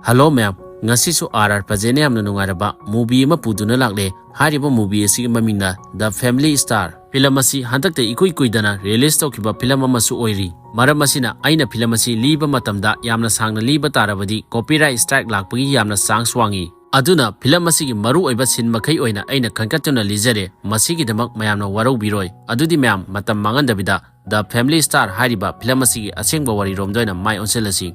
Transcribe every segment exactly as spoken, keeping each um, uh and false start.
Hello ꯃꯌꯥꯝ, ꯉꯁꯤꯁꯨ R R ꯄ꯭ꯔꯖꯦꯟꯅ ꯌꯥꯝꯅ ꯅꯨꯡꯉꯥꯏꯔꯕ movie ꯑꯃ ꯄꯨꯗꯨꯅ ꯂꯥꯛꯂꯦ꯫ ꯍꯥꯏꯔꯤꯕ movie ꯑꯁꯤꯒꯤ ꯃꯃꯤꯡꯅ The Family Star꯫ Film ꯑꯁꯤ ꯍꯟꯗꯛꯇ ꯏꯀꯨꯏ ꯀꯨꯏꯗꯅ release ꯇꯧꯈꯤꯕ film ꯑꯃꯁꯨ ꯑꯣꯏꯔꯤ꯫ ꯃꯔꯝ ꯑꯁꯤꯅ ꯑꯩꯅ film ꯑꯁꯤ ꯂꯤꯕ ꯃꯇꯝꯗ ꯌꯥꯝꯅ ꯁꯥꯡꯅ ꯂꯤꯕ ꯇꯥꯔꯕꯗꯤ copyright strike ꯂꯥꯛꯄꯒꯤ ꯌꯥꯝꯅ chance ꯋꯥꯡꯏ꯫ ꯑꯗꯨꯅ film ꯑꯁꯤꯒꯤ ꯃꯔꯨꯑꯣꯏꯕ scene ꯃꯈꯩ ꯑꯣꯏꯅ ꯑꯩꯅ ꯈꯟꯒꯠꯇꯨꯅ ꯂꯤꯖꯔꯦ꯫ ꯃꯁꯤꯒꯤꯗꯃꯛ ꯃꯌꯥꯝꯅ ꯋꯥꯔꯧꯕꯤꯔꯣꯏ꯫ ꯑꯗꯨꯗꯤ ꯃꯌꯥꯝ ꯃꯇꯝ ꯃꯥꯡꯍꯟꯗꯕꯤꯗ The Family Star ꯍꯥꯏꯔꯤꯕ film ꯑꯁꯤꯒꯤ ꯑꯁꯦꯡꯕ ꯋꯥꯔꯤꯔꯣꯝꯗ ꯑꯣꯏꯅ ꯃꯥꯏ ꯑꯣꯟꯁꯤꯜꯂꯁꯤ꯫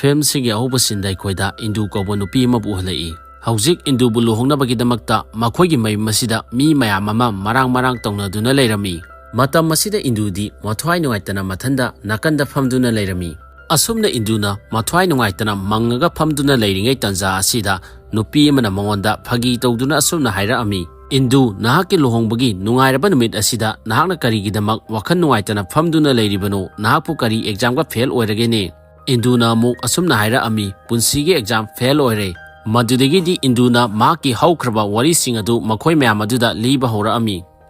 Filmꯁꯤꯒꯤ ꯑꯍꯧꯕ sceneꯗ ꯑꯩꯈꯣꯏꯗ ꯏꯟꯗꯨ ꯀꯧꯕ ꯅꯨꯄꯤ ꯑꯃꯕꯨ ꯎꯍꯜꯂꯛꯏ꯫ ꯍꯧꯖꯤꯛ ꯏꯟꯗꯨꯕꯨ ꯂꯨꯍꯣꯡꯅꯕꯒꯤꯗꯃꯛꯇ ꯃꯈꯣꯏꯒꯤ ꯃꯌꯨꯝ ꯑꯁꯤꯗ ꯃꯤ ꯃꯌꯥꯝ ꯑꯃ ꯃꯔꯥꯡ ꯃꯔꯥꯡ ꯇꯧꯅꯗꯨꯅ ꯂꯩꯔꯝꯃꯤ꯫ ꯃꯇꯝ ꯑꯁꯤꯗ ꯏꯟꯗꯨꯗꯤ ꯃꯊ꯭ꯋꯥꯏ ꯅꯨꯡꯉꯥꯏꯇꯅ ꯃꯊꯟꯗ ꯅꯥꯀꯟꯗ ꯐꯝꯗꯨꯅ ꯂꯩꯔꯝꯃꯤ꯫ ꯑꯁꯨꯝꯅ ꯏꯟꯗꯨꯅ ꯃꯊ꯭ꯋꯥꯏ ꯅꯨꯡꯉꯥꯏꯇꯅ ꯃꯪꯉꯒ ꯐꯝꯗꯨꯅ ꯂꯩꯔꯤꯉꯩ ꯇꯥꯟꯖꯥ ꯑꯁꯤꯗ ꯅꯨꯄꯤ ꯑꯃꯅ ꯃꯉꯣꯟꯗ ꯐꯥꯒꯤ ꯇꯧꯗꯨꯅ ꯑꯁꯨꯝꯅ ꯍꯥꯏꯔꯛꯑꯝꯃꯤ, "ꯏꯟꯗꯨ, ꯅꯍꯥꯛꯀꯤ ꯂꯨꯍꯣꯡꯕꯒꯤ ꯅꯨꯡꯉꯥꯏꯔꯕ ꯅꯨꯃꯤꯠ ꯑꯁꯤꯗ ꯅꯍꯥꯛꯅ ꯀꯔꯤꯒꯤꯗꯃꯛ ꯋꯥꯈꯜ ꯅꯨꯡꯉꯥꯏꯇꯅ ꯐꯝꯗꯨꯅ ꯂꯩꯔꯤꯕꯅꯣ? ꯅꯍꯥꯛꯄꯨ ꯀꯔꯤ examꯒ fail ꯑꯣꯏꯔꯒꯦꯅꯦ?" ꯏꯟꯗꯨꯅ ꯑꯃꯨꯛ ꯑꯁꯨꯝꯅ ꯍꯥꯏꯔꯛꯑꯝꯃꯤ, "ꯄꯨꯟꯁꯤꯒꯤ exam fail ꯑꯣꯏꯔꯦ꯫" ꯃꯗꯨꯗꯒꯤꯗꯤ ꯏꯟꯗꯨꯅ ꯃꯍꯥꯛꯀꯤ ꯍꯧꯈ꯭ꯔꯕ ꯋꯥꯔꯤꯁꯤꯡ ꯑꯗꯨ ꯃꯈꯣꯏ ꯃꯌꯥꯝ ꯑꯗꯨꯗ ꯂꯤꯕ ꯍꯧꯔꯛꯑꯝꯃꯤ꯫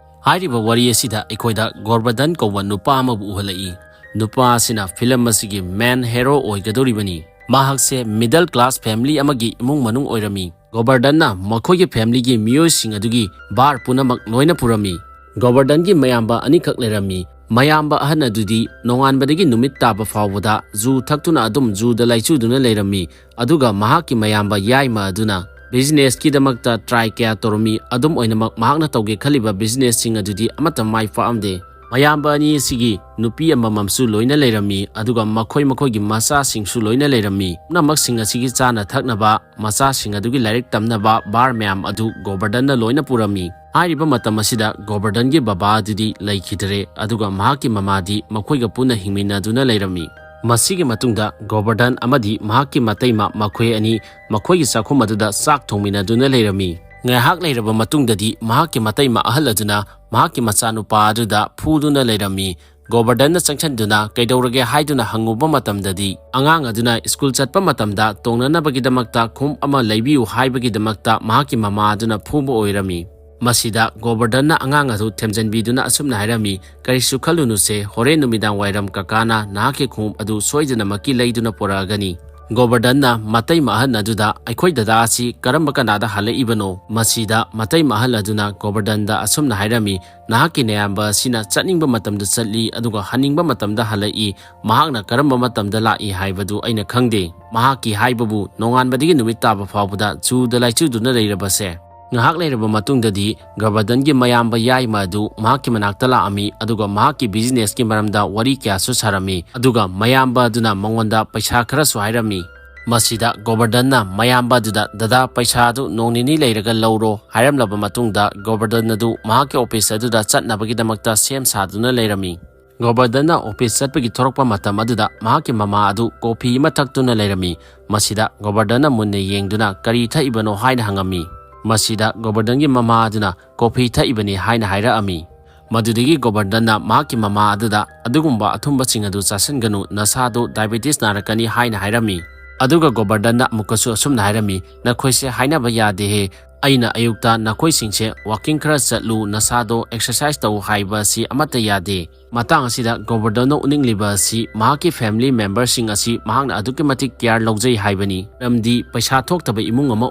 ꯍꯥꯏꯔꯤꯕ ꯋꯥꯔꯤ ꯑꯁꯤꯗ ꯑꯩꯈꯣꯏꯗ ꯒꯣꯕꯔꯙꯟ ꯀꯧꯕ ꯅꯨꯄꯥ ꯑꯃꯕꯨ ꯎꯍꯜꯂꯛꯏ꯫ ꯅꯨꯄꯥ ꯑꯁꯤꯅ film ꯑꯁꯤꯒꯤ main hero ꯑꯣꯏꯒꯗꯧꯔꯤꯕꯅꯤ꯫ ꯃꯍꯥꯛꯁꯦ middle class family ꯑꯃꯒꯤ ꯏꯃꯨꯡ ꯃꯅꯨꯡ ꯑꯣꯏꯔꯝꯃꯤ꯫ ꯒꯣꯕꯔꯙꯟꯅ ꯃꯈꯣꯏꯒꯤ familyꯒꯤ ꯃꯤꯑꯣꯏꯁꯤꯡ ꯑꯗꯨꯒꯤ bar ꯄꯨꯝꯅꯃꯛ ꯂꯣꯏꯅ ꯄꯨꯔꯝꯃꯤ꯫ ꯒꯣꯕꯔꯙꯟꯒꯤ ꯃꯌꯥꯝꯕ ꯑꯅꯤꯈꯛ ꯂꯩꯔꯝꯃꯤ꯫ ꯃꯌꯥꯝꯕ ꯑꯍꯟ ꯑꯗꯨꯗꯤ ꯅꯣꯡꯉꯥꯟꯕꯗꯒꯤ ꯅꯨꯃꯤꯠ ꯇꯥꯕ ꯐꯥꯎꯕꯗ ꯖꯨ ꯊꯛꯇꯨꯅ ꯑꯗꯨꯝ ꯖꯨꯗ ꯂꯥꯏꯆꯨꯗꯨꯅ ꯂꯩꯔꯝꯃꯤ꯫ ꯑꯗꯨꯒ ꯃꯍꯥꯛꯀꯤ ꯃꯌꯥꯝꯕ ꯌꯥꯏꯃ ꯑꯗꯨꯅ businessꯀꯤꯗꯃꯛꯇ try ꯀꯌꯥ ꯇꯧꯔꯝꯃꯤ꯫ ꯑꯗꯨꯝ ꯑꯣꯏꯅꯃꯛ ꯃꯍꯥꯛꯅ ꯇꯧꯒꯦ ꯈꯜꯂꯤꯕ businessꯁꯤꯡ ꯑꯗꯨꯗꯤ ꯑꯃꯠꯇ ꯃꯥꯏ ꯄꯥꯛꯑꯝꯗꯦ꯫ ꯃꯌꯥꯝꯕ ꯑꯅꯤ ꯑꯁꯤꯒꯤ ꯅꯨꯄꯤ ꯑꯃꯃꯝꯁꯨ ꯂꯣꯏꯅ ꯂꯩꯔꯝꯃꯤ, ꯑꯗꯨꯒ ꯃꯈꯣꯏ ꯃꯈꯣꯏꯒꯤ ꯃꯆꯥꯁꯤꯡꯁꯨ ꯂꯣꯏꯅ ꯂꯩꯔꯝꯃꯤ꯫ ꯄꯨꯝꯅꯃꯛꯁꯤꯡ ꯑꯁꯤꯒꯤ ꯆꯥꯅ ꯊꯛꯅꯕ, ꯃꯆꯥꯁꯤꯡ ꯑꯗꯨꯒꯤ ꯂꯥꯏꯔꯤꯛ ꯇꯝꯅꯕ bar ꯃꯌꯥꯝ ꯑꯗꯨ ꯒꯣꯕꯔꯙꯟꯅ ꯂꯣꯏꯅ ꯄꯨꯔꯝꯃꯤ꯫ ꯍꯥꯏꯔꯤꯕ ꯃꯇꯝ ꯑꯁꯤꯗ ꯒꯣꯕꯔꯙꯟꯒꯤ ꯕꯕꯥ ꯑꯗꯨꯗꯤ ꯂꯩꯈꯤꯗ꯭ꯔꯦ, ꯑꯗꯨꯒ ꯃꯍꯥꯛꯀꯤ ꯃꯃꯥꯗꯤ ꯃꯈꯣꯏꯒ ꯄꯨꯟꯅ ꯍꯤꯡꯃꯤꯟꯅꯗꯨꯅ ꯂꯩꯔꯝꯃꯤ꯫ ꯃꯁꯤꯒꯤ ꯃꯇꯨꯡꯗ ꯒꯣꯕꯔꯙꯟ ꯑꯃꯗꯤ ꯃꯍꯥꯛꯀꯤ ꯃꯇꯩꯃ ꯃꯈꯣꯏ ꯑꯅꯤ ꯃꯈꯣꯏꯒꯤ ꯆꯥꯛꯈꯨꯝ ꯑꯗꯨꯗ ꯆꯥꯛ ꯊꯣꯡꯃꯤꯟꯅꯗꯨꯅ ꯂꯩꯔꯝꯃꯤ꯫ ꯉꯥꯏꯍꯥꯛ ꯂꯩꯔꯕ ꯃꯇꯨꯡꯗꯗꯤ ꯃꯍꯥꯛꯀꯤ ꯃꯇꯩꯃ ꯑꯍꯜ ꯑꯗꯨꯅ ꯃꯍꯥꯛꯀꯤ ꯃꯆꯥꯅꯨꯄꯥ ꯑꯗꯨꯗ ꯐꯨꯗꯨꯅ ꯂꯩꯔꯝꯃꯤ꯫ ꯒꯣꯕꯔꯙꯟꯅ ꯆꯪꯁꯤꯟꯗꯨꯅ "ꯀꯩꯗꯧꯔꯒꯦ?" ꯍꯥꯏꯗꯨꯅ ꯍꯪꯉꯨꯕ ꯃꯇꯝꯗꯗꯤ, ꯑꯉꯥꯡ ꯑꯗꯨꯅ ꯁ꯭ꯀꯨꯜ ꯆꯠꯄ ꯃꯇꯝꯗ ꯇꯣꯡꯅꯅꯕꯒꯤꯗꯃꯛꯇ ꯈꯣꯡꯎꯞ ꯑꯃ ꯂꯩꯕꯤꯌꯨ ꯍꯥꯏꯕꯒꯤꯗꯃꯛꯇ ꯃꯍꯥꯛꯀꯤ ꯃꯃꯥ ꯑꯗꯨꯅ ꯐꯨꯕ ꯑꯣꯏꯔꯝꯃꯤ꯫ ꯃꯁꯤꯗ ꯒꯣꯕꯔꯗꯟꯅ ꯑꯉꯥꯡ ꯑꯗꯨ ꯊꯦꯝꯖꯤꯟꯕꯤꯗꯨꯅ ꯑꯁꯨꯝꯅ ꯍꯥꯏꯔꯝꯃꯤ, "ꯀꯔꯤꯁꯨ ꯈꯜꯂꯨꯅꯨꯁꯦ, ꯍꯣꯔꯦꯟ ꯅꯨꯃꯤꯗꯥꯡ ꯋꯥꯏꯔꯝ ꯀꯀꯥꯅ ꯅꯍꯥꯛꯀꯤ ꯈꯣꯡꯎꯞ ꯑꯗꯨ ꯁꯣꯏꯗꯅꯃꯛꯀꯤ ꯂꯩꯗꯨꯅ ꯄꯨꯔꯛꯑꯒꯅꯤ"꯫ ꯒꯣꯕꯔꯗꯟꯅ ꯃꯇꯩ ꯑꯍꯜ ꯑꯗꯨꯗ, "ꯑꯩꯈꯣꯏ ꯗꯗꯥ ꯑꯁꯤ ꯀꯔꯝꯕ ꯀꯅꯥꯗ ꯍꯜꯂꯛꯏꯕꯅꯣ?" ꯃꯁꯤꯗ ꯃꯇꯩ ꯑꯍꯜ ꯑꯗꯨꯅ ꯒꯣꯕꯔꯗꯟꯗ ꯑꯁꯨꯝꯅ ꯍꯥꯏꯔꯝꯃꯤ, "ꯅꯍꯥꯛꯀꯤ ꯅꯌꯥꯝꯕ ꯑꯁꯤꯅ ꯆꯠꯅꯤꯡꯕ ꯃꯇꯝꯗ ꯆꯠꯂꯤ, ꯑꯗꯨꯒ ꯍꯟꯅꯤꯡꯕ ꯃꯇꯝꯗ ꯍꯜꯂꯛꯏ꯫ ꯃꯍꯥꯛꯅ ꯀꯔꯝꯕ ꯃꯇꯝꯗ ꯂꯥꯛꯏ ꯍꯥꯏꯕꯗꯨ ꯑꯩꯅ ꯈꯪꯗꯦ꯫ ꯃꯍꯥꯛꯀꯤ ꯍꯥꯏꯕꯕꯨ ꯅꯣꯡꯉꯥꯟꯕꯗꯒꯤ ꯅꯨꯃꯤꯠ ꯇꯥꯕ ꯐꯥꯎꯕꯗ ꯆꯨꯗ ꯂꯥꯏꯆꯨꯗꯨꯅ ꯂꯩꯔꯕꯁꯦ"꯫ ꯉꯥꯏꯍꯥꯛ ꯂꯩꯔꯕ ꯃꯇꯨꯡꯗꯗꯤ ꯒꯣꯕꯔꯗꯟꯒꯤ ꯃꯌꯥꯝꯕ ꯌꯥꯏꯃ ꯑꯗꯨ ꯃꯍꯥꯛꯀꯤ ꯃꯅꯥꯛꯇ ꯂꯥꯛꯑꯝꯃꯤ, ꯑꯗꯨꯒ ꯃꯍꯥꯛꯀꯤ businessꯀꯤ ꯃꯔꯝꯗ ꯋꯥꯔꯤ ꯀꯌꯥꯁꯨ ꯁꯥꯔꯝꯃꯤ, ꯑꯗꯨꯒ ꯃꯌꯥꯝꯕ ꯑꯗꯨꯅ ꯃꯉꯣꯟꯗ ꯄꯩꯁꯥ ꯈꯔꯁꯨ ꯍꯥꯏꯔꯝꯃꯤ꯫ ꯃꯁꯤꯗ ꯒꯣꯕꯔꯗꯟꯅ ꯃꯌꯥꯝꯕ ꯑꯗꯨꯗ, "ꯗꯗꯥ, ꯄꯩꯁꯥ ꯑꯗꯨ ꯅꯣꯡ ꯅꯤꯅꯤ ꯂꯩꯔꯒ ꯂꯧꯔꯣ" ꯍꯥꯏꯔꯝꯂꯕ ꯃꯇꯨꯡꯗ, ꯒꯣꯕꯔꯗꯟ ꯑꯗꯨ ꯃꯍꯥꯛꯀꯤ office ꯑꯗꯨꯗ ꯆꯠꯅꯕꯒꯤꯗꯃꯛꯇ ꯁꯦꯝ ꯁꯥꯗꯨꯅ ꯂꯩꯔꯝꯃꯤ꯫ ꯒꯣꯕꯔꯗꯟꯅ office ꯆꯠꯄꯒꯤ ꯊꯣꯔꯛꯄ ꯃꯇꯝ ꯑꯗꯨꯗ ꯃꯍꯥꯛꯀꯤ ꯃꯃꯥ ꯑꯗꯨ coffee ꯑꯃ ꯊꯛꯇꯨꯅ ꯂꯩꯔꯝꯃꯤ꯫ ꯃꯁꯤꯗ ꯒꯣꯕꯔꯗꯟꯅ ꯃꯨꯟꯅ ꯌꯦꯡꯗꯨꯅ, "ꯀꯔꯤ ꯊꯛꯏꯕꯅꯣ?" ꯍꯥꯏꯅ ꯍꯪꯉꯝꯃꯤ꯫ ꯃꯁꯤꯗ ꯒꯣꯕꯔꯗꯟꯒꯤ ꯃꯃꯥ ꯑꯗꯨꯅ, "Coffee ꯊꯛꯏꯕꯅꯤ" ꯍꯥꯏꯅ ꯍꯥꯏꯔꯛꯑꯝꯃꯤ꯫ ꯃꯗꯨꯗꯒꯤ ꯒꯣꯕꯔꯗꯟꯅ ꯃꯍꯥꯛꯀꯤ ꯃꯃꯥ ꯑꯗꯨꯗ, "ꯑꯗꯨꯒꯨꯝꯕ ꯑꯊꯨꯝꯕꯁꯤꯡ ꯑꯗꯨ ꯆꯥꯁꯤꯟꯒꯅꯨ, ꯅꯁꯥꯗꯨ diabetes ꯅꯥꯔꯛꯀꯅꯤ" ꯍꯥꯏꯅ ꯍꯥꯏꯔꯝꯃꯤ꯫ ꯑꯗꯨꯒ ꯒꯣꯕꯔꯗꯟꯅ ꯑꯃꯨꯛꯀꯁꯨ ꯑꯁꯨꯝꯅ ꯍꯥꯏꯔꯝꯃꯤ, "ꯅꯈꯣꯏꯁꯦ ꯍꯥꯏꯅꯕ ꯌꯥꯗꯦꯍꯦ꯫ ꯑꯩꯅ ꯑꯌꯨꯛꯇ ꯅꯈꯣꯏꯁꯤꯡꯁꯦ walking ꯈꯔ ꯆꯠꯂꯨ, ꯅꯁꯥꯗꯣ exercise ꯇꯧ ꯍꯥꯏꯕ ꯑꯁꯤ ꯑꯃꯠꯇ ꯌꯥꯗꯦ"꯫ ꯃꯇꯥꯡ ꯑꯁꯤꯗ ꯒꯣꯕꯔꯗꯟꯅ ꯎꯠꯅꯤꯡꯂꯤꯕ ꯑꯁꯤ ꯃꯍꯥꯛꯀꯤ family memberꯁꯤꯡ ꯑꯁꯤ ꯃꯍꯥꯛꯅ ꯑꯗꯨꯛꯀꯤ ꯃꯇꯤꯛ care ꯂꯧꯖꯩ ꯍꯥꯏꯕꯅꯤ꯫ ꯃꯔꯝꯗꯤ ꯄꯩꯁꯥ ꯊꯣꯛꯇꯕ ꯏꯃꯨꯡ ꯑꯃ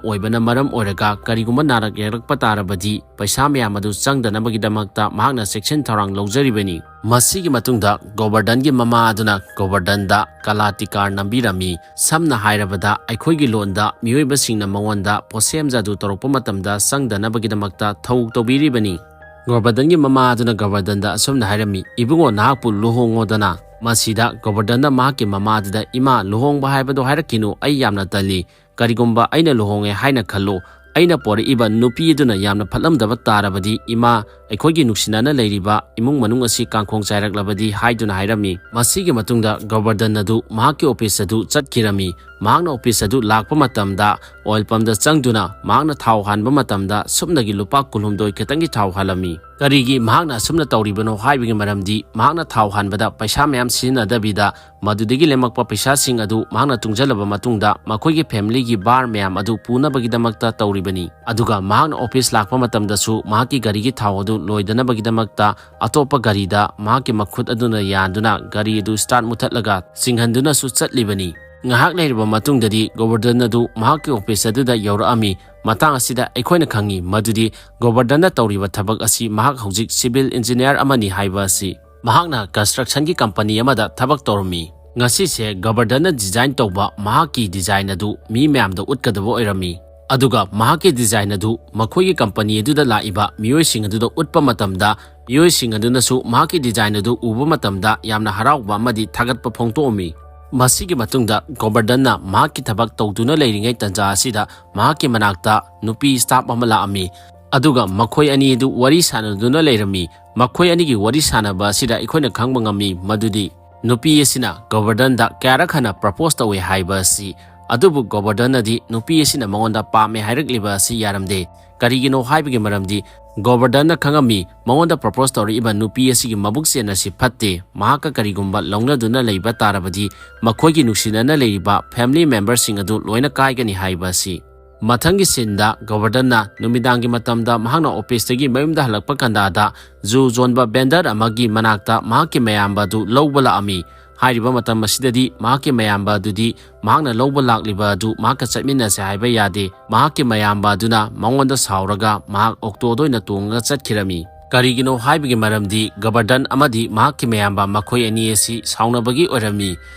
ꯑꯣꯏꯕꯅ ꯃꯔꯝ ꯑꯣꯏꯔꯒ ꯀꯔꯤꯒꯨꯝꯕ ꯅꯥꯔꯛ ꯌꯦꯛꯂꯛꯄ ꯇꯥꯔꯕꯗꯤ ꯄꯩꯁꯥ ꯃꯌꯥꯝ ꯑꯗꯨ ꯆꯪꯗꯅꯕꯒꯤꯗꯃꯛꯇ ꯃꯍꯥꯛꯅ ꯆꯦꯛꯁꯤꯟ ꯊꯧꯔꯥꯡ ꯂꯧꯖꯔꯤꯕꯅꯤ꯫ ꯃꯁꯤꯒꯤ ꯃꯇꯨꯡꯗ ꯒꯣꯕꯔꯗꯟꯒꯤ ꯃꯃꯥ ꯑꯗꯨꯅ ꯒꯣꯕꯔꯗꯟꯗ ꯀꯥꯂꯥ ꯇꯤꯀꯥ ꯅꯝꯕꯤꯔꯝꯃꯤ꯫ ꯁꯝꯅ ꯍꯥꯏꯔꯕꯗ, ꯑꯩꯈꯣꯏꯒꯤ ꯂꯣꯟꯗ ꯃꯤꯑꯣꯏꯕꯁꯤꯡꯅ ꯃꯉꯣꯟꯗ ꯄꯣꯠꯁꯦꯝ ꯖꯥꯗꯨ ꯇꯧꯔꯛꯄ ꯃꯇꯝꯗ ꯆꯪꯗꯅꯕꯒꯤꯗꯃꯛꯇ ꯊꯧ ꯇꯧꯕꯤꯔꯤꯕꯅꯤ꯫ ꯒꯣꯕꯔꯗꯟꯒꯤ ꯃꯃꯥ ꯑꯗꯨꯅ ꯒꯣꯕꯔꯗꯟꯗ ꯑꯁꯨꯝꯅ ꯍꯥꯏꯔꯝꯃꯤ, "ꯏꯕꯨꯡꯉꯣ, ꯅꯍꯥꯛꯄꯨ ꯂꯨꯍꯣꯡꯉꯣꯗꯅ"꯫ ꯃꯁꯤꯗ ꯒꯣꯕꯔꯗꯟꯅ ꯃꯍꯥꯛꯀꯤ ꯃꯃꯥ ꯑꯗꯨꯗ, "ꯏꯃꯥ, ꯂꯨꯍꯣꯡꯕ ꯍꯥꯏꯕꯗꯣ ꯍꯥꯏꯔꯛꯈꯤꯅꯨ, ꯑꯩ ꯌꯥꯝꯅ ꯇꯜꯂꯤ꯫ ꯀꯔꯤꯒꯨꯝꯕ ꯑꯩꯅ ꯂꯨꯍꯣꯡꯉꯦ ꯍꯥꯏꯅ ꯈꯜꯂꯨ, ꯑꯩꯅ ꯄꯣꯔꯛꯏꯕ ꯅꯨꯄꯤ ꯑꯗꯨꯅ ꯌꯥꯝꯅ ꯐꯠꯂꯝꯗꯕ ꯇꯥꯔꯕꯗꯤ, ꯏꯃꯥ, ꯑꯩꯈꯣꯏꯒꯤ ꯅꯨꯡꯁꯤꯅꯅ ꯂꯩꯔꯤꯕ ꯏꯃꯨꯡ ꯃꯅꯨꯡ ꯑꯁꯤ ꯀꯥꯡꯈꯣꯡ ꯆꯥꯏꯔꯛꯂꯕꯗꯤ ꯍꯥꯏꯗꯨꯅ ꯍꯥꯏꯔꯝꯃꯤ꯫ ꯃꯁꯤꯒꯤ ꯃꯇꯨꯡꯗ ꯒꯣꯕꯔꯗꯟ ꯑꯗꯨ ꯃꯍꯥꯛꯀꯤ ꯑꯣꯐꯤꯁ ꯑꯗꯨ ꯆꯠꯈꯤꯔꯝꯃꯤ꯫ ꯃꯍꯥꯛꯅ ꯑꯣꯐꯤꯁ ꯑꯗꯨ ꯂꯥꯛꯄ ꯃꯇꯝꯗ ꯑꯣꯏꯜ ꯄꯝꯗ ꯆꯪꯗꯨꯅ ꯃꯍꯥꯛꯅ ꯊꯥꯎ ꯍꯥꯟꯕ ꯃꯇꯝꯗ ꯁꯨꯞꯅꯒꯤ ꯂꯨꯄꯥ ꯀꯨꯟꯍꯨꯝꯗꯣꯏ ꯈꯛꯇꯪꯒꯤ ꯊꯥꯎ ꯍꯥꯜꯂꯝꯃꯤ꯫ ꯀꯔꯤꯒꯤ ꯃꯍꯥꯛꯅ ꯑꯁꯨꯝꯅ ꯇꯧꯔꯤꯕꯅꯣ ꯍꯥꯏꯕꯒꯤ ꯃꯔꯝꯗꯤ ꯃꯍꯥꯛꯅ ꯊꯥꯎ ꯍꯥꯟꯕꯗ ꯄꯩꯁꯥ ꯃꯌꯥꯝ ꯁꯤꯖꯤꯟꯅꯗꯕꯤꯗ ꯃꯗꯨꯗꯒꯤ ꯂꯦꯝꯃꯛꯄ ꯄꯩꯁꯥꯁꯤꯡ ꯑꯗꯨ ꯃꯍꯥꯛꯅ ꯇꯨꯡꯁꯤꯜꯂꯕ ꯃꯇꯨꯡꯗ ꯃꯈꯣꯏꯒꯤ ꯐꯦꯃꯤꯂꯤꯒꯤ ꯕꯥꯔ ꯃꯌꯥꯝ ꯑꯗꯨ ꯄꯨꯅꯕꯒꯤꯗꯃꯛꯇ ꯇꯧꯔꯤꯕꯅꯤ꯫ ꯑꯗꯨꯒ ꯃꯍꯥꯛꯅ ꯑꯣꯐꯤꯁ ꯂꯥꯛꯄ ꯃꯇꯝꯗꯁꯨ ꯃꯍꯥꯛꯀꯤ ꯒꯥꯔꯤꯒꯤ ꯊꯥꯎ ꯑꯗꯨ ꯂꯣꯏꯗꯅꯕꯒꯤꯗꯃꯛꯇ ꯑꯇꯣꯞꯄ ꯒꯥꯔꯤꯗ ꯃꯍꯥꯛꯀꯤ ꯃꯈꯨꯠ ꯑꯗꯨꯅ ꯌꯥꯟꯗꯨꯅ ꯒꯥꯔꯤ ꯑꯗꯨ ꯁ꯭ꯇꯥꯔꯠ ꯃꯨꯊꯠꯂꯒ ꯆꯤꯡꯍꯟꯗꯨꯅꯁꯨ ꯆꯠꯂꯤꯕꯅꯤ꯫ ꯉꯥꯏꯍꯥꯛ ꯂꯩꯔꯕ ꯃꯇꯨꯡꯗꯗꯤ ꯒꯣꯕꯔꯗꯟ ꯑꯗꯨ ꯃꯍꯥꯛꯀꯤ ꯑꯣꯐꯤꯁ ꯑꯗꯨꯗ ꯌꯧꯔꯛꯑꯝꯃꯤ꯫ ꯃꯇꯥꯡ ꯑꯁꯤꯗ ꯑꯩꯈꯣꯏꯅ ꯈꯪꯉꯤ ꯃꯗꯨꯗꯤ ꯒꯣꯕꯔꯗꯟꯅ ꯇꯧꯔꯤꯕ ꯊꯕꯛ ꯑꯁꯤ ꯃꯍꯥꯛ ꯍꯧꯖꯤꯛ ꯁꯤꯚꯤꯜ ꯏꯟꯖꯤꯅꯤꯌꯥꯔ ꯑꯃꯅꯤ ꯍꯥꯏꯕ ꯑꯁꯤ꯫ ꯃꯍꯥꯛꯅ ꯀꯟꯁꯇ꯭ꯔꯛꯁꯟꯒꯤ ꯀꯝꯄꯅꯤ ꯑꯃꯗ ꯊꯕꯛ ꯇꯧꯔꯝꯃꯤ꯫ ꯉꯁꯤꯁꯦ ꯒꯕꯔꯗꯟꯅ ꯗꯤꯖꯥꯏꯟ ꯇꯧꯕ ꯃꯍꯥꯛꯀꯤ ꯗꯤꯖꯥꯏꯟ ꯑꯗꯨ ꯃꯤ ꯃꯌꯥꯝꯗ ꯎꯠꯀꯗꯕ ꯑꯣꯏꯔꯝꯃꯤ꯫ ꯑꯗꯨꯒ ꯃꯍꯥꯛꯀꯤ ꯗꯤꯖꯥꯏꯟ ꯑꯗꯨ ꯃꯈꯣꯏꯒꯤ ꯀꯝꯄꯅꯤ ꯑꯗꯨꯗ ꯂꯥꯛꯏꯕ ꯃꯤꯑꯣꯏꯁꯤꯡ ꯑꯗꯨꯗ ꯎꯠꯄ ꯃꯇꯝꯗ, ꯃꯤꯑꯣꯏꯁꯤꯡ ꯑꯗꯨꯅꯁꯨ ꯃꯍꯥꯛꯀꯤ ꯗꯤꯖꯥꯏꯟ ꯑꯗꯨ ꯎꯕ ꯃꯇꯝꯗ ꯌꯥꯝꯅ ꯍꯔꯥꯎꯕ ꯑꯃꯗꯤ ꯊꯥꯒꯠꯄ ꯐꯣꯡꯗꯣꯛꯑꯝꯃꯤ꯫ ꯃꯁꯤꯒꯤ ꯃꯇꯨꯡꯗ ꯒꯣꯕꯔꯗꯟꯅ ꯃꯍꯥꯛꯀꯤ ꯊꯕꯛ ꯇꯧꯗꯨꯅ ꯂꯩꯔꯤꯉꯩ ꯇꯥꯟꯖꯥ ꯑꯁꯤꯗ ꯃꯍꯥꯛꯀꯤ ꯃꯅꯥꯛꯇ ꯅꯨꯄꯤ ꯁ꯭ꯇꯥꯐ ꯑꯃ ꯂꯥꯛꯑꯝꯃꯤ꯫ ꯑꯗꯨꯒ ꯃꯈꯣꯏ ꯑꯅꯤ ꯑꯗꯨ ꯋꯥꯔꯤ ꯁꯥꯟꯅꯗꯨꯅ ꯂꯩꯔꯝꯃꯤ꯫ ꯃꯈꯣꯏ ꯑꯅꯤꯒꯤ ꯋꯥꯔꯤ ꯁꯥꯟꯅꯕ ꯑꯁꯤꯗ ꯑꯩꯈꯣꯏꯅ ꯈꯪꯕ ꯉꯝꯃꯤ ꯃꯗꯨꯗꯤ ꯅꯨꯄꯤ ꯑꯁꯤꯅ ꯒꯣꯕꯔꯗꯟꯗ ꯀꯌꯥꯔꯛ ꯍꯟꯅ ꯄ꯭ꯔꯄꯣꯁ ꯇꯧꯏ ꯍꯥꯏꯕ ꯑꯁꯤ꯫ ꯑꯗꯨꯕꯨ ꯒꯣꯕꯔꯗꯟꯅꯗꯤ ꯅꯨꯄꯤ ꯑꯁꯤꯅ ꯃꯉꯣꯟꯗ ꯄꯥꯝꯃꯦ ꯍꯥꯏꯔꯛꯂꯤꯕ ꯑꯁꯤ ꯌꯥꯔꯝꯗꯦ꯫ ꯀꯔꯤꯒꯤꯅꯣ ꯍꯥꯏꯕꯒꯤ ꯃꯔꯝꯗꯤ ꯒꯣꯕꯔꯗꯟꯅ ꯈꯪꯉꯝꯃꯤ ꯃꯉꯣꯟꯗ ꯄ꯭ꯔꯄꯣꯁ ꯇꯧꯔꯛꯏꯕ ꯅꯨꯄꯤ ꯑꯁꯤꯒꯤ ꯃꯕꯨꯛ ꯆꯦꯟ ꯑꯁꯤ ꯐꯠꯇꯦ, ꯃꯍꯥꯛꯀ ꯀꯔꯤꯒꯨꯝꯕ ꯂꯧꯅꯗꯨꯅ ꯂꯩꯕ ꯇꯥꯔꯕꯗꯤ ꯃꯈꯣꯏꯒꯤ ꯅꯨꯡꯁꯤꯅꯅ ꯂꯩꯔꯤꯕ ꯐꯦꯃꯤꯂꯤ ꯃꯦꯝꯕꯔꯁꯤꯡ ꯑꯗꯨ ꯂꯣꯏꯅ ꯀꯥꯏꯒꯅꯤ ꯍꯥꯏꯕ ꯑꯁꯤ꯫ ꯃꯊꯪꯒꯤ ꯁꯤꯟꯗ ꯒꯣꯕꯔꯗꯟꯅ ꯅꯨꯃꯤꯗꯥꯡꯒꯤ ꯃꯇꯝꯗ ꯃꯍꯥꯛꯅ ꯑꯣꯐꯤꯁꯇꯒꯤ ꯃꯌꯨꯝꯗ ꯍꯜꯂꯛꯄ ꯀꯥꯟꯗ ꯖꯨ ꯌꯣꯟꯕ ꯚꯦꯟꯗꯔ ꯑꯃꯒꯤ ꯃꯅꯥꯛꯇ ꯃꯍꯥꯛꯀꯤ ꯃꯌꯥꯝꯕ ꯑꯗꯨ ꯂꯧꯕ ꯂꯥꯛꯑꯝꯃꯤ꯫ ꯍꯥꯏꯔꯤꯕ ꯃꯇꯝ ꯑꯁꯤꯗꯗꯤ ꯃꯍꯥꯛꯀꯤ ꯃꯌꯥꯝꯕ ꯑꯗꯨꯗꯤ ꯃꯍꯥꯛꯅ ꯂꯧꯕ ꯂꯥꯛꯂꯤꯕ ꯑꯗꯨ ꯃꯍꯥꯛꯀ ꯆꯠꯃꯤꯟꯅꯁꯦ ꯍꯥꯏꯕ ꯌꯥꯗꯦ꯫ ꯃꯍꯥꯛꯀꯤ ꯃꯌꯥꯝꯕ ꯑꯗꯨꯅ ꯃꯉꯣꯟꯗ ꯁꯥꯎꯔꯒ ꯃꯍꯥꯛ ꯑꯣꯛꯇꯣꯗ ꯑꯣꯏꯅ ꯇꯣꯡꯉꯒ ꯆꯠꯈꯤꯔꯝꯃꯤ꯫ ꯀꯔꯤꯒꯤꯅꯣ ꯍꯥꯏꯕꯒꯤ ꯃꯔꯝꯗꯤ ꯒꯕꯔꯗꯟ ꯑꯃꯗꯤ ꯃꯍꯥꯛꯀꯤ ꯃꯌꯥꯝꯕ ꯃꯈꯣꯏ ꯑꯅꯤ ꯑꯁꯤ ꯁꯥꯎꯅꯕꯒꯤ ꯑꯣꯏꯔꯝꯃꯤ꯫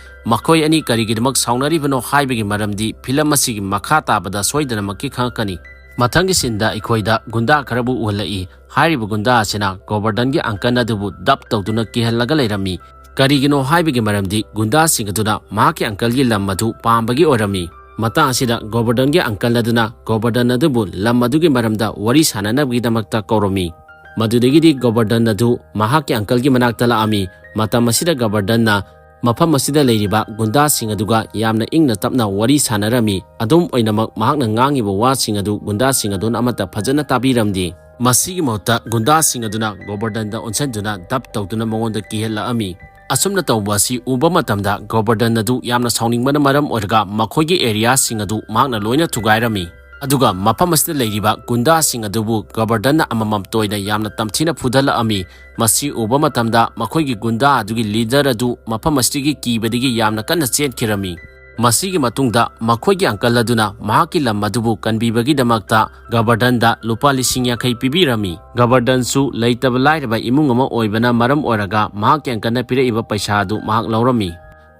ꯃꯈꯣꯏ ꯑꯅꯤ ꯀꯔꯤꯒꯤꯗꯃꯛ ꯁꯥꯎꯅꯔꯤꯕꯅꯣ ꯍꯥꯏꯕꯒꯤ ꯃꯔꯝꯗꯤ ꯐꯤꯂꯝ ꯑꯁꯤꯒꯤ ꯃꯈꯥ ꯇꯥꯕꯗ ꯁꯣꯏꯗꯅꯃꯛꯀꯤ ꯈꯪꯉꯛꯀꯅꯤ꯫ ꯃꯊꯪꯒꯤ ꯁꯤꯟꯗ ꯑꯩꯈꯣꯏꯗ ꯒꯨꯟꯗꯥ ꯈꯔꯕꯨ ꯎꯍꯜꯂꯛꯏ꯫ ꯍꯥꯏꯔꯤꯕ ꯒꯨꯟꯗꯥ ꯑꯁꯤꯅ ꯒꯣꯕꯔꯗꯟꯒꯤ ꯑꯪꯀꯜ ꯑꯗꯨꯕꯨ ꯗꯞ ꯇꯧꯗꯨꯅ ꯀꯤꯍꯜꯂꯒ ꯂꯩꯔꯝꯃꯤ꯫ ꯀꯔꯤꯒꯤꯅꯣ ꯍꯥꯏꯕꯒꯤ ꯃꯔꯝꯗꯤ ꯒꯨꯟꯗꯥꯁꯤꯡ ꯑꯗꯨꯅ ꯃꯍꯥꯛꯀꯤ ꯑꯪꯀꯜꯒꯤ ꯂꯝ ꯑꯗꯨ ꯄꯥꯝꯕꯒꯤ ꯑꯣꯏꯔꯝꯃꯤ꯫ ꯃꯇꯥꯡ ꯑꯁꯤꯗ ꯒꯣꯕꯔꯗꯟꯒꯤ ꯑꯪꯀꯜ ꯑꯗꯨꯅ ꯒꯣꯕꯔꯗꯟ ꯑꯗꯨꯕꯨ ꯂꯝ ꯑꯗꯨꯒꯤ ꯃꯔꯝꯗ ꯋꯥꯔꯤ ꯁꯥꯟꯅꯅꯕꯒꯤꯗꯃꯛꯇ ꯀꯧꯔꯝꯃꯤ꯫ ꯃꯗꯨꯗꯒꯤꯗꯤ ꯒꯣꯕꯔꯙꯟ ꯑꯗꯨ ꯃꯍꯥꯛꯀꯤ uncle ꯒꯤ ꯃꯅꯥꯛꯇ ꯂꯥꯛꯑꯝꯃꯤ꯫ ꯃꯇꯝ ꯑꯁꯤꯗ ꯒꯣꯕꯔꯙꯟꯅ ꯃꯐꯝ ꯑꯁꯤꯗ ꯂꯩꯔꯤꯕ ꯒꯨꯟꯗꯥꯁꯤꯡ ꯑꯗꯨꯒ ꯌꯥꯝꯅ ꯏꯪꯅ ꯇꯞꯅ ꯋꯥꯔꯤ ꯁꯥꯟꯅꯔꯝꯃꯤ꯫ ꯑꯗꯨꯝ ꯑꯣꯏꯅꯃꯛ ꯃꯍꯥꯛꯅ ꯉꯥꯡꯉꯤꯕ ꯋꯥꯁꯤꯡ ꯑꯗꯨ ꯒꯨꯟꯗꯥꯁꯤꯡ ꯑꯗꯨꯅ ꯑꯃꯠꯇ ꯐꯖꯅ ꯇꯥꯕꯤꯔꯝꯗꯦ꯫ ꯃꯁꯤꯒꯤ ꯃꯍꯨꯠꯇ ꯒꯨꯟꯗꯥꯁꯤꯡ ꯑꯗꯨꯅ ꯒꯣꯕꯔꯙꯟꯗ ꯑꯣꯟꯁꯤꯟꯗꯨꯅ ꯙꯞ ꯇꯧꯗꯨꯅ ꯃꯉꯣꯟꯗ ꯀꯤꯍꯜꯂꯛꯑꯝꯃꯤ꯫ ꯑꯁꯨꯝꯅ ꯇꯧꯕ ꯑꯁꯤ ꯎꯕ ꯃꯇꯝꯗ ꯒꯣꯕꯔꯙꯟ ꯑꯗꯨ ꯌꯥꯝꯅ ꯁꯥꯎꯅꯤꯡꯕꯅ ꯃꯔꯝ ꯑꯣꯏꯔꯒ ꯃꯈꯣꯏꯒꯤ area ꯁꯤꯡ ꯑꯗꯨ ꯃꯍꯥꯛꯅ ꯂꯣꯏꯅ ꯊꯨꯒꯥꯏꯔꯝꯃꯤ꯫ ꯑꯗꯨꯒ ꯃꯐꯝ ꯑꯁꯤꯗ ꯂꯩꯔꯤꯕ ꯒꯨꯟꯗꯥꯁꯤꯡ ꯑꯗꯨꯕꯨ ꯒꯣꯕꯔꯙꯟꯅ ꯑꯃꯃꯝꯇ ꯑꯣꯏꯅ ꯌꯥꯝꯅ ꯇꯝꯊꯤꯅ ꯐꯨꯗꯠꯂꯛꯑꯝꯃꯤ꯫ ꯃꯁꯤ ꯎꯕ ꯃꯇꯝꯗ ꯃꯈꯣꯏꯒꯤ ꯒꯨꯟꯗꯥ ꯑꯗꯨꯒꯤ leader ꯑꯗꯨ ꯃꯐꯝ ꯑꯁꯤꯗꯒꯤ ꯀꯤꯕꯗꯒꯤ ꯌꯥꯝꯅ ꯀꯟꯅ ꯆꯦꯟꯈꯤꯔꯝꯃꯤ꯫ ꯃꯁꯤꯒꯤ ꯃꯇꯨꯡꯗ ꯃꯈꯣꯏꯒꯤ uncle ꯑꯗꯨꯅ ꯃꯍꯥꯛꯀꯤ ꯂꯝ ꯑꯗꯨꯕꯨ ꯀꯟꯕꯤꯕꯒꯤꯗꯃꯛꯇ ꯒꯣꯕꯔꯙꯟꯗ ꯂꯨꯄꯥ ꯂꯤꯁꯤꯡ ꯌꯥꯡꯈꯩ ꯄꯤꯕꯤꯔꯝꯃꯤ꯫ ꯒꯣꯕꯔꯙꯟꯁꯨ ꯂꯩꯇꯕ ꯂꯥꯏꯔꯕ ꯏꯃꯨꯡ ꯑꯃ ꯑꯣꯏꯕꯅ ꯃꯔꯝ ꯑꯣꯏꯔꯒ ꯃꯍꯥꯛꯀꯤ uncle ꯅ ꯄꯤꯔꯛꯏꯕ ꯄꯩꯁꯥ ꯑꯗꯨ ꯃꯍꯥꯛ ꯂꯧꯔꯝꯃꯤ꯫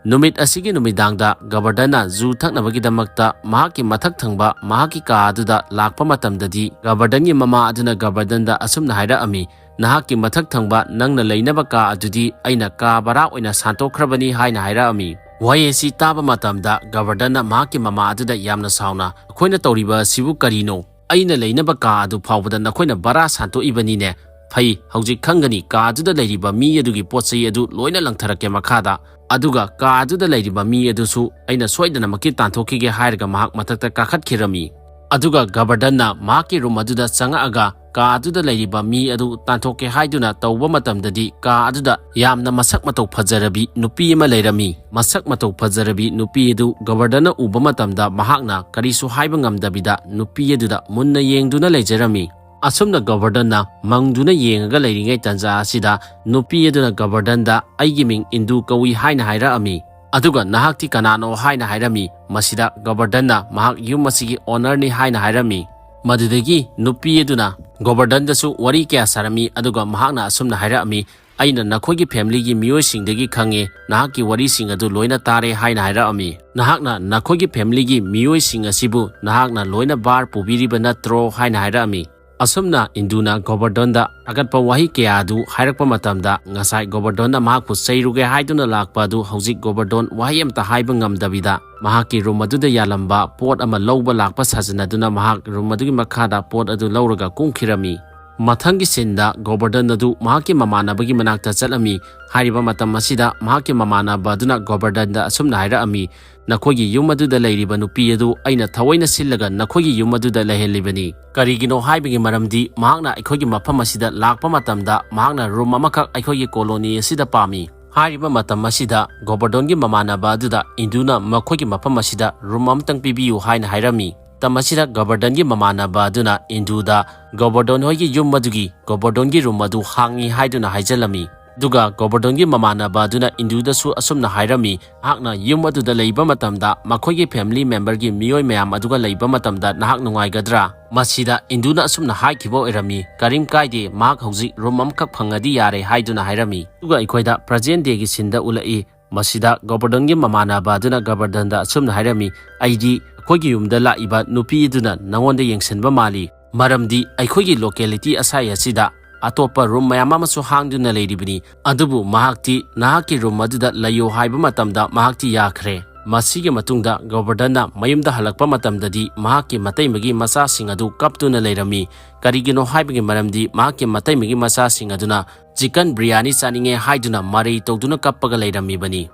ꯅꯨꯃꯤꯠ ꯑꯁꯤꯒꯤ ꯅꯨꯃꯤꯗꯥꯡꯗ ꯒꯣꯕꯔꯙꯟꯅ ꯖꯨ ꯊꯛꯅꯕꯒꯤꯗꯃꯛꯇ ꯃꯍꯥꯛꯀꯤ ꯃꯊꯛ ꯊꯪꯕ ꯃꯍꯥꯛꯀꯤ ꯀꯥ ꯑꯗꯨꯗ ꯂꯥꯛꯄ ꯃꯇꯝꯗꯗꯤ, ꯒꯣꯕꯔꯙꯟꯒꯤ ꯃꯃꯥ ꯑꯗꯨꯅ ꯒꯣꯕꯔꯙꯟꯗ ꯑꯁꯨꯝꯅ ꯍꯥꯏꯔꯛꯑꯝꯃꯤ, "ꯅꯍꯥꯛꯀꯤ ꯃꯊꯛ ꯊꯪꯕ ꯅꯪꯅ ꯂꯩꯅꯕ ꯀꯥ ꯑꯗꯨꯗꯤ ꯑꯩꯅ ꯀꯥ ꯚꯔꯥ ꯑꯣꯏꯅ ꯁꯥꯟꯇꯣꯛꯈ꯭ꯔꯕꯅꯤ" ꯍꯥꯏꯅ ꯍꯥꯏꯔꯛꯑꯝꯃꯤ꯫ ꯋꯥꯍꯩ ꯑꯁꯤ ꯇꯥꯕ ꯃꯇꯝꯗ ꯒꯣꯕꯔꯙꯟꯅ ꯃꯍꯥꯛꯀꯤ ꯃꯃꯥ ꯑꯗꯨꯗ ꯌꯥꯝꯅ ꯁꯥꯎꯅ, "ꯑꯩꯈꯣꯏꯅ ꯇꯧꯔꯤꯕ ꯑꯁꯤꯕꯨ ꯀꯔꯤꯅꯣ? ꯑꯩꯅ ꯂꯩꯅꯕ ꯀꯥ ꯑꯗꯨ ꯐꯥꯎꯕꯗ ꯅꯈꯣꯏꯅ ꯚꯔꯥ ꯁꯥꯟꯇꯣꯛꯏꯕꯅꯤꯅꯦ꯫ ꯐꯩ, ꯍꯧꯖꯤꯛ ꯈꯪꯒꯅꯤ, ꯀꯥ ꯑꯗꯨꯗ ꯂꯩꯔꯤꯕ ꯃꯤ ꯑꯗꯨꯒꯤ ꯄꯣꯠ ꯆꯩ ꯑꯗꯨ ꯂꯣꯏꯅ ꯂꯪꯊꯔꯛꯀꯦ ꯃꯈꯥꯗ꯫ ꯑꯗꯨꯒ ꯀꯥ ꯑꯗꯨꯗ ꯂꯩꯔꯤꯕ ꯃꯤ ꯑꯗꯨꯁꯨ ꯑꯩꯅ ꯁꯣꯏꯗꯅꯃꯛꯀꯤ ꯇꯥꯟꯊꯣꯛꯈꯤꯒꯦ" ꯍꯥꯏꯔꯒ ꯃꯍꯥꯛ ꯃꯊꯛꯇ ꯀꯥꯈꯠꯈꯤꯔꯝꯃꯤ꯫ ꯑꯗꯨꯒ ꯒꯣꯕꯔꯙꯟꯅ ꯃꯍꯥꯛꯀꯤ room ꯑꯗꯨꯗ ꯆꯪꯉꯛꯑꯒ ꯀꯥ ꯑꯗꯨꯗ ꯂꯩꯔꯤꯕ ꯃꯤ ꯑꯗꯨ ꯇꯥꯟꯊꯣꯛꯀꯦ ꯍꯥꯏꯗꯨꯅ ꯇꯧꯕ ꯃꯇꯝꯗꯗꯤ, ꯀꯥ ꯑꯗꯨꯗ ꯌꯥꯝꯅ ꯃꯁꯛ ꯃꯇꯧ ꯐꯖꯔꯕꯤ ꯅꯨꯄꯤ ꯑꯃ ꯂꯩꯔꯝꯃꯤ꯫ ꯃꯁꯛ ꯃꯇꯧ ꯐꯖꯔꯕꯤ ꯅꯨꯄꯤ ꯑꯗꯨ ꯒꯣꯕꯔꯙꯟꯅ ꯎꯕ ꯃꯇꯝꯗ ꯃꯍꯥꯛꯅ ꯀꯔꯤꯁꯨ ꯍꯥꯏꯕ ꯉꯝꯗꯕꯤꯗ ꯅꯨꯄꯤ ꯑꯗꯨꯗ ꯃꯨꯟꯅ ꯌꯦꯡꯗꯨꯅ ꯂꯩꯖꯔꯝꯃꯤ꯫ ꯑꯁꯨꯝꯅ ꯒꯣꯕꯔꯙꯟꯅ ꯃꯪꯗꯨꯅ ꯌꯦꯡꯉꯒ ꯂꯩꯔꯤꯉꯩ ꯇꯥꯟꯖꯥ ꯑꯁꯤꯗ ꯅꯨꯄꯤ ꯑꯗꯨꯅ ꯒꯣꯕꯔꯙꯟꯗ "ꯑꯩꯒꯤ ꯃꯤꯡ ꯏꯟꯗꯨ ꯀꯧꯏ" ꯍꯥꯏꯅ ꯍꯥꯏꯔꯛꯑꯝꯃꯤ꯫ ꯑꯗꯨꯒ "ꯅꯍꯥꯛꯇꯤ ꯀꯅꯥꯅꯣ?" ꯍꯥꯏꯅ ꯍꯥꯏꯔꯝꯃꯤ꯫ ꯃꯁꯤꯗ ꯒꯣꯕꯔꯙꯟꯅ ꯃꯍꯥꯛ ꯌꯨꯝ ꯑꯁꯤꯒꯤ owner ꯅꯤ ꯍꯥꯏꯅ ꯍꯥꯏꯔꯝꯃꯤ꯫ ꯃꯗꯨꯗꯒꯤ ꯅꯨꯄꯤ ꯑꯗꯨꯅ ꯒꯣꯕꯔꯙꯟꯗꯁꯨ ꯋꯥꯔꯤ ꯀꯌꯥ ꯁꯥꯔꯝꯃꯤ, ꯑꯗꯨꯒ ꯃꯍꯥꯛꯅ ꯑꯁꯨꯝꯅ ꯍꯥꯏꯔꯛꯑꯝꯃꯤ, "ꯑꯩꯅ ꯅꯈꯣꯏꯒꯤ family ꯒꯤ ꯃꯤꯑꯣꯏꯁꯤꯡꯗꯒꯤ ꯈꯪꯉꯦ, ꯅꯍꯥꯛꯀꯤ ꯋꯥꯔꯤꯁꯤꯡ ꯑꯗꯨ ꯂꯣꯏꯅ ꯇꯥꯔꯦ" ꯍꯥꯏꯅ ꯍꯥꯏꯔꯛꯑꯝꯃꯤ꯫ "ꯅꯍꯥꯛꯅ ꯅꯈꯣꯏꯒꯤ family ꯒꯤ ꯃꯤꯑꯣꯏꯁꯤꯡ ꯑꯁꯤꯕꯨ ꯅꯍꯥꯛꯅ ꯂꯣꯏꯅ ꯕꯥꯔ ꯄꯨꯕꯤꯔꯤꯕ ꯅꯠꯇ꯭ꯔꯣ?" ꯍꯥꯏꯅ ꯍꯥꯏꯔꯛꯑꯝꯃꯤ꯫ ꯑꯁꯨꯝꯅ ꯏꯟꯗꯨꯅ ꯒꯣꯕꯔꯙꯟꯗ ꯊꯥꯒꯠꯄ ꯋꯥꯍꯩ ꯀꯌꯥ ꯑꯗꯨ ꯍꯥꯏꯔꯛꯄ ꯃꯇꯝꯗ, ꯉꯁꯥꯏ ꯒꯣꯕꯔꯙꯟꯅ ꯃꯍꯥꯛꯄꯨ ꯆꯩꯔꯨꯒꯦ ꯍꯥꯏꯗꯨꯅ ꯂꯥꯛꯄ ꯑꯗꯨ ꯍꯧꯖꯤꯛ ꯒꯣꯕꯔꯙꯟ ꯋꯥꯍꯩ ꯑꯃꯇ ꯍꯥꯏꯕ ꯉꯝꯗꯕꯤꯗ ꯃꯍꯥꯛꯀꯤ room ꯑꯗꯨꯗ ꯌꯥꯜꯂꯝꯕ ꯄꯣꯠ ꯑꯃ ꯂꯧꯕ ꯂꯥꯛꯄ ꯁꯥꯖꯤꯟꯅꯗꯨꯅ ꯃꯍꯥꯛ room ꯑꯗꯨꯒꯤ ꯃꯈꯥꯗ ꯄꯣꯠ ꯑꯗꯨ ꯂꯧꯔꯒ ꯀꯨꯝꯈꯤꯔꯝꯃꯤ꯫ ꯃꯊꯪꯒꯤ ꯁꯤꯟꯗ ꯒꯣꯕꯔꯗꯟ ꯑꯗꯨ ꯃꯍꯥꯛꯀꯤ ꯃꯃꯥꯟꯅꯕꯒꯤ ꯃꯅꯥꯛꯇ ꯆꯠꯂꯝꯃꯤ꯫ ꯍꯥꯏꯔꯤꯕ ꯃꯇꯝ ꯑꯁꯤꯗ ꯃꯍꯥꯛꯀꯤ ꯃꯃꯥꯟꯅꯕ ꯑꯗꯨꯅ ꯒꯣꯕꯔꯗꯟꯗ ꯑꯁꯨꯝꯅ ꯍꯥꯏꯔꯛꯑꯝꯃꯤ, "ꯅꯈꯣꯏꯒꯤ ꯌꯨꯝ ꯑꯗꯨꯗ ꯂꯩꯔꯤꯕ ꯅꯨꯄꯤ ꯑꯗꯨ ꯑꯩꯅ ꯊꯑꯣꯏꯅ ꯁꯤꯜꯂꯒ ꯅꯈꯣꯏꯒꯤ ꯌꯨꯝ ꯑꯗꯨꯗ ꯂꯩꯍꯜꯂꯤꯕꯅꯤ꯫ ꯀꯔꯤꯒꯤꯅꯣ ꯍꯥꯏꯕꯒꯤ ꯃꯔꯝꯗꯤ ꯃꯍꯥꯛꯅ ꯑꯩꯈꯣꯏꯒꯤ ꯃꯐꯝ ꯑꯁꯤꯗ ꯂꯥꯛꯄ ꯃꯇꯝꯗ ꯃꯍꯥꯛꯅ ꯔꯨꯝ ꯑꯃꯈꯛ ꯑꯩꯈꯣꯏꯒꯤ ꯀꯣꯂꯣꯅꯤ ꯑꯁꯤꯗ ꯄꯥꯝꯃꯤ꯫ ꯍꯥꯏꯔꯤꯕ ꯃꯇꯝ ꯑꯁꯤꯗ ꯒꯣꯕꯔꯗꯣꯟꯒꯤ ꯃꯃꯥꯟꯅꯕ ꯑꯗꯨꯗ ꯏꯟꯗꯨꯅ ꯃꯈꯣꯏꯒꯤ ꯃꯐꯝ ꯑꯁꯤꯗ ꯔꯨꯝ ꯑꯃꯇꯪ ꯄꯤꯕꯤꯌꯨ" ꯍꯥꯏꯅ ꯍꯥꯏꯔꯝꯃꯤ꯫ ꯃꯇꯝ ꯑꯁꯤꯗ ꯒꯣꯕꯔꯗꯣꯟꯒꯤ ꯃꯃꯥꯟꯅꯕ ꯑꯗꯨꯅ ꯏꯟꯗꯨꯗ, "ꯒꯣꯕꯔꯗꯣꯟ ꯍꯣꯏꯒꯤ ꯌꯨꯝ ꯑꯗꯨꯒꯤ ꯒꯣꯕꯔꯗꯣꯟꯒꯤ ꯔꯨꯝ ꯑꯗꯨ ꯍꯥꯡꯉꯤ" ꯍꯥꯏꯗꯨꯅ ꯍꯥꯏꯖꯜꯂꯝꯃꯤ꯫ ꯑꯗꯨꯒ ꯒꯣꯕꯔꯗꯣꯟꯒꯤ ꯃꯃꯥꯟꯅꯕ ꯑꯗꯨꯅ ꯏꯟꯗꯨꯗꯁꯨ ꯑꯁꯨꯝꯅ ꯍꯥꯏꯔꯝꯃꯤ, "ꯅꯍꯥꯛꯅ ꯌꯨꯝ ꯑꯗꯨꯗ ꯂꯩꯕ ꯃꯇꯝꯗ ꯃꯈꯣꯏꯒꯤ ꯐꯦꯃꯤꯂꯤ ꯃꯦꯝꯕꯔꯒꯤ ꯃꯤꯑꯣꯏ ꯃꯌꯥꯝ ꯑꯗꯨꯒ ꯂꯩꯕ ꯃꯇꯝꯗ ꯅꯍꯥꯛ ꯅꯨꯡꯉꯥꯏꯒꯗ꯭ꯔꯥ?" ꯃꯁꯤꯗ ꯏꯟꯗꯨꯅ ꯑꯁꯨꯝꯅ ꯍꯥꯏꯈꯤꯕ ꯑꯣꯏꯔꯝꯃꯤ, "ꯀꯔꯤꯝ ꯀꯥꯏꯗꯦ, ꯃꯍꯥꯛ ꯍꯧꯖꯤꯛ ꯔꯨꯝ ꯑꯃꯈꯛ ꯐꯪꯉꯗꯤ ꯌꯥꯔꯦ" ꯍꯥꯏꯗꯨꯅ ꯍꯥꯏꯔꯝꯃꯤ꯫ ꯑꯗꯨꯒ ꯑꯩꯈꯣꯏꯗ ꯄ꯭ꯔꯖꯦꯟ ꯗꯦꯒꯤ ꯁꯤꯟꯗ ꯎꯠꯂꯛꯏ꯫ ꯃꯁꯤꯗ ꯒꯣꯕꯔꯗꯣꯟꯒꯤ ꯃꯃꯥꯟꯅꯕ ꯑꯗꯨꯅ ꯒꯣꯕꯔꯗꯣꯟꯗ ꯑꯁꯨꯝꯅ ꯍꯥꯏꯔꯝꯃꯤ, "ꯑꯩꯗꯤ ꯑꯩꯈꯣꯏꯒꯤ ꯌꯨꯝꯗ ꯂꯥꯛꯏꯕ ꯅꯨꯄꯤ ꯑꯗꯨꯅ ꯅꯉꯣꯟꯗ ꯌꯦꯡꯁꯤꯟꯕ ꯃꯥꯜꯂꯤ, ꯃꯔꯝꯗꯤ ꯑꯩꯈꯣꯏꯒꯤ ꯂꯣꯀꯦꯂꯤꯇꯤ ꯑꯁꯥꯏ ꯑꯁꯤꯗ ꯑꯇꯣꯞꯄ ꯔꯨꯝ ꯃꯌꯥꯝ ꯑꯃꯁꯨ ꯍꯥꯡꯗꯨꯅ ꯂꯩꯔꯤꯕꯅꯤ, ꯑꯗꯨꯕꯨ ꯃꯍꯥꯛꯇꯤ ꯅꯍꯥꯛꯀꯤ ꯔꯨꯝ ꯑꯗꯨꯗ ꯂꯩꯌꯨ ꯍꯥꯏꯕ ꯃꯇꯝꯗ ꯃꯍꯥꯛꯇꯤ ꯌꯥꯈ꯭ꯔꯦ"꯫ ꯃꯁꯤꯒꯤ ꯃꯇꯨꯡꯗ ꯒꯣꯕꯔꯗꯣꯟꯅ ꯃꯌꯨꯝꯗ ꯍꯜꯂꯛꯄ ꯃꯇꯝꯗꯗꯤ ꯃꯍꯥꯛꯀꯤ ꯃꯇꯩꯃꯒꯤ ꯃꯆꯥꯁꯤꯡ ꯑꯗꯨ ꯀꯞꯇꯨꯅ ꯂꯩꯔꯝꯃꯤ꯫ ꯀꯔꯤꯒꯤꯅꯣ ꯍꯥꯏꯕꯒꯤ ꯃꯔꯝꯗꯤ ꯃꯍꯥꯛꯀꯤ ꯃꯇꯩꯃꯒꯤ ꯃꯆꯥꯁꯤꯡ ꯑꯗꯨꯅ ꯆꯤꯀꯟ ꯕꯤꯔꯌꯥꯅꯤ ꯆꯥꯅꯤꯡꯉꯦ ꯍꯥꯏꯗꯨꯅ ꯃꯔꯩ ꯇꯧꯗꯨꯅ ꯀꯞꯄꯒ ꯂꯩꯔꯝꯃꯤꯕꯅꯤ꯫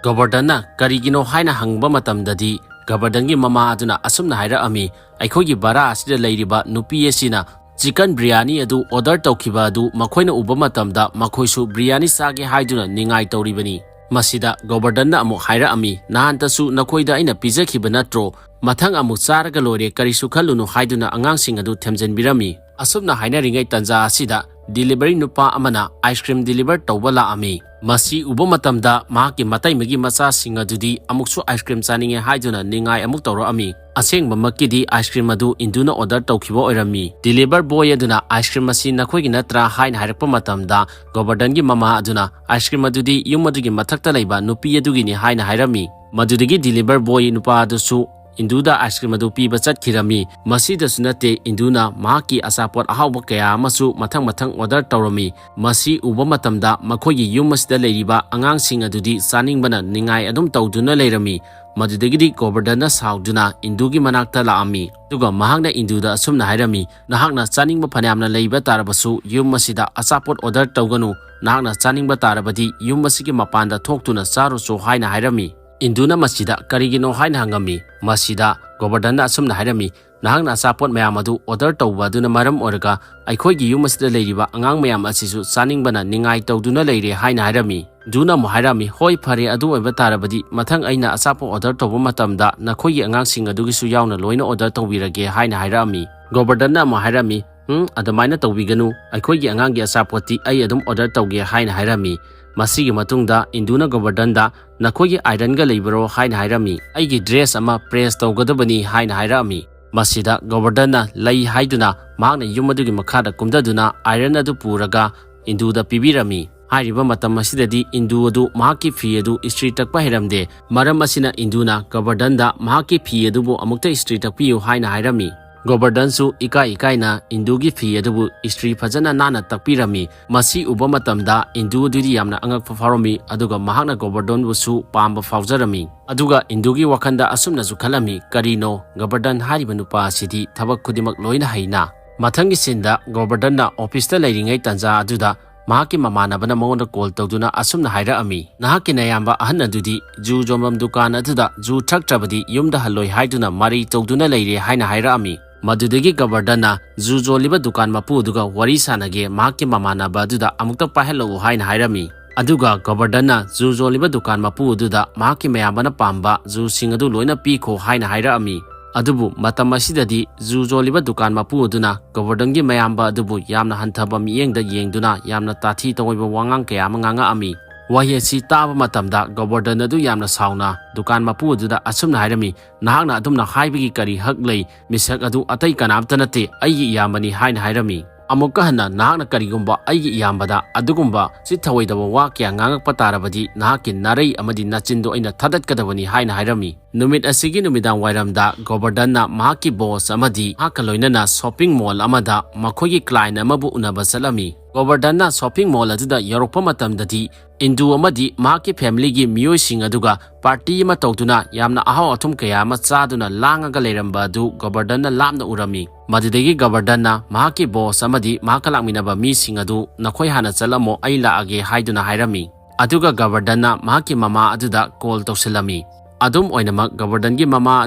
ꯒꯣꯕꯔꯗꯟꯅ ꯀꯔꯤꯒꯤꯅꯣ ꯍꯥꯏꯅ ꯍꯪꯕ ꯃꯇꯝꯗꯗꯤ, ꯒꯣꯕꯔꯗꯟꯒꯤ ꯃꯃꯥ ꯑꯗꯨꯅ ꯑꯁꯨꯝꯅ ꯍꯥꯏꯔꯛꯑꯝꯃꯤ, "ꯑꯩꯈꯣꯏꯒꯤ ꯚꯔꯥ ꯑꯁꯤꯗ ꯂꯩꯔꯤꯕ ꯅꯨꯄꯤ ꯑꯁꯤꯅ ꯆꯤꯀꯟ ꯕꯤꯔꯌꯥꯅꯤ ꯑꯗꯨ ꯑꯣꯔꯗꯔ ꯇꯧꯈꯤꯕ ꯑꯗꯨ ꯃꯈꯣꯏꯅ ꯎꯕ ꯃꯇꯝꯗ ꯃꯈꯣꯏꯁꯨ ꯕꯤꯔꯌꯥꯅꯤ ꯆꯥꯒꯦ ꯍꯥꯏꯗꯨꯅ ꯅꯤꯡꯉꯥꯏ ꯇꯧꯔꯤꯕꯅꯤ"꯫ ꯃꯁꯤꯗ ꯒꯣꯕꯔꯗꯟꯅ ꯑꯃꯨꯛ ꯍꯥꯏꯔꯛꯑꯝꯃꯤ, "ꯅꯍꯥꯟꯇꯁꯨ ꯅꯈꯣꯏꯗ ꯑꯩꯅ ꯄꯤꯖꯈꯤꯕ ꯅꯠꯇ꯭ꯔꯣ? ꯃꯊꯪ ꯑꯃꯨꯛ ꯆꯥꯔꯒ ꯂꯣꯏꯔꯦ, ꯀꯔꯤꯁꯨ ꯈꯜꯂꯨꯅꯨ" ꯍꯥꯏꯗꯨꯅ ꯑꯉꯥꯡꯁꯤꯡ ꯑꯗꯨ ꯊꯦꯝꯖꯤꯟꯕꯤꯔꯝꯃꯤ꯫ ꯑꯁꯨꯝꯅ ꯍꯥꯏꯅꯔꯤꯉꯩ ꯇꯟꯖꯥ ꯑꯁꯤꯗ ꯗꯤꯂꯤꯚꯔꯤ ꯅꯨꯄꯥ ꯑꯃꯅ ꯑꯥꯏꯁ ꯀ꯭ꯔꯤꯝ ꯗꯤꯂꯤꯚꯔ ꯇꯧꯕ ꯂꯥꯛꯑꯝꯃꯤ꯫ ꯃꯁꯤ ꯎꯕ ꯃꯇꯝꯗ ꯃꯍꯥꯛꯀꯤ ꯃꯇꯩꯃꯒꯤ ꯃꯆꯥꯁꯤꯡ ꯑꯗꯨꯗꯤ ꯑꯃꯨꯛꯁꯨ ꯑꯥꯏꯁ ꯀ꯭ꯔꯤꯝ ꯆꯥꯅꯤꯡꯉꯦ ꯍꯥꯏꯗꯨꯅ ꯅꯤꯡꯉꯥꯏ ꯑꯃꯨꯛ ꯇꯧꯔꯛꯑꯝꯃꯤ꯫ ꯑꯁꯦꯡꯕꯃꯛꯀꯤꯗꯤ ꯑꯥꯏꯁ ꯀ꯭ꯔꯤꯝ ꯑꯗꯨ ꯏꯟꯗꯨꯅ ꯑꯣꯔꯗꯔ ꯇꯧꯈꯤꯕ ꯑꯣꯏꯔꯝꯃꯤ꯫ ꯗꯤꯂꯤꯚꯔ ꯕꯣꯏ ꯑꯗꯨꯅ ꯑꯥꯏꯁ ꯀ꯭ꯔꯤꯝ ꯑꯁꯤ ꯅꯈꯣꯏꯒꯤ ꯅꯠꯇ꯭ꯔꯥ ꯍꯥꯏꯅ ꯍꯥꯏꯔꯛꯄ ꯃꯇꯝꯗ, ꯒꯣꯕꯔꯗꯟꯒꯤ ꯃꯃꯥ ꯑꯗꯨꯅ ꯑꯥꯏꯁ ꯀ꯭ꯔꯤꯝ ꯑꯗꯨꯗꯤ ꯌꯨꯝ ꯑꯗꯨꯒꯤ ꯃꯊꯛꯇ ꯂꯩꯕ ꯅꯨꯄꯤ ꯑꯗꯨꯒꯤꯅꯤ ꯍꯥꯏꯅ ꯍꯥꯏꯔꯝꯃꯤ꯫ ꯃꯗꯨꯗꯒꯤ ꯗꯤꯂꯤꯚꯔ ꯕꯣꯏ ꯅꯨꯄꯥ ꯑꯗꯨꯁꯨ ꯏꯟꯗꯨꯗ ꯑꯥꯏꯁ ꯀ꯭ꯔꯤꯝ ꯑꯗꯨ ꯄꯤꯕ ꯆꯠꯈꯤꯔꯝꯃꯤ꯫ ꯃꯁꯤꯗꯁꯨ ꯅꯠꯇꯦ, ꯏꯟꯗꯨꯅ ꯃꯍꯥꯛꯀꯤ ꯑꯆꯥꯄꯣꯠ ꯑꯍꯥꯎꯕ ꯀꯌꯥ ꯑꯃꯁꯨ ꯃꯊꯪ ꯃꯊꯪ ꯑꯣꯔꯗꯔ ꯇꯧꯔꯝꯃꯤ꯫ ꯃꯁꯤ ꯎꯕ ꯃꯇꯝꯗ ꯃꯈꯣꯏꯒꯤ ꯌꯨꯝ ꯑꯁꯤꯗ ꯂꯩꯔꯤꯕ ꯑꯉꯥꯡꯁꯤꯡ ꯑꯗꯨꯗꯤ ꯆꯥꯅꯤꯡꯕꯅ ꯅꯤꯡꯉꯥꯏ ꯑꯗꯨꯝ ꯇꯧꯗꯨꯅ ꯂꯩꯔꯝꯃꯤ꯫ ꯃꯗꯨꯗꯒꯤꯗꯤ ꯒꯣꯕꯔꯗꯟꯅ ꯁꯥꯎꯗꯨꯅ ꯏꯟꯗꯨꯒꯤ ꯃꯅꯥꯛꯇ ꯂꯥꯛꯑꯝꯃꯤ꯫ ꯑꯗꯨꯒ ꯃꯍꯥꯛꯅ ꯏꯟꯗꯨꯗ ꯑꯁꯨꯝꯅ ꯍꯥꯏꯔꯝꯃꯤ, "ꯅꯍꯥꯛꯅ ꯆꯥꯅꯤꯡꯕ ꯐꯅꯌꯥꯝꯅ ꯂꯩꯕ ꯇꯥꯔꯕꯁꯨ ꯌꯨꯝ ꯑꯁꯤꯗ ꯑꯆꯥꯄꯣꯠ ꯑꯣꯔꯗꯔ ꯇꯧꯒꯅꯨ꯫ ꯅꯍꯥꯛꯅ ꯆꯥꯅꯤꯡꯕ ꯇꯥꯔꯕꯗꯤ ꯌꯨꯝ ꯑꯁꯤꯒꯤ ꯃꯄꯥꯟꯗ ꯊꯣꯛꯇꯨꯅ ꯆꯥꯔꯨꯆꯣ" ꯍꯥꯏꯅ ꯍꯥꯏꯔꯝꯃꯤ꯫ ꯏꯟꯗꯨꯅ ꯃꯁꯤꯗ ꯀꯔꯤꯒꯤꯅꯣ ꯍꯥꯏꯅ ꯍꯪꯉꯝꯃꯤ꯫ ꯃꯁꯤꯗ ꯒꯣꯕꯔꯗꯟꯅ ꯑꯁꯨꯝꯅ ꯍꯥꯏꯔꯝꯃꯤ, "ꯅꯍꯥꯛꯅ ꯑꯆꯥꯄꯣꯠ ꯃꯌꯥꯝ ꯑꯗꯨ ꯑꯣꯔꯗꯔ ꯇꯧꯕ ꯑꯗꯨꯅ ꯃꯔꯝ ꯑꯣꯏꯔꯒ ꯑꯩꯈꯣꯏꯒꯤ ꯌꯨꯝ ꯑꯁꯤꯗ ꯂꯩꯔꯤꯕ ꯑꯉꯥꯡ ꯃꯌꯥꯝ ꯑꯁꯤꯁꯨ ꯆꯥꯅꯤꯡꯕꯅ ꯅꯤꯡꯉꯥꯏ ꯇꯧꯗꯨꯅ ꯂꯩꯔꯦ" ꯍꯥꯏꯅ ꯍꯥꯏꯔꯝꯃꯤ꯫ ꯏꯟꯗꯨꯅ ꯑꯃꯨꯛ ꯍꯥꯏꯔꯝꯃꯤ, "ꯍꯣꯏ, ꯐꯔꯦ, ꯑꯗꯨ ꯑꯣꯏꯕ ꯇꯥꯔꯕꯗꯤ ꯃꯊꯪ ꯑꯩꯅ ꯑꯆꯥꯄꯣꯠ ꯑꯣꯔꯗꯔ ꯇꯧꯕ ꯃꯇꯝꯗ ꯅꯈꯣꯏꯒꯤ ꯑꯉꯥꯡꯁꯤꯡ ꯑꯗꯨꯒꯤꯁꯨ ꯌꯥꯎꯅ ꯂꯣꯏꯅ ꯑꯣꯔꯗꯔ ꯇꯧꯕꯤꯔꯒꯦ" ꯍꯥꯏꯅ ꯍꯥꯏꯔꯛꯑꯝꯃꯤ꯫ ꯒꯣꯕꯔꯗꯟꯅ ꯑꯃꯨꯛ ꯍꯥꯏꯔꯝꯃꯤ, "ꯎꯝ, ꯑꯗꯨꯃꯥꯏꯅ ꯇꯧꯕꯤꯒꯅꯨ, ꯑꯩꯈꯣꯏꯒꯤ ꯑꯉꯥꯡꯒꯤ ꯑꯆꯥꯄꯣꯠꯇꯤ ꯑꯩ ꯑꯗꯨꯝ ꯑꯣꯔꯗꯔ ꯇꯧꯒꯦ" ꯍꯥꯏꯅ ꯍꯥꯏꯔꯝꯃꯤ꯫ ꯃꯁꯤꯒꯤ ꯃꯇꯨꯡꯗ ꯏꯟꯗꯨꯅ ꯒꯣꯕꯔꯗꯟꯗ, "ꯅꯈꯣꯏꯒꯤ ꯑꯥꯏꯔꯟꯒ ꯂꯩꯕꯔꯣ?" ꯍꯥꯏꯅ ꯍꯥꯏꯔꯝꯃꯤ꯫ "ꯑꯩꯒꯤ ꯗ꯭ꯔꯦꯁ ꯑꯃ ꯄ꯭ꯔꯦꯁ ꯇꯧꯒꯗꯕꯅꯤ" ꯍꯥꯏꯅ ꯍꯥꯏꯔꯛꯑꯝꯃꯤ꯫ ꯃꯁꯤꯗ ꯒꯣꯕꯔꯗꯟꯅ ꯂꯩ ꯍꯥꯏꯗꯨꯅ ꯃꯍꯥꯛꯅ ꯌꯨꯝ ꯑꯗꯨꯒꯤ ꯃꯈꯥꯗ ꯀꯨꯝꯊꯗꯨꯅ ꯑꯥꯏꯔꯟ ꯑꯗꯨ ꯄꯨꯔꯒ ꯏꯟꯗꯨꯗ ꯄꯤꯕꯤꯔꯝꯃꯤ꯫ ꯍꯥꯏꯔꯤꯕ ꯃꯇꯝ ꯑꯁꯤꯗꯗꯤ ꯏꯟꯗꯨ ꯑꯗꯨ ꯃꯍꯥꯛꯀꯤ ꯐꯤ ꯑꯗꯨ ꯏꯁꯇ꯭ꯔꯤ ꯇꯛꯄ ꯍꯩꯔꯝꯗꯦ꯫ ꯃꯔꯝ ꯑꯁꯤꯅ ꯏꯟꯗꯨꯅ ꯒꯣꯕꯔꯗꯟꯗ ꯃꯍꯥꯛꯀꯤ ꯐꯤ ꯑꯗꯨꯕꯨ ꯑꯃꯨꯛꯇ ꯏꯁꯇ꯭ꯔꯤ ꯇꯛꯄꯤꯌꯨ ꯍꯥꯏꯅ ꯍꯥꯏꯔꯝꯃꯤ꯫ ꯒꯣꯕꯔꯗꯟꯁꯨ ꯏꯀꯥꯏ ꯏꯀꯥꯏꯅ ꯏꯟꯗꯨꯒꯤ ꯐꯤ ꯑꯗꯨꯕꯨ ꯏꯁꯇ꯭ꯔꯤ ꯐꯖꯅ ꯅꯥꯟꯅ ꯇꯛꯄꯤꯔꯝꯃꯤ꯫ ꯃꯁꯤ ꯎꯕ ꯃꯇꯝꯗ ꯏꯟꯗꯨ ꯑꯗꯨꯗꯤ ꯌꯥꯝꯅ ꯑꯉꯛꯄ ꯐꯥꯎꯔꯝꯃꯤ, ꯑꯗꯨꯒ ꯃꯍꯥꯛꯅ ꯒꯣꯕꯔꯗꯟꯕꯨꯁꯨ ꯄꯥꯝꯕ ꯐꯥꯎꯖꯔꯝꯃꯤ꯫ ꯑꯗꯨꯒ ꯏꯟꯗꯨꯒꯤ ꯋꯥꯈꯜꯗ ꯑꯁꯨꯝꯅꯁꯨ ꯈꯜꯂꯝꯃꯤ, "ꯀꯔꯤꯅꯣ, ꯒꯕꯔꯗꯟ ꯍꯥꯏꯔꯤꯕ ꯅꯨꯄꯥ ꯑꯁꯤꯗꯤ ꯊꯕꯛ ꯈꯨꯗꯤꯡꯃꯛ ꯂꯣꯏꯅ ꯍꯩꯅ?" ꯃꯊꯪꯒꯤ ꯁꯤꯟꯗ ꯒꯣꯕꯔꯗꯟꯅ ꯑꯣꯐꯤꯁꯇ ꯂꯩꯔꯤꯉꯩ ꯇꯥꯟꯖꯥ ꯑꯗꯨꯗ ꯃꯍꯥꯛꯀꯤ ꯃꯃꯥꯟꯅꯕꯅ ꯃꯉꯣꯟꯗ ꯀꯣꯜ ꯇꯧꯗꯨꯅ ꯑꯁꯨꯝꯅ ꯍꯥꯏꯔꯛꯑꯝꯃꯤ, "ꯅꯍꯥꯛꯀꯤ ꯅꯌꯥꯝꯕ ꯑꯍꯟ ꯑꯗꯨꯗꯤ ꯖꯨ ꯌꯣꯟꯐꯝ ꯗꯨꯀꯥꯟ ꯑꯗꯨꯗ ꯖꯨ ꯊꯛꯇ꯭ꯔꯕꯗꯤ ꯌꯨꯝꯗ ꯍꯜꯂꯣꯏ ꯍꯥꯏꯗꯨꯅ ꯃꯔꯩ ꯇꯧꯗꯨꯅ ꯂꯩꯔꯦ" ꯍꯥꯏꯅ ꯍꯥꯏꯔꯛꯑꯝꯃꯤ꯫ ꯃꯗꯨꯗꯒꯤ ꯒꯕꯔꯗꯟꯅ ꯖꯨ ꯌꯣꯜꯂꯤꯕ ꯗꯨꯀꯥꯟ ꯃꯄꯨ ꯑꯗꯨꯒ ꯋꯥꯔꯤ ꯁꯥꯟꯅꯒꯦ, ꯃꯍꯥꯛꯀꯤ ꯃꯃꯥꯟꯅꯕ ꯑꯗꯨꯗ ꯑꯃꯨꯛꯇ ꯄꯥꯏꯍꯜꯂꯛꯎ ꯍꯥꯏꯅ ꯍꯥꯏꯔꯝꯃꯤ꯫ ꯑꯗꯨꯒ ꯒꯕꯔꯗꯟꯅ ꯖꯨ ꯌꯣꯜꯂꯤꯕ ꯗꯨꯀꯥꯟ ꯃꯄꯨ ꯑꯗꯨꯗ ꯃꯍꯥꯛꯀꯤ ꯃꯌꯥꯝꯕꯅ ꯄꯥꯝꯕ ꯖꯨꯁꯤꯡ ꯑꯗꯨ ꯂꯣꯏꯅ ꯄꯤꯈꯣ ꯍꯥꯏꯅ ꯍꯥꯏꯔꯛꯑꯝꯃꯤ꯫ ꯑꯗꯨꯕꯨ ꯃꯇꯝ ꯑꯁꯤꯗꯗꯤ ꯖꯨ ꯌꯣꯜꯂꯤꯕ ꯗꯨꯀꯥꯟ ꯃꯄꯨ ꯑꯗꯨꯅ ꯒꯕꯔꯗꯟꯒꯤ ꯃꯌꯥꯝꯕ ꯑꯗꯨꯕꯨ ꯌꯥꯝꯅ ꯍꯟꯊꯕ ꯃꯤꯠꯌꯦꯡꯗ ꯌꯦꯡꯗꯨꯅ ꯌꯥꯝꯅ ꯇꯥꯊꯤ ꯇꯧꯑꯣꯏꯕ ꯋꯥꯉꯥꯡ ꯀꯌꯥ ꯑꯃ ꯉꯥꯡꯉꯛꯑꯝꯃꯤ꯫ ꯋꯥꯍꯩ ꯑꯁꯤ ꯇꯥꯕ ꯃꯇꯝꯗ ꯒꯕꯔꯗꯟ ꯑꯗꯨ ꯌꯥꯝꯅ ꯁꯥꯎꯅ ꯗꯨꯀꯥꯟ ꯃꯄꯨ ꯑꯗꯨꯗ ꯑꯁꯨꯝꯅ ꯍꯥꯏꯔꯝꯃꯤ, "ꯅꯍꯥꯛꯅ ꯑꯗꯨꯝꯅ ꯍꯥꯏꯕꯒꯤ ꯀꯔꯤ ꯍꯛ ꯂꯩ? ꯃꯤꯁꯛ ꯑꯗꯨ ꯑꯇꯩ ꯀꯅꯥꯝꯇ ꯅꯠꯇꯦ, ꯑꯩꯒꯤ ꯏꯌꯥꯝꯕꯅꯤ" ꯍꯥꯏꯅ ꯍꯥꯏꯔꯝꯃꯤ꯫ ꯑꯃꯨꯛꯀ ꯍꯟꯅ ꯅꯍꯥꯛꯅ ꯀꯔꯤꯒꯨꯝꯕ ꯑꯩꯒꯤ ꯏꯌꯥꯝꯕꯗ ꯑꯗꯨꯒꯨꯝꯕ ꯆꯤꯠ ꯊꯑꯣꯏꯗꯕ ꯋꯥ ꯀꯌꯥ ꯉꯥꯡꯉꯛꯄ ꯇꯥꯔꯕꯗꯤ ꯅꯍꯥꯛꯀꯤ ꯅꯥꯔꯩ ꯑꯃꯗꯤ ꯅꯆꯤꯟꯗꯨ ꯑꯩꯅ ꯊꯥꯗꯠꯀꯗꯕꯅꯤ ꯍꯥꯏꯅ ꯍꯥꯏꯔꯝꯃꯤ꯫ ꯅꯨꯃꯤꯠ ꯑꯁꯤꯒꯤ ꯅꯨꯃꯤꯗꯥꯡ ꯋꯥꯏꯔꯝꯗ ꯒꯣꯕꯔꯗꯟꯅ ꯃꯍꯥꯛꯀꯤ ꯕꯣꯁ ꯑꯃꯗꯤ ꯃꯍꯥꯛꯀ ꯂꯣꯏꯅꯅ ꯁꯣꯄꯤꯡ ꯃꯣꯜ ꯑꯃꯗ ꯃꯈꯣꯏꯒꯤ ꯀ꯭ꯂꯥꯏꯟ ꯑꯃꯕꯨ ꯎꯅꯕ ꯆꯠꯂꯝꯃꯤ꯫ ꯒꯣꯕꯔꯗꯟꯅ ꯁꯣꯄꯤꯡ ꯃꯣꯜ ꯑꯗꯨꯗ ꯌꯧꯔꯛꯄ ꯃꯇꯝꯗꯗꯤ ꯏꯟꯗꯨ ꯑꯃꯗꯤ ꯃꯍꯥꯛꯀꯤ ꯐꯦꯃꯤꯂꯤꯒꯤ ꯃꯤꯑꯣꯏꯁꯤꯡ ꯑꯗꯨꯒ ꯄꯥꯔꯇꯤ ꯑꯃ ꯇꯧꯗꯨꯅ ꯌꯥꯝꯅ ꯑꯍꯥꯎ ꯑꯊꯨꯝ ꯀꯌꯥ ꯑꯃ ꯆꯥꯗꯨꯅ ꯂꯥꯡꯉꯒ ꯂꯩꯔꯝꯕ ꯑꯗꯨ ꯒꯣꯕꯔꯗꯟꯅ ꯂꯥꯞꯅ ꯎꯔꯝꯃꯤ꯫ ꯃꯗꯨꯗꯒꯤ ꯒꯣꯕꯔꯗꯟꯅ ꯃꯍꯥꯛꯀꯤ ꯕꯣꯁ ꯑꯃꯗꯤ ꯃꯍꯥꯛꯀ ꯂꯥꯛꯃꯤꯟꯅꯕ ꯃꯤꯁꯤꯡ ꯑꯗꯨ "ꯅꯈꯣꯏ ꯍꯥꯟꯅ ꯆꯠꯂꯝꯃꯣ, ꯑꯩ ꯂꯥꯛꯑꯒꯦ" ꯍꯥꯏꯗꯨꯅ ꯍꯥꯏꯔꯝꯃꯤ꯫ ꯑꯗꯨꯒ ꯒꯕꯔꯗꯟꯅ ꯃꯍꯥꯛꯀꯤ ꯃꯃꯥ ꯑꯗꯨꯗ ꯀꯣꯜ ꯇꯧꯁꯤꯜꯂꯝꯃꯤ꯫ ꯑꯗꯨꯝ ꯑꯣꯏꯅꯃꯛ, ꯒꯕꯔꯗꯟꯒꯤ ꯃꯃꯥ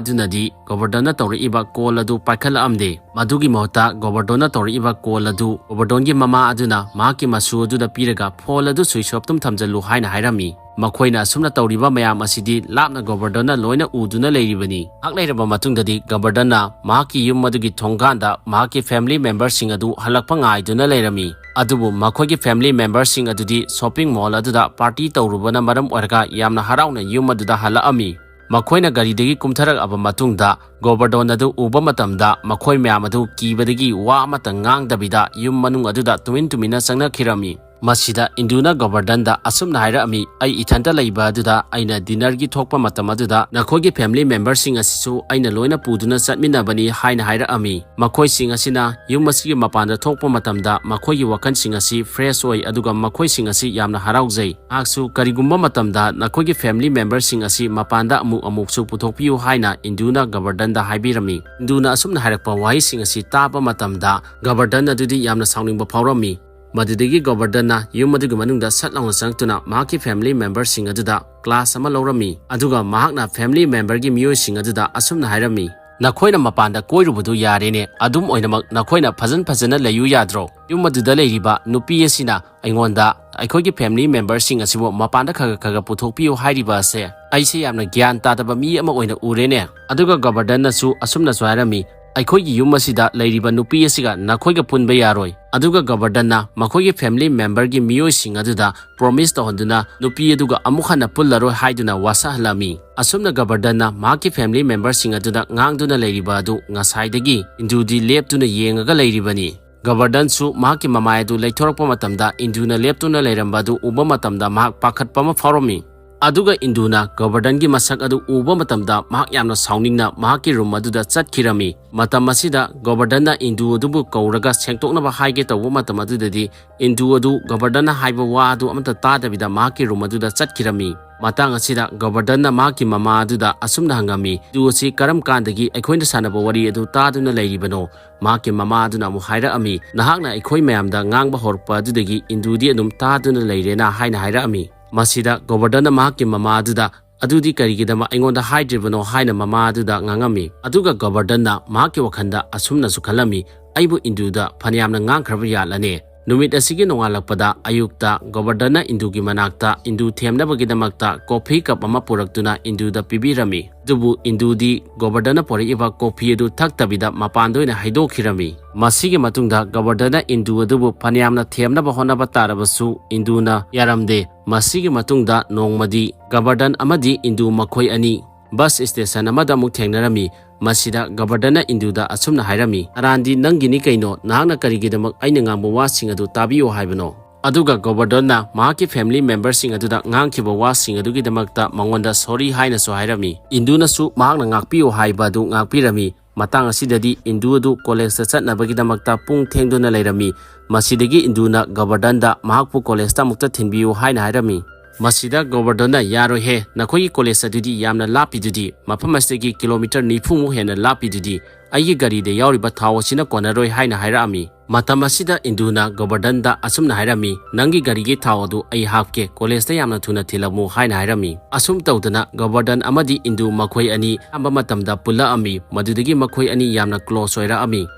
ꯑꯗꯨꯅꯗꯤ ꯒꯣꯕꯔꯗꯣꯟꯅ ꯇꯧꯔꯛꯏꯕ ꯀꯣꯜ ꯑꯗꯨ ꯄꯥꯏꯈꯠꯂꯛꯑꯝꯗꯦ꯫ ꯃꯗꯨꯒꯤ ꯃꯍꯨꯠꯇ ꯒꯣꯕꯔꯗꯣꯟꯅ ꯇꯧꯔꯛꯏꯕ ꯀꯣꯜ ꯑꯗꯨ ꯒꯣꯕꯔꯗꯣꯟꯒꯤ ꯃꯃꯥ ꯑꯗꯨꯅ ꯃꯍꯥꯛꯀꯤ ꯃꯁꯨ ꯑꯗꯨꯗ ꯄꯤꯔꯒ "ꯐꯣꯟ ꯑꯗꯨ ꯁ꯭ꯋꯤꯆ ꯑꯣꯐ ꯇꯨꯝ ꯊꯝꯖꯜꯂꯨ" ꯍꯥꯏꯅ ꯍꯥꯏꯔꯝꯃꯤ꯫ ꯃꯈꯣꯏꯅ ꯑꯁꯨꯝꯅ ꯇꯧꯔꯤꯕ ꯃꯌꯥꯝ ꯑꯁꯤꯗꯤ ꯂꯥꯞꯅ ꯒꯣꯕꯔꯗꯣꯟꯅ ꯂꯣꯏꯅ ꯎꯗꯨꯅ ꯂꯩꯔꯤꯕꯅꯤ꯫ ꯉꯥꯏꯍꯥꯛ ꯂꯩꯔꯕ ꯃꯇꯨꯡꯗꯗꯤ ꯒꯕꯔꯗꯣꯟꯅ ꯃꯍꯥꯛꯀꯤ ꯌꯨꯝ ꯑꯗꯨꯒꯤ ꯊꯣꯡꯒꯥꯟꯗ ꯃꯍꯥꯛꯀꯤ ꯐꯦꯃꯤꯂꯤ ꯃꯦꯝꯕꯔꯁꯤꯡ ꯑꯗꯨ ꯍꯜꯂꯛꯄ ꯉꯥꯏꯗꯨꯅ ꯂꯩꯔꯝꯃꯤ꯫ ꯑꯗꯨꯕꯨ ꯃꯈꯣꯏꯒꯤ ꯐꯦꯃꯤꯂꯤ ꯃꯦꯝꯕꯔꯁꯤꯡ ꯑꯗꯨꯗꯤ ꯁꯣꯄꯤꯡ ꯃꯣꯜ ꯑꯗꯨꯗ ꯄꯥꯔꯇꯤ ꯇꯧꯔꯨꯕꯅ ꯃꯔꯝ ꯑꯣꯏꯔꯒ ꯌꯥꯝꯅ ꯍꯔꯥꯎꯅ ꯌꯨꯝ ꯑꯗꯨꯗ ꯍꯜꯂꯛꯑꯝꯃꯤ꯫ ꯃꯈꯣꯏꯅ ꯒꯥꯔꯤꯗꯒꯤ ꯀꯨꯝꯊꯔꯛꯑꯕ ꯃꯇꯨꯡꯗ ꯒꯣꯕꯔꯗꯣꯟ ꯑꯗꯨ ꯎꯕ ꯃꯇꯝꯗ ꯃꯈꯣꯏ ꯃꯌꯥꯝ ꯑꯗꯨ ꯀꯤꯕꯗꯒꯤ ꯋꯥ ꯑꯃꯠꯇ ꯉꯥꯡꯗꯕꯤꯗ ꯌꯨꯝ ꯃꯅꯨꯡ ꯑꯗꯨꯗ ꯇꯨꯃꯤꯟ ꯇꯨꯃꯤꯟꯅ ꯆꯪꯅꯈꯤꯔꯝꯃꯤ꯫ ꯃꯁꯤꯗ ꯏꯟꯗꯨꯅ ꯒꯣꯕꯔꯗꯟꯗ ꯑꯁꯨꯝꯅ ꯍꯥꯏꯔꯛꯑꯝꯃꯤ, "ꯑꯩ ꯏꯊꯟꯇ ꯂꯩꯕ ꯑꯗꯨꯗ ꯑꯩꯅ ꯗꯤꯅꯔꯒꯤ ꯊꯣꯛꯄ ꯃꯇꯝ ꯑꯗꯨꯗ ꯅꯈꯣꯏꯒꯤ ꯐꯦꯃꯤꯂꯤ ꯃꯦꯝꯕꯔꯁꯤꯡ ꯑꯁꯤꯁꯨ ꯑꯩꯅ ꯂꯣꯏꯅ ꯄꯨꯗꯨꯅ ꯆꯠꯃꯤꯟꯅꯕꯅꯤ" ꯍꯥꯏꯅ ꯍꯥꯏꯔꯛꯑꯝꯃꯤ꯫ ꯃꯈꯣꯏꯁꯤꯡ ꯑꯁꯤꯅ ꯌꯨꯝ ꯑꯁꯤꯒꯤ ꯃꯄꯥꯟꯗ ꯊꯣꯛꯄ ꯃꯇꯝꯗ ꯃꯈꯣꯏꯒꯤ ꯋꯥꯈꯜꯁꯤꯡ ꯑꯁꯤ ꯐ꯭ꯔꯦꯁ ꯑꯣꯏ, ꯑꯗꯨꯒ ꯃꯈꯣꯏꯁꯤꯡ ꯑꯁꯤ ꯌꯥꯝꯅ ꯍꯔꯥꯎꯖꯩ꯫ ꯃꯍꯥꯛꯁꯨ ꯀꯔꯤꯒꯨꯝꯕ ꯃꯇꯝꯗ ꯅꯈꯣꯏꯒꯤ ꯐꯦꯃꯤꯂꯤ ꯃꯦꯝꯕꯔꯁꯤꯡ ꯑꯁꯤ ꯃꯄꯥꯟꯗ ꯑꯃꯨꯛ ꯑꯃꯨꯛꯁꯨ ꯄꯨꯊꯣꯛꯄꯤꯌꯨ ꯍꯥꯏꯅ ꯏꯟꯗꯨꯅ ꯒꯕꯔꯗꯟꯗ ꯍꯥꯏꯕꯤꯔꯝꯃꯤ꯫ ꯏꯟꯗꯨꯅ ꯑꯁꯨꯝꯅ ꯍꯥꯏꯔꯛꯄ ꯋꯥꯍꯩꯁꯤꯡ ꯑꯁꯤ ꯇꯥꯕ ꯃꯇꯝꯗ ꯒꯕꯔꯗꯟ ꯑꯗꯨꯗꯤ ꯌꯥꯝꯅ ꯁꯥꯎꯅꯤꯡꯕ ꯐꯥꯎꯔꯝꯃꯤ꯫ ꯃꯗꯨꯗꯒꯤ ꯒꯣꯕꯔꯗꯟꯅ ꯌꯨꯝ ꯑꯗꯨꯒꯤ ꯃꯅꯨꯡꯗ ꯁꯠ ꯂꯥꯎꯅ ꯆꯪꯂꯛꯇꯨꯅ ꯃꯍꯥꯛꯀꯤ ꯐꯦꯃꯤꯂꯤ ꯃꯦꯝꯕꯔꯁꯤꯡ ꯑꯗꯨꯗ ꯀ꯭ꯂꯥꯁ ꯑꯃ ꯂꯧꯔꯝꯃꯤ꯫ ꯑꯗꯨꯒ ꯃꯍꯥꯛꯅ ꯐꯦꯃꯤꯂꯤ ꯃꯦꯝꯕꯔꯒꯤ ꯃꯤꯑꯣꯏꯁꯤꯡ ꯑꯗꯨꯗ ꯑꯁꯨꯝꯅ ꯍꯥꯏꯔꯝꯃꯤ, "ꯅꯈꯣꯏꯅ ꯃꯄꯥꯟꯗ ꯀꯣꯏꯔꯨꯕꯗꯨ ꯌꯥꯔꯦꯅꯦ, ꯑꯗꯨꯝ ꯑꯣꯏꯅꯃꯛ ꯅꯈꯣꯏꯅ ꯐꯖꯟ ꯐꯖꯅ ꯂꯩꯌꯨ ꯌꯥꯗ꯭ꯔꯣ? ꯌꯨꯝ ꯑꯗꯨꯗ ꯂꯩꯔꯤꯕ ꯅꯨꯄꯤ ꯑꯁꯤꯅ ꯑꯩꯉꯣꯟꯗ ꯑꯩꯈꯣꯏꯒꯤ ꯐꯦꯃꯤꯂꯤ ꯃꯦꯝꯕꯔꯁꯤꯡ ꯑꯁꯤꯕꯨ ꯃꯄꯥꯟꯗ ꯈꯔ ꯈꯔ ꯄꯨꯊꯣꯛꯄꯤꯌꯨ ꯍꯥꯏꯔꯤꯕ ꯑꯁꯦ ꯑꯩꯁꯦ ꯌꯥꯝꯅ ꯒ꯭ꯌꯥꯟ ꯇꯥꯗꯕ ꯃꯤ ꯑꯃ ꯑꯣꯏꯅ ꯎꯔꯦꯅꯦ"꯫ ꯑꯗꯨꯒ ꯒꯕꯔꯗꯟꯅꯁꯨ ꯑꯁꯨꯝꯅꯁꯨ ꯍꯥꯏꯔꯝꯃꯤ, "ꯑꯩꯈꯣꯏꯒꯤ ꯌꯨꯝ ꯑꯁꯤꯗ ꯂꯩꯔꯤꯕ ꯅꯨꯄꯤ ꯑꯁꯤꯒ ꯅꯈꯣꯏꯒ ꯄꯨꯟꯕ ꯌꯥꯔꯣꯏ"꯫ ꯑꯗꯨꯒ ꯒꯕꯔꯗꯟꯅ ꯃꯈꯣꯏꯒꯤ ꯐꯦꯃꯤꯂꯤ ꯃꯦꯝꯕꯔꯒꯤ ꯃꯤꯑꯣꯏꯁꯤꯡ ꯑꯗꯨꯗ ꯄ꯭ꯔꯣꯃꯤꯁ ꯇꯧꯍꯟꯗꯨꯅ ꯅꯨꯄꯤ ꯑꯗꯨꯒ ꯑꯃꯨꯛ ꯍꯟꯅ ꯄꯨꯜꯂꯔꯣꯏ ꯍꯥꯏꯗꯨꯅ ꯋꯥꯁꯛꯍꯜꯂꯝꯃꯤ꯫ ꯑꯁꯨꯝꯅ ꯒꯕꯔꯗꯟꯅ ꯃꯍꯥꯛꯀꯤ ꯐꯦꯃꯤꯂꯤ ꯃꯦꯝꯕꯔꯁꯤꯡ ꯑꯗꯨꯗ ꯉꯥꯡꯗꯨꯅ ꯂꯩꯔꯤꯕ ꯑꯗꯨ ꯉꯁꯥꯏꯗꯒꯤ ꯏꯟꯗꯨꯗꯤ ꯂꯦꯞꯇꯨꯅ ꯌꯦꯡꯉꯒ ꯂꯩꯔꯤꯕꯅꯤ꯫ ꯒꯕꯔꯗꯟꯁꯨ ꯃꯍꯥꯛꯀꯤ ꯃꯃꯥꯏ ꯑꯗꯨ ꯂꯩꯊꯣꯔꯛꯄ ꯃꯇꯝꯗ ꯏꯟꯗꯨꯅ ꯂꯦꯞꯇꯨꯅ ꯂꯩꯔꯝꯕ ꯑꯗꯨ ꯎꯕ ꯃꯇꯝꯗ ꯃꯍꯥꯛ ꯄꯥꯈꯠꯄ ꯑꯃ ꯐꯥꯎꯔꯝꯃꯤ꯫ ꯑꯗꯨꯒ ꯏꯟꯗꯨꯅ ꯒꯣꯕꯔꯗꯟꯒꯤ ꯃꯁꯛ ꯑꯗꯨ ꯎꯕ ꯃꯇꯝꯗ ꯃꯍꯥꯛ ꯌꯥꯝꯅ ꯁꯥꯎꯅꯤꯡꯅ ꯃꯍꯥꯛꯀꯤ ꯔꯨꯝ ꯑꯗꯨꯗ ꯆꯠꯈꯤꯔꯝꯃꯤ꯫ ꯃꯇꯝ ꯑꯁꯤꯗ ꯒꯣꯕꯔꯗꯟꯅ ꯏꯟꯗꯨ ꯑꯗꯨꯕꯨ ꯀꯧꯔꯒ ꯁꯦꯡꯗꯣꯛꯅꯕ ꯍꯥꯏꯒꯦ ꯇꯧꯕ ꯃꯇꯝ ꯑꯗꯨꯗꯗꯤ ꯏꯟꯗꯨ ꯑꯗꯨ ꯒꯣꯕꯔꯗꯟꯅ ꯍꯥꯏꯕ ꯋꯥ ꯑꯗꯨ ꯑꯃꯠꯇ ꯇꯥꯗꯕꯤꯗ ꯃꯍꯥꯛꯀꯤ ꯔꯨꯝ ꯑꯗꯨꯗ ꯆꯠꯈꯤꯔꯝꯃꯤ꯫ ꯃꯇꯥꯡ ꯑꯁꯤꯗ ꯒꯣꯕꯔꯗꯟꯅ ꯃꯍꯥꯛꯀꯤ ꯃꯃꯥ ꯑꯗꯨꯗ ꯑꯁꯨꯝꯅ ꯍꯪꯉꯝꯃꯤ, "ꯏꯟꯗꯨ ꯑꯁꯤ ꯀꯔꯝ ꯀꯥꯟꯗꯒꯤ ꯑꯩꯈꯣꯏꯅ ꯁꯥꯟꯅꯕ ꯋꯥꯔꯤ ꯑꯗꯨ ꯇꯥꯗꯨꯅ ꯂꯩꯔꯤꯕꯅꯣ?" ꯃꯍꯥꯛꯀꯤ ꯃꯃꯥ ꯑꯗꯨꯅ ꯑꯃꯨꯛ ꯍꯥꯏꯔꯛꯑꯝꯃꯤ, "ꯅꯍꯥꯛꯅ ꯑꯩꯈꯣꯏ ꯃꯌꯥꯝꯗ ꯉꯥꯡꯕ ꯍꯧꯔꯛꯄ ꯑꯗꯨꯗꯒꯤ ꯏꯟꯗꯨꯗꯤ ꯑꯗꯨꯝ ꯇꯥꯗꯨꯅ ꯂꯩꯔꯦꯅ" ꯍꯥꯏꯅ ꯍꯥꯏꯔꯛꯑꯝꯃꯤ꯫ ꯃꯁꯤꯗ ꯒꯣꯕꯔꯗꯟꯅ ꯃꯍꯥꯛꯀꯤ ꯃꯃꯥ ꯑꯗꯨꯗ, "ꯑꯗꯨꯗꯤ ꯀꯔꯤꯒꯤꯗꯃꯛ ꯑꯩꯉꯣꯟꯗ ꯍꯥꯏꯗ꯭ꯔꯤꯕꯅꯣ?" ꯍꯥꯏꯅ ꯃꯃꯥ ꯑꯗꯨꯗ ꯉꯥꯡꯉꯝꯃꯤ꯫ ꯑꯗꯨꯒ ꯒꯣꯕꯔꯗꯟꯅ ꯃꯍꯥꯛꯀꯤ ꯋꯥꯈꯜꯗ ꯑꯁꯨꯝꯅꯁꯨ ꯈꯜꯂꯝꯃꯤ, "ꯑꯩꯕꯨ ꯏꯟꯗꯨꯗ ꯐꯅꯌꯥꯝꯅ ꯉꯥꯡꯈ꯭ꯔꯕ ꯌꯥꯠꯂꯅꯦ?" ꯅꯨꯃꯤꯠ ꯑꯁꯤꯒꯤ ꯅꯣꯡꯉꯥꯜꯂꯛꯄꯗ ꯑꯌꯨꯛꯇ ꯒꯣꯕꯔꯗꯟꯅ ꯏꯟꯗꯨꯒꯤ ꯃꯅꯥꯛꯇ ꯏꯟꯗꯨ ꯊꯦꯝꯅꯕꯒꯤꯗꯃꯛꯇ ꯀꯣꯐꯤ ꯀꯞ ꯑꯃ ꯄꯨꯔꯛꯇꯨꯅ ꯏꯟꯗꯨꯗ ꯄꯤꯕꯤꯔꯝꯃꯤ꯫ ꯑꯗꯨꯕꯨ ꯏꯟꯗꯨꯗꯤ ꯒꯣꯕꯔꯗꯟꯅ ꯄꯨꯔꯛꯏꯕ ꯀꯣꯐꯤ ꯑꯗꯨ ꯊꯛꯇꯕꯤꯗ ꯃꯄꯥꯟꯗ ꯑꯣꯏꯅ ꯍꯩꯗꯣꯛꯈꯤꯔꯝꯃꯤ꯫ ꯃꯁꯤꯒꯤ ꯃꯇꯨꯡꯗ ꯒꯣꯕꯔꯗꯟꯅ ꯏꯟꯗꯨ ꯑꯗꯨꯕꯨ ꯐꯅꯌꯥꯝꯅ ꯊꯦꯝꯅꯕ ꯍꯣꯠꯅꯕ ꯇꯥꯔꯕꯁꯨ ꯏꯟꯗꯨꯅ ꯌꯥꯔꯝꯗꯦ꯫ ꯃꯁꯤꯒꯤ ꯃꯇꯨꯡꯗ ꯅꯣꯡꯃꯗꯤ ꯒꯣꯕꯔꯗꯟ ꯑꯃꯗꯤ ꯏꯟꯗꯨ ꯃꯈꯣꯏ ꯑꯅꯤ ꯕꯁ ꯁ꯭ꯇꯦꯁꯟ ꯑꯃꯗ ꯑꯃꯨꯛ ꯊꯦꯡꯅꯔꯝꯃꯤ꯫ ꯃꯁꯤꯗ ꯒꯣꯕꯔꯗꯟꯅ ꯏꯟꯗꯨꯗ ꯑꯁꯨꯝꯅ ꯍꯥꯏꯔꯝꯃꯤ, "ꯇꯔꯥꯟꯗꯤ ꯅꯪꯒꯤꯅꯤ ꯀꯩꯅꯣ? ꯅꯍꯥꯛꯅ ꯀꯔꯤꯒꯤꯗꯃꯛ ꯑꯩꯅ ꯉꯥꯡꯕ ꯋꯥꯁꯤꯡ ꯑꯗꯨ ꯇꯥꯕꯤꯌꯨ ꯍꯥꯏꯕꯅꯣ?" ꯑꯗꯨꯒ ꯒꯣꯕꯔꯗꯟꯅ ꯃꯍꯥꯛꯀꯤ ꯐꯦꯃꯤꯂꯤ ꯃꯦꯝꯕꯔꯁꯤꯡ ꯑꯗꯨꯗ ꯉꯥꯡꯈꯤꯕ ꯋꯥꯁꯤꯡ ꯑꯗꯨꯒꯤꯗꯃꯛꯇ ꯃꯉꯣꯟꯗ ꯁꯣꯔꯤ ꯍꯥꯏꯅꯁꯨ ꯍꯥꯏꯔꯝꯃꯤ꯫ ꯏꯟꯗꯨꯅꯁꯨ ꯃꯍꯥꯛꯅ ꯉꯥꯛꯄꯤꯌꯨ ꯍꯥꯏꯕ ꯑꯗꯨ ꯉꯥꯛꯄꯤꯔꯝꯃꯤ꯫ ꯃꯇꯥꯡ ꯑꯁꯤꯗꯗꯤ ꯏꯟꯗꯨ ꯑꯗꯨ ꯀꯣꯂꯦꯖꯇ ꯆꯠꯅꯕꯒꯤꯗꯃꯛꯇ ꯄꯨꯡ ꯊꯦꯡꯗꯨꯅ ꯂꯩꯔꯝꯃꯤ꯫ ꯃꯁꯤꯗꯒꯤ ꯏꯟꯗꯨꯅ ꯒꯣꯕꯔꯗꯟꯗ ꯃꯍꯥꯛꯄꯨ ꯀꯣꯂꯦꯖꯇ ꯑꯃꯨꯛꯇ ꯊꯤꯟꯕꯤꯌꯨ ꯍꯥꯏꯅ ꯍꯥꯏꯔꯝꯃꯤ꯫ ꯃꯁꯤꯗ ꯒꯣꯕꯔꯗꯟꯅ, "ꯌꯥꯔꯣꯏꯍꯦ, ꯅꯈꯣꯏꯒꯤ ꯀꯣꯂꯦꯖ ꯑꯗꯨꯗꯤ ꯌꯥꯝꯅ ꯂꯥꯞꯄꯤꯗꯨꯗꯤ, ꯃꯐꯝ ꯑꯁꯤꯗꯒꯤ ꯀꯤꯂꯣꯃꯤꯇꯔ ꯅꯤꯐꯨꯃꯨꯛ ꯍꯦꯟꯅ ꯂꯥꯞꯄꯤꯗꯨꯗꯤ, ꯑꯩꯒꯤ ꯒꯥꯔꯤꯗ ꯌꯥꯎꯔꯤꯕ ꯊꯥꯎ ꯑꯁꯤꯅ ꯀꯣꯟꯅꯔꯣꯏ" ꯍꯥꯏꯅ ꯍꯥꯏꯔꯛꯑꯝꯃꯤ꯫ ꯃꯇꯝ ꯑꯁꯤꯗ ꯏꯟꯗꯨꯅ ꯒꯣꯕꯔꯗꯟꯗ ꯑꯁꯨꯝꯅ ꯍꯥꯏꯔꯝꯃꯤ, "ꯅꯪꯒꯤ ꯒꯥꯔꯤꯒꯤ ꯊꯥꯎ ꯑꯗꯨ ꯑꯩ ꯍꯥꯞꯀꯦ, ꯀꯣꯂꯦꯖꯇ ꯌꯥꯝꯅ ꯊꯨꯅ ꯊꯤꯜꯂꯝꯃꯨ" ꯍꯥꯏꯅ ꯍꯥꯏꯔꯝꯃꯤ꯫ ꯑꯁꯨꯝ ꯇꯧꯗꯅ ꯒꯣꯕꯔꯗꯟ ꯑꯃꯗꯤ ꯏꯟꯗꯨ ꯃꯈꯣꯏ ꯑꯅꯤ ꯑꯍꯥꯟꯕ ꯃꯇꯝꯗ ꯄꯨꯜꯂꯛꯑꯝꯃꯤ꯫ ꯃꯗꯨꯗꯒꯤ ꯃꯈꯣꯏ ꯑꯅꯤ ꯌꯥꯝꯅ ꯀ꯭ꯂꯣꯁ ꯑꯣꯏꯔꯛꯑꯝꯃꯤ꯫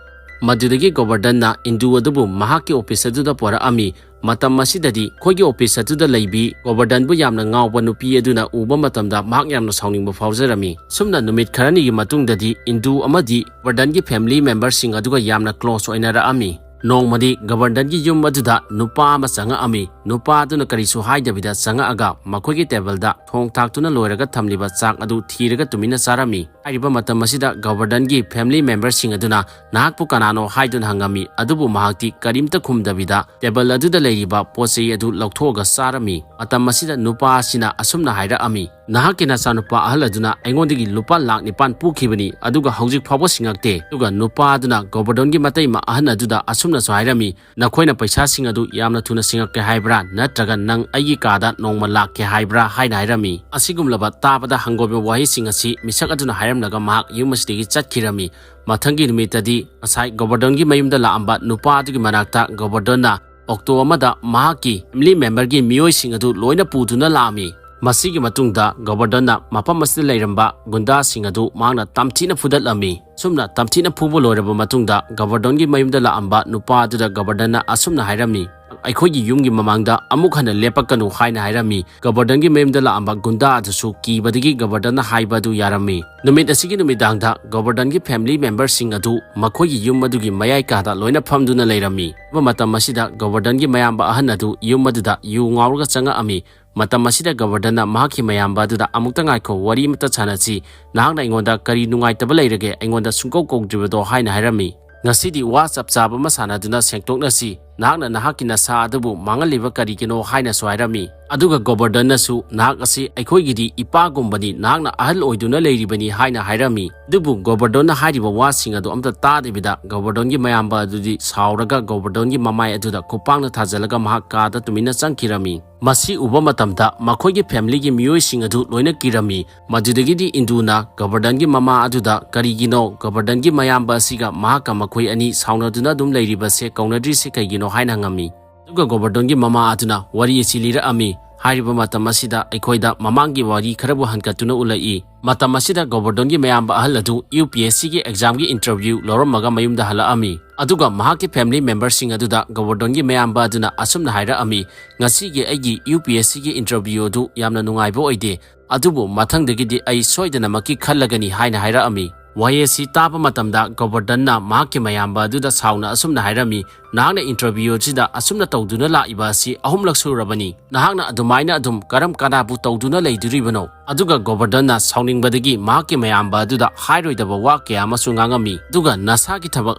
ꯃꯗꯨꯗꯒꯤ ꯒꯣꯕꯔꯗꯟꯅ ꯏꯟꯗꯨ ꯑꯗꯨꯕꯨ ꯃꯍꯥꯛꯀꯤ ꯑꯣꯐꯤꯁ ꯑꯗꯨꯗ ꯄꯨꯔꯛꯑꯝꯃꯤ꯫ ꯃꯇꯝ ꯑꯁꯤꯗꯗꯤ ꯑꯩꯈꯣꯏꯒꯤ ꯑꯣꯐꯤꯁ ꯑꯗꯨꯗ ꯂꯩꯕꯤ ꯒꯣꯕꯔꯗꯟꯕꯨ ꯌꯥꯝꯅ ꯉꯥꯎꯕ ꯅꯨꯄꯤ ꯑꯗꯨꯅ ꯎꯕ ꯃꯇꯝꯗ ꯃꯍꯥꯛ ꯌꯥꯝꯅ ꯁꯥꯎꯅꯤꯡꯕ ꯐꯥꯎꯖꯔꯝꯃꯤ꯫ ꯁꯨꯝꯅ ꯅꯨꯃꯤꯠ ꯈꯔꯅꯤꯒꯤ ꯃꯇꯨꯡꯗꯗꯤ ꯏꯟꯗꯨ ꯑꯃꯗꯤ ꯒꯣꯕꯔꯗꯟꯒꯤ ꯐꯦꯃꯤꯂꯤ ꯃꯦꯝꯕꯔꯁꯤꯡ ꯑꯗꯨꯒ ꯌꯥꯝꯅ ꯀ꯭ꯂꯣꯁ ꯑꯣꯏꯅꯔꯛꯑꯝꯃꯤ꯫ ꯅꯣꯡꯃꯗꯤ ꯒꯣꯕꯔꯗꯟꯒꯤ ꯌꯨꯝ ꯑꯗꯨꯗ ꯅꯨꯄꯥ ꯑꯃ ꯆꯪꯉꯛꯑꯝꯃꯤ꯫ ꯅꯨꯄꯥ ꯑꯗꯨꯅ ꯀꯔꯤꯁꯨ ꯍꯥꯏꯗꯕꯤꯗ ꯆꯪꯉꯛꯑꯒ ꯃꯈꯣꯏꯒꯤ ꯇꯦꯕꯜꯗ ꯊꯣꯡ ꯊꯥꯛꯇꯨꯅ ꯂꯣꯏꯔꯒ ꯊꯝꯂꯤꯕ ꯆꯥꯛ ꯑꯗꯨ ꯊꯤꯔꯒ ꯇꯨꯃꯤꯟꯅ ꯆꯥꯔꯝꯃꯤ꯫ ꯍꯥꯏꯔꯤꯕ ꯃꯇꯝ ꯑꯁꯤꯗ ꯒꯣꯕꯔꯗꯟꯒꯤ family memberꯁꯤꯡ ꯑꯗꯨꯅ ꯅꯍꯥꯛꯄꯨ ꯀꯅꯥꯅꯣ ꯍꯥꯏꯗꯨꯅ ꯍꯪꯉꯝꯃꯤ, ꯑꯗꯨꯕꯨ ꯃꯍꯥꯛꯇꯤ ꯀꯔꯤꯝꯇ ꯈꯨꯝꯗꯕꯤꯗ table ꯑꯗꯨꯗ ꯂꯩꯔꯤꯕ ꯄꯣꯠ ꯆꯩ ꯑꯗꯨ ꯂꯧꯊꯣꯛꯑꯒ ꯆꯥꯔꯝꯃꯤ꯫ ꯃꯇꯝ ꯑꯁꯤꯗ ꯅꯨꯄꯥ ꯑꯁꯤꯅ ꯑꯁꯨꯝꯅ ꯍꯥꯏꯔꯛꯑꯝꯃꯤ, "ꯅꯍꯥꯛꯀꯤ ꯅꯆꯥꯅꯨꯄꯥ ꯑꯍꯜ ꯑꯗꯨꯅ ꯑꯩꯉꯣꯟꯗꯒꯤ ꯂꯨꯄꯥ ꯂꯥꯈ ꯅꯤꯄꯥꯟ ꯄꯨꯈꯤꯕꯅꯤ, ꯑꯗꯨꯒ ꯍꯧꯖꯤꯛ ꯐꯥꯎꯕ ꯁꯤꯡꯉꯛꯇꯦ"꯫ ꯑꯗꯨꯒ ꯅꯨꯄꯥ ꯑꯗꯨꯅ ꯒꯣꯕꯔꯗꯣꯟꯒꯤ ꯃꯇꯩꯃ ꯑꯍꯟ ꯑꯗꯨꯗ ꯑꯁꯨꯝꯅꯁꯨ ꯍꯥꯏꯔꯝꯃꯤ, "ꯅꯈꯣꯏꯅ ꯄꯩꯁꯥꯁꯤꯡ ꯑꯗꯨ ꯌꯥꯝꯅ ꯊꯨꯅ ꯁꯤꯡꯉꯛꯀꯦ ꯍꯥꯏꯕ꯭ꯔꯥ, ꯅꯠꯇ꯭ꯔꯒ ꯅꯪ ꯑꯩꯒꯤ ꯀꯥꯗ ꯅꯣꯡꯃ ꯂꯥꯛꯀꯦ ꯍꯥꯏꯕ꯭ꯔꯥ?" ꯍꯥꯏꯅ ꯍꯥꯏꯔꯝꯃꯤ꯫ ꯑꯁꯤꯒꯨꯝꯂꯕ ꯇꯥꯕꯗ ꯍꯪꯒꯣꯏꯕ ꯋꯥꯍꯩꯁꯤꯡ ꯑꯁꯤ ꯃꯤꯁꯛ ꯑꯗꯨꯅ ꯍꯥꯏꯔꯝꯂꯒ ꯃꯍꯥꯛ ꯌꯨꯝ ꯑꯁꯤꯗꯒꯤ ꯆꯠꯈꯤꯔꯝꯃꯤ꯫ ꯃꯊꯪꯒꯤ ꯅꯨꯃꯤꯠꯇꯗꯤ ꯉꯁꯥꯏ ꯒꯣꯕꯔꯗꯣꯟꯒꯤ ꯃꯌꯨꯝꯗ ꯂꯥꯛꯑꯝꯕ ꯅꯨꯄꯥ ꯑꯗꯨꯒꯤ ꯃꯅꯥꯛꯇ ꯒꯣꯕꯔꯗꯣꯟꯅ ꯑꯣꯛꯇꯣ ꯑꯃꯗ ꯃꯍꯥꯛꯀꯤ family memberꯒꯤ ꯃꯤꯑꯣꯏꯁꯤꯡ ꯑꯗꯨ ꯂꯣꯏꯅ ꯄꯨꯗꯨꯅ ꯂꯥꯛꯑꯝꯃꯤ꯫ ꯃꯁꯤꯒꯤ ꯃꯇꯨꯡꯗ ꯒꯣꯕꯔꯗꯣꯟꯅ ꯃꯐꯝ ꯑꯁꯤꯗ ꯂꯩꯔꯝꯕ ꯒꯨꯟꯗꯥꯁꯤꯡ ꯑꯗꯨ ꯃꯍꯥꯛꯅ ꯇꯝꯊꯤꯅ ꯐꯨꯗꯠꯂꯝꯃꯤ꯫ ꯁꯨꯝꯅ ꯇꯝꯊꯤꯅ ꯐꯨꯕ ꯂꯣꯏꯔꯕ ꯃꯇꯨꯡꯗ ꯒꯣꯕꯔꯗꯣꯟꯒꯤ ꯃꯌꯨꯝꯗ ꯂꯥꯛꯑꯝꯕ ꯅꯨꯄꯥ ꯑꯗꯨꯗ ꯒꯣꯕꯔꯗꯣꯟꯅ ꯑꯁꯨꯝꯅ ꯍꯥꯏꯔꯝꯃꯤ, "ꯑꯩꯈꯣꯏꯒꯤ ꯌꯨꯝꯒꯤ ꯃꯃꯥꯡꯗ ꯑꯃꯨꯛ ꯍꯟꯅ ꯂꯦꯞꯄꯛꯀꯅꯨ" ꯍꯥꯏꯅ ꯍꯥꯏꯔꯝꯃꯤ꯫ ꯒꯣꯕꯔꯗꯣꯟꯒꯤ ꯃꯌꯨꯝꯗ ꯂꯥꯛꯑꯝꯕ ꯒꯨꯟꯗꯥ ꯑꯗꯨꯁꯨ ꯀꯤꯕꯗꯒꯤ ꯒꯣꯕꯔꯗꯣꯟꯅ ꯍꯥꯏꯕ ꯑꯗꯨ ꯌꯥꯔꯝꯃꯤ꯫ ꯅꯨꯃꯤꯠ ꯑꯁꯤꯒꯤ ꯅꯨꯃꯤꯗꯥꯡꯗ ꯒꯣꯕꯔꯗꯣꯟꯒꯤ family memberꯁꯤꯡ ꯑꯗꯨ ꯃꯈꯣꯏꯒꯤ ꯌꯨꯝ ꯑꯗꯨꯒꯤ ꯃꯌꯥꯏ ꯀꯥꯗ ꯂꯣꯏꯅ ꯐꯝꯗꯨꯅ ꯂꯩꯔꯝꯃꯤ꯫ ꯃꯇꯝ ꯑꯁꯤꯗ ꯒꯣꯕꯔꯗꯣꯟꯒꯤ ꯃꯌꯥꯝꯕ ꯑꯍꯟ ꯑꯗꯨ ꯌꯨꯝ ꯑꯗꯨꯗ ꯌꯨ ꯉꯥꯎꯔꯒ ꯆꯪꯉꯛꯑꯝꯃꯤ꯫ ꯃꯇꯝ ꯑꯁꯤꯗ ꯒꯣꯕꯔꯗꯣꯟꯅ ꯃꯍꯥꯛꯀꯤ ꯃꯌꯥꯝꯕ ꯑꯗꯨꯗ, "ꯑꯃꯨꯛꯇ ꯉꯥꯏꯈꯣ, ꯋꯥꯔꯤ ꯑꯃꯇ ꯁꯥꯟꯅꯁꯤ꯫ ꯅꯍꯥꯛꯅ ꯑꯩꯉꯣꯟꯗ ꯀꯔꯤ ꯅꯨꯡꯉꯥꯏꯇꯕ ꯂꯩꯔꯒꯦ ꯑꯩꯉꯣꯟꯗ ꯁꯨꯡꯀꯧ ꯀꯧꯗ꯭ꯔꯤꯕꯗꯣ?" ꯍꯥꯏꯅ ꯍꯥꯏꯔꯝꯃꯤ꯫ "ꯉꯁꯤꯗꯤ ꯋꯥ ꯆꯞ ꯆꯥꯕ ꯑꯃ ꯁꯥꯟꯅꯗꯨꯅ ꯁꯦꯡꯗꯣꯛꯅꯁꯤ꯫ ꯅꯍꯥꯛꯅ ꯅꯍꯥꯛꯀꯤ ꯅꯁꯥ ꯑꯗꯨꯕꯨ ꯃꯥꯡꯍꯜꯂꯤꯕ ꯀꯔꯤꯒꯤꯅꯣ?" ꯍꯥꯏꯅꯁꯨ ꯍꯥꯏꯔꯝꯃꯤ꯫ ꯑꯗꯨꯒ ꯒꯣꯕꯔꯗꯣꯟꯅꯁꯨ, "ꯅꯍꯥꯛ ꯑꯁꯤ ꯑꯩꯈꯣꯏꯒꯤꯗꯤ ꯏꯄꯥꯒꯨꯝꯕꯅꯤ, ꯅꯍꯥꯛꯅ ꯑꯍꯜ ꯑꯣꯏꯗꯨꯅ ꯂꯩꯔꯤꯕꯅꯤ" ꯍꯥꯏꯅ ꯍꯥꯏꯔꯝꯃꯤ꯫ ꯑꯗꯨꯕꯨ ꯒꯣꯕꯔꯗꯣꯟꯅ ꯍꯥꯏꯔꯤꯕ ꯋꯥꯁꯤꯡ ꯑꯗꯨ ꯑꯝꯇ ꯇꯥꯗꯕꯤꯗ ꯒꯣꯕꯔꯗꯣꯟꯒꯤ ꯃꯌꯥꯝꯕ ꯑꯗꯨꯗꯤ ꯁꯥꯎꯔꯒ ꯒꯣꯕꯔꯗꯣꯟꯒꯤ ꯃꯃꯥꯏ ꯑꯗꯨꯗ ꯈꯨꯄꯥꯛꯅ ꯊꯥꯖꯤꯜꯂꯒ ꯃꯍꯥꯛ ꯀꯥꯗ ꯇꯨꯃꯤꯟꯅ ꯆꯪꯈꯤꯔꯝꯃꯤ꯫ ꯃꯁꯤ ꯎꯕ ꯃꯇꯝꯗ ꯃꯈꯣꯏꯒꯤ familyꯒꯤ ꯃꯤꯑꯣꯏꯁꯤꯡ ꯑꯗꯨ ꯂꯣꯏꯅ ꯀꯤꯔꯝꯃꯤ꯫ ꯃꯗꯨꯗꯒꯤꯗꯤ ꯏꯟꯗꯨꯅ ꯒꯣꯕꯔꯗꯣꯟꯒꯤ ꯃꯃꯥ ꯑꯗꯨꯗ, "ꯀꯔꯤꯒꯤꯅꯣ ꯒꯣꯕꯔꯗꯣꯟꯒꯤ ꯃꯌꯥꯝꯕ ꯑꯁꯤꯒ ꯃꯍꯥꯛꯀ ꯃꯈꯣꯏ ꯑꯅꯤ ꯁꯥꯎꯅꯗꯨꯅ ꯑꯗꯨꯝ ꯂꯩꯔꯤꯕꯁꯦ, ꯀꯧꯅꯗ꯭ꯔꯤꯁꯦ ꯀꯩꯒꯤꯅꯣ?" ꯍꯥꯏꯅ ꯍꯪꯉꯝꯃꯤ꯫ ꯑꯗꯨꯒ ꯒꯣꯕꯔꯗꯣꯟꯒꯤ ꯃꯃꯥ ꯑꯗꯨꯅ ꯋꯥꯔꯤ ꯑꯁꯤ ꯂꯤꯔꯛꯑꯝꯃꯤ꯫ ꯍꯥꯏꯔꯤꯕ ꯃꯇꯝ ꯑꯁꯤꯗ ꯑꯩꯈꯣꯏꯗ ꯃꯃꯥꯡꯒꯤ ꯋꯥꯔꯤ ꯈꯔꯕꯨ ꯍꯟꯒꯠꯇꯨꯅ ꯎꯠꯂꯛꯏ꯫ ꯃꯇꯝ ꯑꯁꯤꯗ ꯒꯣꯕꯔꯗꯣꯟꯒꯤ ꯃꯌꯥꯝꯕ ꯑꯍꯜ ꯑꯗꯨ UPSCꯒꯤ examꯒꯤ interview ꯂꯧꯔꯝꯃꯒ ꯃꯌꯨꯝꯗ ꯍꯜꯂꯛꯑꯝꯃꯤ꯫ ꯑꯗꯨꯒ ꯃꯍꯥꯛꯀꯤ family memberꯁꯤꯡ ꯑꯗꯨꯗ ꯒꯣꯕꯔꯗꯣꯟꯒꯤ ꯃꯌꯥꯝꯕ ꯑꯗꯨꯅ ꯑꯁꯨꯝꯅ ꯍꯥꯏꯔꯛꯑꯝꯃꯤ, "ꯉꯁꯤꯒꯤ ꯑꯩꯒꯤ UPSCꯒꯤ interview ꯑꯗꯨ ꯌꯥꯝꯅ ꯅꯨꯡꯉꯥꯏꯕ ꯑꯣꯏꯗꯦ, ꯑꯗꯨꯕꯨ ꯃꯊꯪꯗꯒꯤꯗꯤ ꯑꯩ ꯁꯣꯏꯗꯅꯃꯛꯀꯤ ꯈꯜꯂꯒꯅꯤ" ꯍꯥꯏꯅ ꯍꯥꯏꯔꯛꯑꯝꯃꯤ꯫ ꯋꯥꯍꯩ ꯑꯁꯤ ꯇꯥꯕ ꯃꯇꯝꯗ ꯒꯣꯕꯔꯗꯟꯅ ꯃꯍꯥꯛꯀꯤ ꯃꯌꯥꯝꯕ ꯑꯗꯨꯗ ꯁꯥꯎꯅ ꯑꯁꯨꯝꯅ ꯍꯥꯏꯔꯝꯃꯤ, "ꯅꯍꯥꯛꯅ ꯏꯟꯇꯔꯚ꯭ꯌꯨ ꯑꯁꯤꯗ ꯑꯁꯨꯝꯅ ꯇꯧꯗꯨꯅ ꯂꯥꯛꯏꯕ ꯑꯁꯤ ꯑꯍꯨꯝꯂꯛ ꯁꯨꯔꯕꯅꯤ꯫ ꯅꯍꯥꯛꯅ ꯑꯗꯨꯃꯥꯏꯅ ꯑꯗꯨꯝ ꯀꯔꯝ ꯀꯅꯥꯕꯨ ꯇꯧꯗꯨꯅ ꯂꯩꯗꯣꯔꯤꯕꯅꯣ?" ꯑꯗꯨꯒ ꯒꯣꯕꯔꯗꯟꯅ ꯁꯥꯎꯅꯤꯡꯕꯗꯒꯤ ꯃꯍꯥꯛꯀꯤ ꯃꯌꯥꯝꯕ ꯑꯗꯨꯗ ꯍꯥꯏꯔꯣꯏꯗꯕ ꯋꯥ ꯀꯌꯥ ꯑꯃꯁꯨ ꯉꯥꯡꯉꯝꯃꯤ꯫ ꯑꯗꯨꯒ "ꯅꯁꯥꯒꯤ ꯊꯕꯛ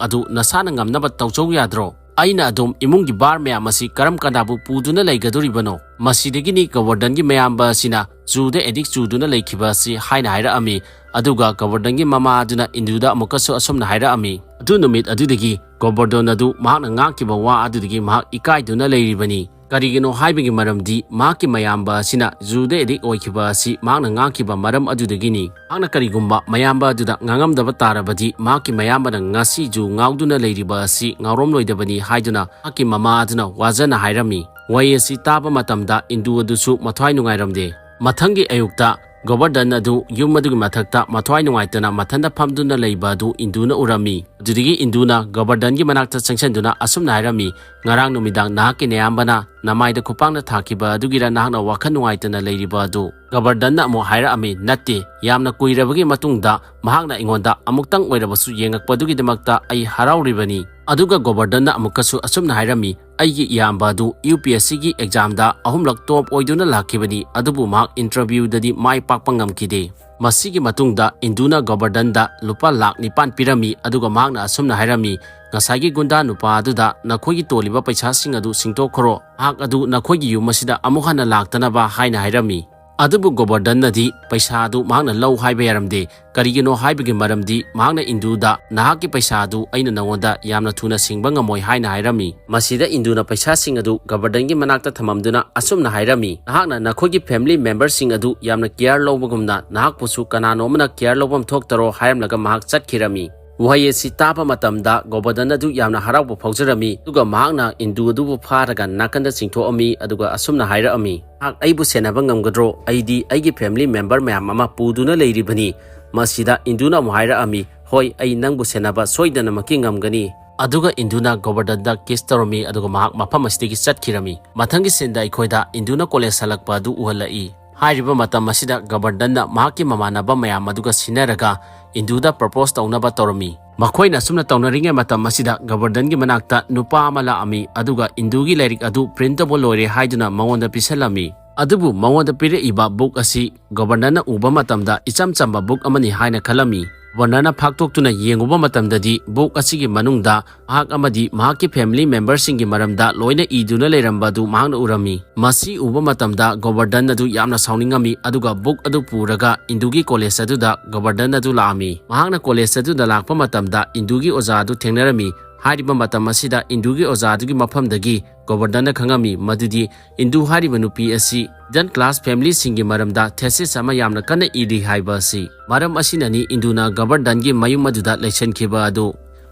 ꯑꯗꯨ ꯅꯁꯥꯅ ꯉꯝꯅꯕ ꯇꯧꯖꯧ ꯌꯥꯗ꯭ꯔꯣ? ꯑꯩꯅ ꯑꯗꯨꯝ ꯏꯃꯨꯡꯒꯤ ꯚꯥꯔ ꯃꯌꯥꯝ ꯑꯁꯤ ꯀꯔꯝ ꯀꯅꯥꯕꯨ ꯄꯨꯗꯨꯅ ꯂꯩꯒꯗꯣꯔꯤꯕꯅꯣ?" ꯃꯁꯤꯗꯒꯤꯅꯤ ꯒꯣꯕꯔꯗꯟꯒꯤ ꯃꯌꯥꯝꯕ ꯑꯁꯤꯅ ꯖꯨꯗ ꯑꯦꯗꯤꯛ ꯆꯨꯗꯨꯅ ꯂꯩꯈꯤꯕ ꯑꯁꯤ ꯍꯥꯏꯅ ꯍꯥꯏꯔꯛꯑꯝꯃꯤ꯫ ꯑꯗꯨꯒ ꯒꯣꯕꯔꯗꯟꯒꯤ ꯃꯃꯥ ꯑꯗꯨꯅ ꯏꯟꯗꯨꯗ ꯑꯃꯨꯛꯀꯁꯨ ꯑꯁꯨꯝꯅ ꯍꯥꯏꯔꯛꯑꯝꯃꯤ꯫ ꯑꯗꯨ ꯅꯨꯃꯤꯠ ꯑꯗꯨꯗꯒꯤ ꯒꯣꯕꯔꯗꯟ ꯑꯗꯨ ꯃꯍꯥꯛꯅ ꯉꯥꯡꯈꯤꯕ ꯋꯥ ꯑꯗꯨꯗꯒꯤ ꯃꯍꯥꯛ ꯏꯀꯥꯏꯗꯨꯅ ꯂꯩꯔꯤꯕꯅꯤ꯫ ꯀꯔꯤꯒꯤꯅꯣ ꯍꯥꯏꯕꯒꯤ ꯃꯔꯝꯗꯤ ꯃꯍꯥꯛꯀꯤ ꯃꯌꯥꯝꯕ ꯑꯁꯤꯅ ꯖꯨꯗ ꯑꯦꯗꯤꯛ ꯑꯣꯏꯈꯤꯕ ꯑꯁꯤ ꯃꯍꯥꯛꯅ ꯉꯥꯡꯈꯤꯕ ꯃꯔꯝ ꯑꯗꯨꯗꯒꯤꯅꯤ꯫ ꯃꯍꯥꯛꯅ ꯀꯔꯤꯒꯨꯝꯕ ꯃꯌꯥꯝꯕ ꯑꯗꯨꯗ ꯉꯥꯡꯉꯝꯗꯕ ꯇꯥꯔꯕꯗꯤ ꯃꯍꯥꯛꯀꯤ ꯃꯌꯥꯝꯕꯅ ꯉꯁꯤ ꯖꯨ ꯉꯥꯎꯗꯨꯅ ꯂꯩꯔꯤꯕ ꯑꯁꯤ ꯉꯥꯎꯔꯝꯂꯣꯏꯗꯕꯅꯤ ꯍꯥꯏꯗꯨꯅ ꯃꯍꯥꯛꯀꯤ ꯃꯃꯥ ꯑꯗꯨꯅ ꯋꯥꯖꯅ ꯍꯥꯏꯔꯝꯃꯤ꯫ ꯋꯥꯍꯩ ꯑꯁꯤ ꯇꯥꯕ ꯃꯇꯝꯗ ꯏꯟꯗꯨ ꯑꯗꯨꯁꯨ ꯃꯊ꯭ꯋꯥꯏ ꯅꯨꯡꯉꯥꯏꯔꯝꯗꯦ꯫ ꯃꯊꯪꯒꯤ ꯑꯌꯨꯛꯇ ꯒꯣꯕꯔꯗꯟ ꯑꯗꯨ ꯌꯨꯝ ꯑꯗꯨꯒꯤ ꯃꯊꯛꯇ ꯃꯊ꯭ꯋꯥꯏ ꯅꯨꯡꯉꯥꯏꯇꯅ ꯃꯊꯟꯇ ꯐꯝꯗꯨꯅ ꯂꯩꯕ ꯑꯗꯨ ꯏꯟꯗꯨꯅ ꯎꯔꯝꯃꯤ꯫ ꯑꯗꯨꯗꯒꯤ ꯏꯟꯗꯨꯅ ꯒꯣꯕꯔꯗꯟꯒꯤ ꯃꯅꯥꯛꯇ ꯆꯪꯁꯤꯟꯗꯨꯅ ꯑꯁꯨꯝꯅ ꯍꯥꯏꯔꯝꯃꯤ, "ꯉꯔꯥꯡ ꯅꯨꯃꯤꯗꯥꯡ ꯅꯍꯥꯛꯀꯤ ꯅꯌꯥꯝꯕꯅ ꯅꯃꯥꯏꯗ ꯈꯨꯄꯥꯛꯅ ꯊꯥꯈꯤꯕ ꯑꯗꯨꯒꯤꯔ ꯅꯍꯥꯛꯅ ꯋꯥꯈꯜ ꯅꯨꯡꯉꯥꯏꯇꯅ ꯂꯩꯔꯤꯕ ꯑꯗꯨ?" ꯒꯣꯕꯔꯗꯟꯅ ꯑꯃꯨꯛ ꯍꯥꯏꯔꯛꯑꯝꯃꯤ, "ꯅꯠꯇꯦ, ꯌꯥꯝꯅ ꯀꯨꯏꯔꯕꯒꯤ ꯃꯇꯨꯡꯗ ꯃꯍꯥꯛꯅ ꯑꯩꯉꯣꯟꯗ ꯑꯃꯨꯛꯇꯪ ꯑꯣꯏꯔꯕꯁꯨ ꯌꯦꯡꯉꯛꯄꯗꯨꯒꯤꯗꯃꯛꯇ ꯑꯩ ꯍꯔꯥꯎꯔꯤꯕꯅꯤ꯫" ꯑꯗꯨꯒ ꯒꯣꯕꯔꯗꯟꯅ ꯑꯃꯨꯛꯀꯁꯨ ꯑꯁꯨꯝꯅ ꯍꯥꯏꯔꯝꯃꯤ, "ꯑꯩꯒꯤ ꯏꯌꯥꯝꯕ ꯑꯗꯨ ꯌꯨ ꯄꯤ ꯑꯦꯁ ꯁꯤꯒꯤ ꯑꯦꯛꯖꯥꯝꯗ ꯑꯍꯨꯝꯂꯛ ꯇꯣꯞ ꯑꯣꯏꯗꯨꯅ ꯂꯥꯛꯈꯤꯕꯅꯤ, ꯑꯗꯨꯕꯨ ꯃꯍꯥꯛ ꯏꯟꯇꯔꯚ꯭ꯌꯨꯗꯗꯤ ꯃꯥꯏ ꯄꯥꯛꯄ ꯉꯝꯈꯤꯗꯦ꯫" ꯃꯁꯤꯒꯤ ꯃꯇꯨꯡꯗ ꯏꯟꯗꯨꯅ ꯒꯣꯕꯔꯗꯟꯗ ꯂꯨꯄꯥ ꯂꯥꯈ ꯅꯤꯄꯥꯟ ꯄꯤꯔꯝꯃꯤ, ꯑꯗꯨꯒ ꯃꯍꯥꯛꯅ ꯑꯁꯨꯝꯅ ꯍꯥꯏꯔꯝꯃꯤ, "ꯉꯁꯥꯏꯒꯤ ꯒꯨꯟꯗꯥ ꯅꯨꯄꯥ ꯑꯗꯨꯗ ꯅꯈꯣꯏꯒꯤ ꯇꯣꯜꯂꯤꯕ ꯄꯩꯁꯥꯁꯤꯡ ꯑꯗꯨ ꯁꯤꯡꯗꯣꯛꯈ꯭ꯔꯣ, ꯃꯍꯥꯛ ꯑꯗꯨ ꯅꯈꯣꯏꯒꯤ ꯌꯨꯝ ꯑꯁꯤꯗ ꯑꯃꯨꯛ ꯍꯟꯅ ꯂꯥꯛꯇꯅꯕ" ꯍꯥꯏꯅ ꯍꯥꯏꯔꯝꯃꯤ꯫ ꯑꯗꯨꯕꯨ ꯒꯣꯕꯔꯗꯟꯅꯗꯤ ꯄꯩꯁꯥ ꯑꯗꯨ ꯃꯍꯥꯛꯅ ꯂꯧ ꯍꯥꯏꯕ ꯌꯥꯔꯝꯗꯦ꯫ ꯀꯔꯤꯒꯤꯅꯣ ꯍꯥꯏꯕꯒꯤ ꯃꯔꯝꯗꯤ ꯃꯍꯥꯛꯅ ꯏꯟꯗꯨꯗ, "ꯅꯍꯥꯛꯀꯤ ꯄꯩꯁꯥ ꯑꯗꯨ ꯑꯩꯅ ꯅꯉꯣꯟꯗ ꯌꯥꯝꯅ ꯊꯨꯅ ꯁꯤꯡꯕ ꯉꯝꯃꯣꯏ" ꯍꯥꯏꯅ ꯍꯥꯏꯔꯝꯃꯤ꯫ ꯃꯁꯤꯗ ꯏꯟꯗꯨꯅ ꯄꯩꯁꯥꯁꯤꯡ ꯑꯗꯨ ꯒꯣꯕꯔꯗꯟꯒꯤ ꯃꯅꯥꯛꯇ ꯊꯝꯃꯝꯗꯨꯅ ꯑꯁꯨꯝꯅ ꯍꯥꯏꯔꯝꯃꯤ, "ꯅꯍꯥꯛꯅ ꯅꯈꯣꯏꯒꯤ ꯐꯦꯃꯤꯂꯤ ꯃꯦꯝꯕꯔꯁꯤꯡ ꯑꯗꯨ ꯌꯥꯝꯅ ꯀꯤꯌꯔ ꯂꯧꯕꯒꯨꯝꯅ ꯅꯍꯥꯛꯄꯨꯁꯨ ꯀꯅꯥꯅꯣ ꯑꯃꯅ ꯀꯤꯌꯔ ꯂꯧꯐꯝ ꯊꯣꯛꯇꯔꯣ?" ꯍꯥꯏꯔꯝꯂꯒ ꯃꯍꯥꯛ ꯆꯠꯈꯤꯔꯝꯃꯤ꯫ ꯋꯥꯍꯩ ꯑꯁꯤ ꯇꯥꯕ ꯃꯇꯝꯗ ꯒꯣꯕꯔꯗꯟ ꯑꯗꯨ ꯌꯥꯝꯅ ꯍꯔꯥꯎꯕ ꯐꯥꯎꯖꯔꯝꯃꯤ, ꯑꯗꯨꯒ ꯃꯍꯥꯛꯅ ꯏꯟꯗꯨ ꯑꯗꯨꯕꯨ ꯐꯥꯔꯒ ꯅꯥꯀꯟꯗ ꯆꯤꯡꯊꯣꯛꯑꯝꯃꯤ, ꯑꯗꯨꯒ ꯑꯁꯨꯝꯅ ꯍꯥꯏꯔꯛꯑꯝꯃꯤ, "ꯅꯍꯥꯛ ꯑꯩꯕꯨ ꯁꯦꯟꯅꯕ ꯉꯝꯒꯗ꯭ꯔꯣ? ꯑꯩꯗꯤ ꯑꯩꯒꯤ ꯐꯦꯃꯤꯂꯤ ꯃꯦꯝꯕꯔ ꯃꯌꯥꯝ ꯑꯃ ꯄꯨꯗꯨꯅ ꯂꯩꯔꯤꯕꯅꯤ꯫" ꯃꯁꯤꯗ ꯏꯟꯗꯨꯅ ꯑꯃꯨꯛ ꯍꯥꯏꯔꯛꯑꯝꯃꯤ, "ꯍꯣꯏ, ꯑꯩ ꯅꯪꯕꯨ ꯁꯦꯟꯅꯕ ꯁꯣꯏꯗꯅꯃꯛꯀꯤ ꯉꯝꯒꯅꯤ꯫" ꯑꯗꯨꯒ ꯏꯟꯗꯨꯅ ꯒꯣꯕꯔꯗꯟꯗ ꯀꯤꯁ ꯇꯧꯔꯝꯃꯤ, ꯑꯗꯨꯒ ꯃꯍꯥꯛ ꯃꯐꯝ ꯑꯁꯤꯗꯒꯤ ꯆꯠꯈꯤꯔꯝꯃꯤ꯫ ꯃꯊꯪꯒꯤ ꯁꯤꯟꯗ ꯑꯩꯈꯣꯏꯗ ꯏꯟꯗꯨꯅ ꯀꯣꯂꯦꯖ ꯍꯜꯂꯛꯄ ꯑꯗꯨ ꯎꯍꯜꯂꯛꯏ꯫ ꯍꯥꯏꯔꯤꯕ ꯃꯇꯝ ꯑꯁꯤꯗ ꯒꯣꯕꯔꯗꯟꯅ ꯃꯍꯥꯛꯀꯤ ꯃꯃꯥꯟꯅꯕ ꯃꯌꯥꯝ ꯑꯗꯨꯒ ꯁꯤꯟꯅꯔꯒ ꯏꯟꯗꯨꯗ ꯄ꯭ꯔꯄꯣꯁ ꯇꯧꯅꯕ ꯇꯧꯔꯝꯃꯤ꯫ ꯃꯈꯣꯏꯅ ꯑꯁꯨꯝꯅ ꯇꯧꯅꯔꯤꯉꯩ ꯃꯇꯝ ꯑꯁꯤꯗ ꯒꯣꯕꯔꯗꯟꯒꯤ ꯃꯅꯥꯛꯇ ꯅꯨꯄꯥ ꯑꯃ ꯂꯥꯛꯑꯝꯃꯤ, ꯑꯗꯨꯒ ꯏꯟꯗꯨꯒꯤ ꯂꯥꯏꯔꯤꯛ ꯑꯗꯨ ꯄ꯭ꯔꯤꯟ ꯇꯧꯕ ꯂꯣꯏꯔꯦ ꯍꯥꯏꯗꯨꯅ ꯃꯉꯣꯟꯗ ꯄꯤꯁꯜꯂꯝꯃꯤ꯫ ꯑꯗꯨꯕꯨ ꯃꯉꯣꯟꯗ ꯄꯤꯔꯛꯏꯕ ꯕꯨꯛ ꯑꯁꯤ ꯒꯣꯕꯔꯗꯟꯅ ꯎꯕ ꯃꯇꯝꯗ ꯏꯆꯝ ꯆꯝꯕ ꯕꯨꯛ ꯑꯃꯅꯤ ꯍꯥꯏꯅ ꯈꯜꯂꯝꯃꯤ꯫ ꯒꯣꯕꯔꯗꯟꯅ ꯐꯥꯛꯇꯣꯛꯇꯨꯅ ꯌꯦꯡꯉꯨꯕ ꯃꯇꯝꯗꯗꯤ ꯕꯨꯛ ꯑꯁꯤꯒꯤ ꯃꯅꯨꯡꯗ ꯃꯍꯥꯛ ꯑꯃꯗꯤ ꯃꯍꯥꯛꯀꯤ ꯐꯦꯃꯤꯂꯤ ꯃꯦꯝꯕꯔꯁꯤꯡꯒꯤ ꯃꯔꯝꯗ ꯂꯣꯏꯅ ꯏꯗꯨꯅ ꯂꯩꯔꯝꯕ ꯑꯗꯨ ꯃꯍꯥꯛꯅ ꯎꯔꯝꯃꯤ꯫ ꯃꯁꯤ ꯎꯕ ꯃꯇꯝꯗ ꯒꯣꯕꯔꯗꯟ ꯑꯗꯨ ꯌꯥꯝꯅ ꯁꯥꯎꯅꯤꯡꯉꯝꯃꯤ, ꯑꯗꯨꯒ ꯕꯨꯛ ꯑꯗꯨ ꯄꯨꯔꯒ ꯏꯟꯗꯨꯒꯤ ꯀꯣꯂꯦꯖ ꯑꯗꯨꯗ ꯒꯣꯕꯔꯗꯟ ꯑꯗꯨ ꯂꯥꯛꯑꯝꯃꯤ꯫ ꯃꯍꯥꯛꯅ ꯀꯣꯂꯦꯖ ꯑꯗꯨꯗ ꯂꯥꯛꯄ ꯃꯇꯝꯗ ꯏꯟꯗꯨꯒꯤ ꯑꯣꯖꯥ ꯑꯗꯨ ꯊꯦꯡꯅꯔꯝꯃꯤ꯫ ꯍꯥꯏꯔꯤꯕ ꯃꯇꯝ ꯑꯁꯤꯗ ꯏꯟꯗꯨꯒꯤ ꯑꯣꯖꯥ ꯑꯗꯨꯒꯤ ꯃꯐꯝꯗꯒꯤ ꯒꯣꯕꯔꯗꯟꯅ ꯈꯪꯉꯝꯃꯤ ꯃꯗꯨꯗꯤ ꯏꯟꯗꯨ ꯍꯥꯏꯔꯤꯕ ꯅꯨꯄꯤ ꯑꯁꯤ ꯃꯤꯗꯜ ꯀ꯭ꯂꯥꯁ ꯐꯦꯃꯤꯂꯤꯁꯤꯡꯒꯤ ꯃꯔꯝꯗ ꯊꯦꯁꯤꯁ ꯑꯃ ꯌꯥꯝꯅ ꯀꯟꯅ ꯏꯔꯤ ꯍꯥꯏꯕ ꯑꯁꯤ꯫ ꯃꯔꯝ ꯑꯁꯤꯅꯅꯤ ꯏꯟꯗꯨꯅ ꯒꯣꯕꯔꯗꯟꯒꯤ ꯃꯌꯨꯝ ꯑꯗꯨꯗ ꯂꯩꯁꯟꯈꯤꯕ ꯑꯗꯨ꯫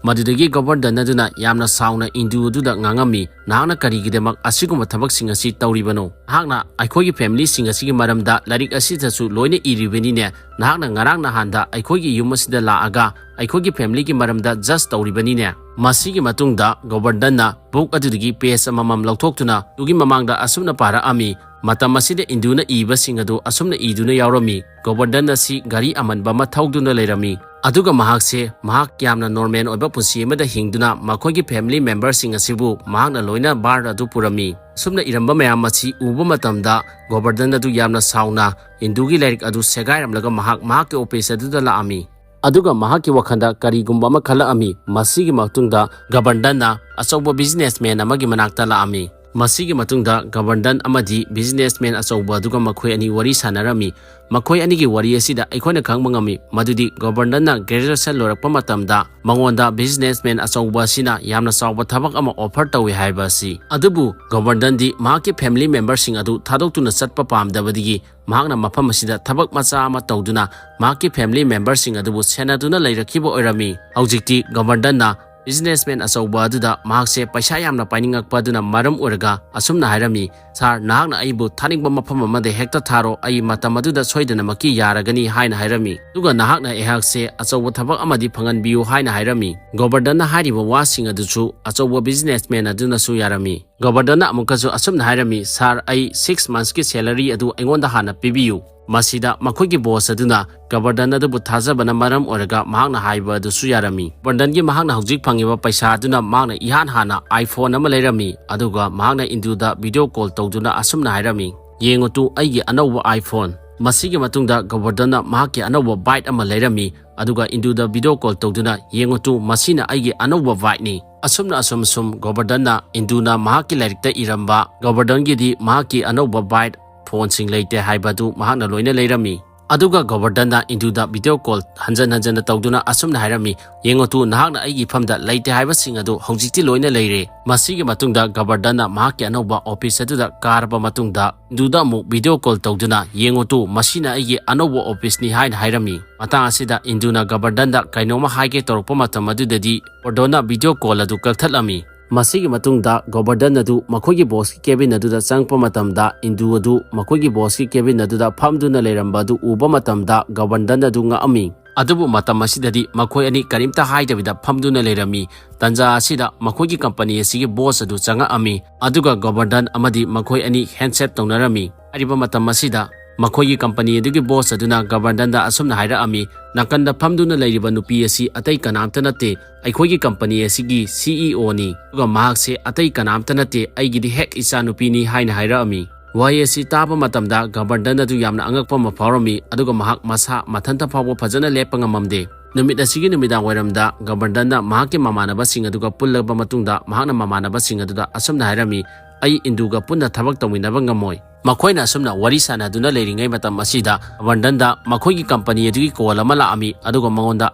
ꯃꯗꯨꯗꯒꯤ ꯒꯣꯕꯔꯗꯟ ꯑꯗꯨꯅ ꯌꯥꯝꯅ ꯁꯥꯎꯅ ꯏꯟꯗꯨ ꯑꯗꯨꯗ ꯉꯥꯡꯉꯝꯃꯤ, "ꯅꯍꯥꯛꯅ ꯀꯔꯤꯒꯤꯗꯃꯛ ꯑꯁꯤꯒꯨꯝꯕ ꯊꯕꯛꯁꯤꯡ ꯑꯁꯤ ꯇꯧꯔꯤꯕꯅꯣ? ꯅꯍꯥꯛꯅ ꯑꯩꯈꯣꯏꯒꯤ ꯐꯦꯃꯤꯂꯤꯁꯤꯡ ꯑꯁꯤꯒꯤ ꯃꯔꯝꯗ ꯂꯥꯏꯔꯤꯛ ꯑꯁꯤꯗꯁꯨ ꯂꯣꯏꯅ ꯏꯔꯤꯕꯅꯤꯅꯦ꯫ ꯅꯍꯥꯛꯅ ꯉꯔꯥꯡ ꯅꯍꯥꯟꯗ ꯑꯩꯈꯣꯏꯒꯤ ꯌꯨꯝ ꯑꯁꯤꯗ ꯂꯥꯛꯑꯒ ꯑꯩꯈꯣꯏꯒꯤ ꯐꯦꯃꯤꯂꯤꯒꯤ ꯃꯔꯝꯗ ꯖꯁ ꯇꯧꯔꯤꯕꯅꯤꯅꯦ"꯫ ꯃꯁꯤꯒꯤ ꯃꯇꯨꯡꯗ ꯒꯣꯕꯔꯗꯟꯅ ꯕꯨꯛ ꯑꯗꯨꯗꯒꯤ ꯄꯦꯖ ꯑꯃꯃꯝ ꯂꯧꯊꯣꯛꯇꯨꯅ ꯏꯟꯗꯨꯒꯤ ꯃꯃꯥꯡꯗ ꯑꯁꯨꯝꯅ ꯄꯥꯔꯛꯑꯝꯃꯤ, ꯃꯇꯝ ꯑꯁꯤꯗ ꯏꯟꯗꯨꯅ ꯏꯕꯁꯤꯡ ꯑꯗꯨ ꯑꯁꯨꯝꯅ ꯏꯗꯨꯅ ꯌꯥꯎꯔꯝꯃꯤ, "ꯒꯣꯕꯔꯗꯟ ꯑꯁꯤ ꯒꯥꯔꯤ ꯑꯃꯟꯕ ꯑꯃ ꯊꯧꯗꯨꯅ ꯂꯩꯔꯝꯃꯤ, ꯑꯗꯨꯒ ꯃꯍꯥꯛꯁꯦ ꯃꯍꯥꯛ ꯌꯥꯝꯅ ꯅꯣꯔꯃꯦꯜ ꯑꯣꯏꯕ ꯄꯨꯟꯁꯤ ꯑꯃꯗ ꯍꯤꯡꯗꯨꯅ ꯃꯈꯣꯏꯒꯤ ꯐꯦꯃꯤꯂꯤ ꯃꯦꯝꯕꯔꯁꯤꯡ ꯑꯁꯤꯕꯨ ꯃꯍꯥꯛꯅ ꯂꯣꯏꯅ ꯕꯥꯔ ꯑꯗꯨ ꯄꯨꯔꯝꯃꯤ"꯫ ꯑꯁꯨꯝꯅ ꯏꯔꯝꯕ ꯃꯌꯥꯝ ꯑꯁꯤ ꯎꯕ ꯃꯇꯝꯗ ꯒꯣꯕꯔꯗꯟ ꯑꯗꯨ ꯌꯥꯝꯅ ꯁꯥꯎꯅ ꯏꯟꯗꯨꯒꯤ ꯂꯥꯏꯔꯤꯛ ꯑꯗꯨ ꯁꯦꯒꯥꯏꯔꯝꯂꯒ ꯃꯍꯥꯛ ꯃꯍꯥꯛꯀꯤ ꯑꯣꯐꯤꯁ ꯑꯗꯨꯗ ꯂꯥꯛꯑꯝꯃꯤ꯫ ꯑꯗꯨꯒ ꯃꯍꯥꯛꯀꯤ ꯋꯥꯈꯜꯗ ꯀꯔꯤꯒꯨꯝꯕ ꯑꯃ ꯈꯜꯂꯛꯑꯝꯃꯤ꯫ ꯃꯁꯤꯒꯤ ꯃꯇꯨꯡꯗ ꯒꯕꯔꯗꯟꯅ ꯑꯆꯧꯕ ꯕꯤꯖꯤꯅꯦꯁꯃꯦꯟ ꯑꯃꯒꯤ ꯃꯅꯥꯛꯇ ꯂꯥꯛꯑꯝꯃꯤ꯫ ꯃꯁꯤꯒꯤ ꯃꯇꯨꯡꯗ ꯒꯕꯔꯗꯟ ꯑꯃꯗꯤ ꯕꯤꯖꯤꯅꯦꯁꯃꯦꯟ ꯑꯆꯧꯕ ꯑꯗꯨꯒ ꯃꯈꯣꯏ ꯑꯅꯤ ꯋꯥꯔꯤ ꯁꯥꯟꯅꯔꯝꯃꯤ꯫ ꯃꯈꯣꯏ ꯑꯅꯤꯒꯤ ꯋꯥꯔꯤ ꯑꯁꯤꯗ ꯑꯩꯈꯣꯏꯅ ꯈꯪꯕ ꯉꯝꯃꯤ ꯃꯗꯨꯗꯤ ꯒꯕꯔꯗꯟꯅ ꯒ꯭ꯔꯦꯖꯨꯑꯦꯁꯟ ꯂꯣꯏꯔꯛꯄ ꯃꯇꯝꯗ ꯃꯉꯣꯟꯗ ꯕꯤꯖꯤꯅꯦꯁꯃꯦꯟ ꯑꯆꯧꯕ ꯑꯁꯤꯅ ꯌꯥꯝꯅ ꯆꯥꯎꯕ ꯊꯕꯛ ꯑꯃ ꯑꯣꯐꯔ ꯇꯧꯏ ꯍꯥꯏꯕ ꯑꯁꯤ꯫ ꯑꯗꯨꯕꯨ ꯒꯕꯔꯗꯟꯗꯤ ꯃꯍꯥꯛꯀꯤ ꯐꯦꯃꯤꯂꯤ ꯃꯦꯝꯕꯔꯁꯤꯡ ꯑꯗꯨ ꯊꯥꯗꯣꯛꯇꯨꯅ ꯆꯠꯄ ꯄꯥꯝꯗꯕꯗꯒꯤ ꯃꯍꯥꯛꯅ ꯃꯐꯝ ꯑꯁꯤꯗ ꯊꯕꯛ ꯃꯆꯥ ꯑꯃ ꯇꯧꯗꯨꯅ ꯃꯍꯥꯛꯀꯤ ꯐꯦꯃꯤꯂꯤ ꯃꯦꯝꯕꯔꯁꯤꯡ ꯑꯗꯨꯕꯨ ꯁꯦꯟꯅꯗꯨꯅ ꯂꯩꯔꯛꯈꯤꯕ ꯑꯣꯏꯔꯝꯃꯤ꯫ ꯍꯧꯖꯤꯛꯇꯤ ꯒꯕꯔꯗꯟꯅ ꯕꯤꯖꯤꯅꯦꯁꯃꯦꯟ ꯑꯆꯧꯕ ꯑꯗꯨꯗ ꯃꯍꯥꯛꯁꯦ ꯄꯩꯁꯥ ꯌꯥꯝꯅ ꯄꯥꯏꯅꯤꯡꯉꯛꯄ ꯑꯗꯨꯅ ꯃꯔꯝ ꯑꯣꯏꯔꯒ ꯑꯁꯨꯝꯅ ꯍꯥꯏꯔꯝꯃꯤ, "ꯁꯥꯔ, ꯅꯍꯥꯛꯅ ꯑꯩꯕꯨ ꯊꯥꯅꯤꯡꯕ ꯃꯐꯝ ꯑꯃꯗ ꯍꯦꯛꯇ ꯊꯥꯔꯣ, ꯑꯩ ꯃꯇꯝ ꯑꯗꯨꯗ ꯁꯣꯏꯗꯅꯃꯛꯀꯤ ꯌꯥꯔꯒꯅꯤ" ꯍꯥꯏꯅ ꯍꯥꯏꯔꯝꯃꯤ꯫ ꯑꯗꯨꯒ ꯅꯍꯥꯛꯅ ꯑꯩꯍꯥꯛꯁꯦ ꯑꯆꯧꯕ ꯊꯕꯛ ꯑꯃꯗꯤ ꯐꯪꯍꯟꯕꯤꯌꯨ ꯍꯥꯏꯅ ꯍꯥꯏꯔꯝꯃꯤ꯫ ꯒꯣꯕꯔꯗꯟꯅ ꯍꯥꯏꯔꯤꯕ ꯋꯥꯁꯤꯡ ꯑꯗꯨꯁꯨ ꯑꯆꯧꯕ ꯕꯤꯖꯤꯅꯦꯁꯃꯦꯟ ꯑꯗꯨꯅꯁꯨ ꯌꯥꯔꯝꯃꯤ꯫ ꯒꯣꯕꯔꯗꯟꯅ ꯑꯃꯨꯛꯀꯁꯨ ꯑꯁꯨꯝꯅ ꯍꯥꯏꯔꯝꯃꯤ, "ꯁꯥꯔ, ꯑꯩ ꯁꯤꯛꯁ ꯃꯟꯁꯀꯤ ꯁꯦꯂꯔꯤ ꯑꯗꯨ ꯑꯩꯉꯣꯟꯗ ꯍꯥꯟꯅ ꯄꯤꯕꯤꯌꯨ"꯫ ꯃꯁꯤꯗ ꯃꯈꯣꯏꯒꯤ ꯕꯣꯁ ꯑꯗꯨꯅ ꯒꯕꯔꯗꯟ ꯑꯗꯨꯕꯨ ꯊꯥꯖꯕꯅ ꯃꯔꯝ ꯑꯣꯏꯔꯒ ꯃꯍꯥꯛꯅ ꯍꯥꯏꯕ ꯑꯗꯨꯁꯨ ꯌꯥꯔꯝꯃꯤ꯫ ꯒꯕꯔꯗꯟꯒꯤ ꯃꯍꯥꯛꯅ ꯍꯧꯖꯤꯛ ꯐꯪꯉꯤꯕ ꯄꯩꯁꯥ ꯑꯗꯨꯅ ꯃꯍꯥꯛꯅ ꯏꯍꯥꯟ ꯍꯥꯟꯅ iPhone ꯑꯃ ꯂꯩꯔꯝꯃꯤ, ꯑꯗꯨꯒ ꯃꯍꯥꯛꯅ ꯏꯟꯗꯨꯗ video call ꯇꯧꯗꯨꯅ ꯑꯁꯨꯝꯅ ꯍꯥꯏꯔꯝꯃꯤ, "ꯌꯦꯡꯉꯨ ꯇꯨ, ꯑꯩꯒꯤ ꯑꯅꯧꯕ iPhone!" ꯃꯁꯤꯒꯤ ꯃꯇꯨꯡꯗ ꯒꯕꯔꯗꯟꯅ ꯃꯍꯥꯛꯀꯤ ꯑꯅꯧꯕ bike ꯑꯃ ꯂꯩꯔꯝꯃꯤ, ꯑꯗꯨꯒ ꯏꯟꯗꯨꯗ video call ꯇꯧꯗꯨꯅ, "ꯌꯦꯡꯉꯨ ꯇꯨ, ꯃꯁꯤꯅ ꯑꯩꯒꯤ ꯑꯅꯧꯕ bikeꯅꯤ!" ꯑꯁꯨꯝꯅ ꯑꯁꯨꯝ ꯁꯨꯝ ꯒꯣꯕꯔꯗꯟꯅ ꯏꯟꯗꯨꯅ ꯃꯍꯥꯛꯀꯤ ꯂꯥꯏꯔꯤꯛꯇ ꯏꯔꯝꯕ ꯒꯣꯕꯔꯗꯟꯒꯤꯗꯤ ꯃꯍꯥꯛꯀꯤ ꯑꯅꯧꯕ bike, phoneꯁꯤꯡ ꯂꯩꯇꯦ ꯍꯥꯏꯕ ꯑꯗꯨ ꯃꯍꯥꯛꯅ ꯂꯣꯏꯅ ꯂꯩꯔꯝꯃꯤ꯫ ꯑꯗꯨꯒ ꯒꯣꯕꯔꯗꯟꯅ ꯏꯟꯗꯨꯗ video call ꯍꯟꯖꯟ ꯍꯟꯖꯟꯅ ꯇꯧꯗꯨꯅ ꯑꯁꯨꯝꯅ ꯍꯥꯏꯔꯝꯃꯤ, "ꯌꯦꯡꯉꯨ ꯇꯨ, ꯅꯍꯥꯛꯅ ꯑꯩꯒꯤ ꯏꯐꯝꯗ ꯂꯩꯇꯦ ꯍꯥꯏꯕꯁꯤꯡ ꯑꯗꯨ ꯍꯧꯖꯤꯛꯇꯤ ꯂꯣꯏꯅ ꯂꯩꯔꯦ!" ꯃꯁꯤꯒꯤ ꯃꯇꯨꯡꯗ ꯒꯣꯕꯔꯗꯟꯅ ꯃꯍꯥꯛꯀꯤ ꯑꯅꯧꯕ office ꯑꯗꯨꯗ ꯀꯥꯔꯕ ꯃꯇꯨꯡꯗ ꯏꯟꯗꯨꯗ ꯑꯃꯨꯛ video call ꯇꯧꯗꯨꯅ, "ꯌꯦꯡꯉꯨ ꯇꯨ, ꯃꯁꯤꯅ ꯑꯩꯒꯤ ꯑꯅꯧꯕ officeꯅꯤ" ꯍꯥꯏꯅ ꯍꯥꯏꯔꯝꯃꯤ꯫ ꯃꯇꯥꯡ ꯑꯁꯤꯗ ꯏꯟꯗꯨꯅ ꯒꯣꯕꯔꯗꯟꯗ ꯀꯩꯅꯣꯝꯃ ꯍꯥꯏꯒꯦ ꯇꯧꯔꯛꯄ ꯃꯇꯝ ꯑꯗꯨꯗꯗꯤ ꯒꯣꯕꯔꯗꯟꯅ video call ꯑꯗꯨ ꯀꯛꯊꯠꯂꯝꯃꯤ꯫ ꯃꯁꯤꯒꯤ ꯃꯇꯨꯡꯗ ꯒꯣꯕꯔꯗꯟ ꯑꯗꯨ ꯃꯈꯣꯏꯒꯤ bossꯀꯤ cabin ꯑꯗꯨꯗ ꯆꯪꯉꯛꯄ ꯃꯇꯝꯗ ꯏꯟꯗꯨ ꯑꯗꯨ ꯃꯈꯣꯏꯒꯤ bossꯀꯤ cabin ꯑꯗꯨꯗ ꯐꯝꯗꯨꯅ ꯂꯩꯔꯝꯕ ꯑꯗꯨ ꯎꯕ ꯃꯇꯝꯗ ꯒꯣꯕꯔꯗꯟ ꯑꯗꯨ ꯉꯛꯑꯝꯃꯤ꯫ ꯑꯗꯨꯕꯨ ꯃꯇꯝ ꯑꯁꯤꯗꯗꯤ ꯃꯈꯣꯏ ꯑꯅꯤ ꯀꯔꯤꯝꯇ ꯍꯥꯏꯗꯕꯤꯗ ꯐꯝꯗꯨꯅ ꯂꯩꯔꯝꯃꯤ꯫ ꯇꯟꯖꯥ ꯑꯁꯤꯗ ꯃꯈꯣꯏꯒꯤ company ꯑꯁꯤꯒꯤ boss ꯑꯗꯨ ꯆꯪꯉꯛꯑꯝꯃꯤ, ꯑꯗꯨꯒ ꯒꯣꯕꯔꯗꯟ ꯑꯃꯗꯤ ꯃꯈꯣꯏ ꯑꯅꯤ handshake ꯇꯧꯅꯔꯝꯃꯤ꯫ ꯍꯥꯏꯔꯤꯕ ꯃꯇꯝ ꯑꯁꯤꯗ ꯃꯈꯣꯏꯒꯤ company ꯑꯗꯨꯒꯤ boss ꯑꯗꯨꯅ ꯒꯣꯕꯔꯗꯟꯗ ꯑꯁꯨꯝꯅ ꯍꯥꯏꯔꯛꯑꯝꯃꯤ, "ꯅꯥꯀꯟꯗ ꯐꯝꯗꯨꯅ ꯂꯩꯔꯤꯕ ꯅꯨꯄꯤ ꯑꯁꯤ ꯑꯇꯩ ꯀꯅꯥꯝꯇ ꯅꯠꯇꯦ, ꯑꯩꯈꯣꯏꯒꯤ company ꯑꯁꯤꯒꯤ CEOꯅꯤ, ꯑꯗꯨꯒ ꯃꯍꯥꯛꯁꯦ ꯑꯇꯩ ꯀꯅꯥꯝꯇ ꯅꯠꯇꯦ, ꯑꯩꯒꯤꯗꯤ ꯍꯦꯛ ꯏꯆꯥꯅꯨꯄꯤꯅꯤ" ꯍꯥꯏꯅ ꯍꯥꯏꯔꯛꯑꯝꯃꯤ꯫ ꯋꯥꯍꯩ ꯑꯁꯤ ꯇꯥꯕ ꯃꯇꯝꯗ ꯒꯣꯕꯔꯗꯟ ꯑꯗꯨ ꯌꯥꯝꯅ ꯑꯉꯛꯄ ꯑꯃ ꯐꯥꯎꯔꯝꯃꯤ, ꯑꯗꯨꯒ ꯃꯍꯥꯛ ꯃꯁꯥ ꯃꯊꯟꯇ ꯐꯥꯎꯕ ꯐꯖꯅ ꯂꯦꯞꯄ ꯉꯝꯃꯝꯗꯦ꯫ ꯅꯨꯃꯤꯠ ꯑꯁꯤꯒꯤ ꯅꯨꯃꯤꯗꯥꯡ ꯋꯥꯏꯔꯝꯗ ꯒꯣꯕꯔꯗꯟꯅ ꯃꯍꯥꯛꯀꯤ ꯃꯃꯥꯟꯅꯕꯁꯤꯡ ꯑꯗꯨꯒ ꯄꯨꯜꯂꯕ ꯃꯇꯨꯡꯗ ꯃꯍꯥꯛꯅ ꯃꯃꯥꯟꯅꯕꯁꯤꯡ ꯑꯗꯨꯗ ꯑꯁꯨꯝꯅ ꯍꯥꯏꯔꯝꯃꯤ, "ꯑꯩ ꯏꯟꯗꯨꯒ ꯄꯨꯟꯅ ꯊꯕꯛ ꯇꯧꯃꯤꯟꯅꯕ ꯉꯝꯃꯣꯏ"꯫ ꯃꯈꯣꯏꯅ ꯑꯁꯨꯝꯅ ꯋꯥꯔꯤ ꯁꯥꯟꯅꯗꯨꯅ ꯂꯩꯔꯤꯉꯩ ꯃꯇꯝ ꯑꯁꯤꯗ ꯒꯣꯕꯔꯗꯟꯗ ꯃꯈꯣꯏꯒꯤ company ꯑꯗꯨꯒꯤ call ꯑꯃ ꯂꯥꯛꯑꯝꯃꯤ, ꯑꯗꯨꯒ ꯃꯉꯣꯟꯗ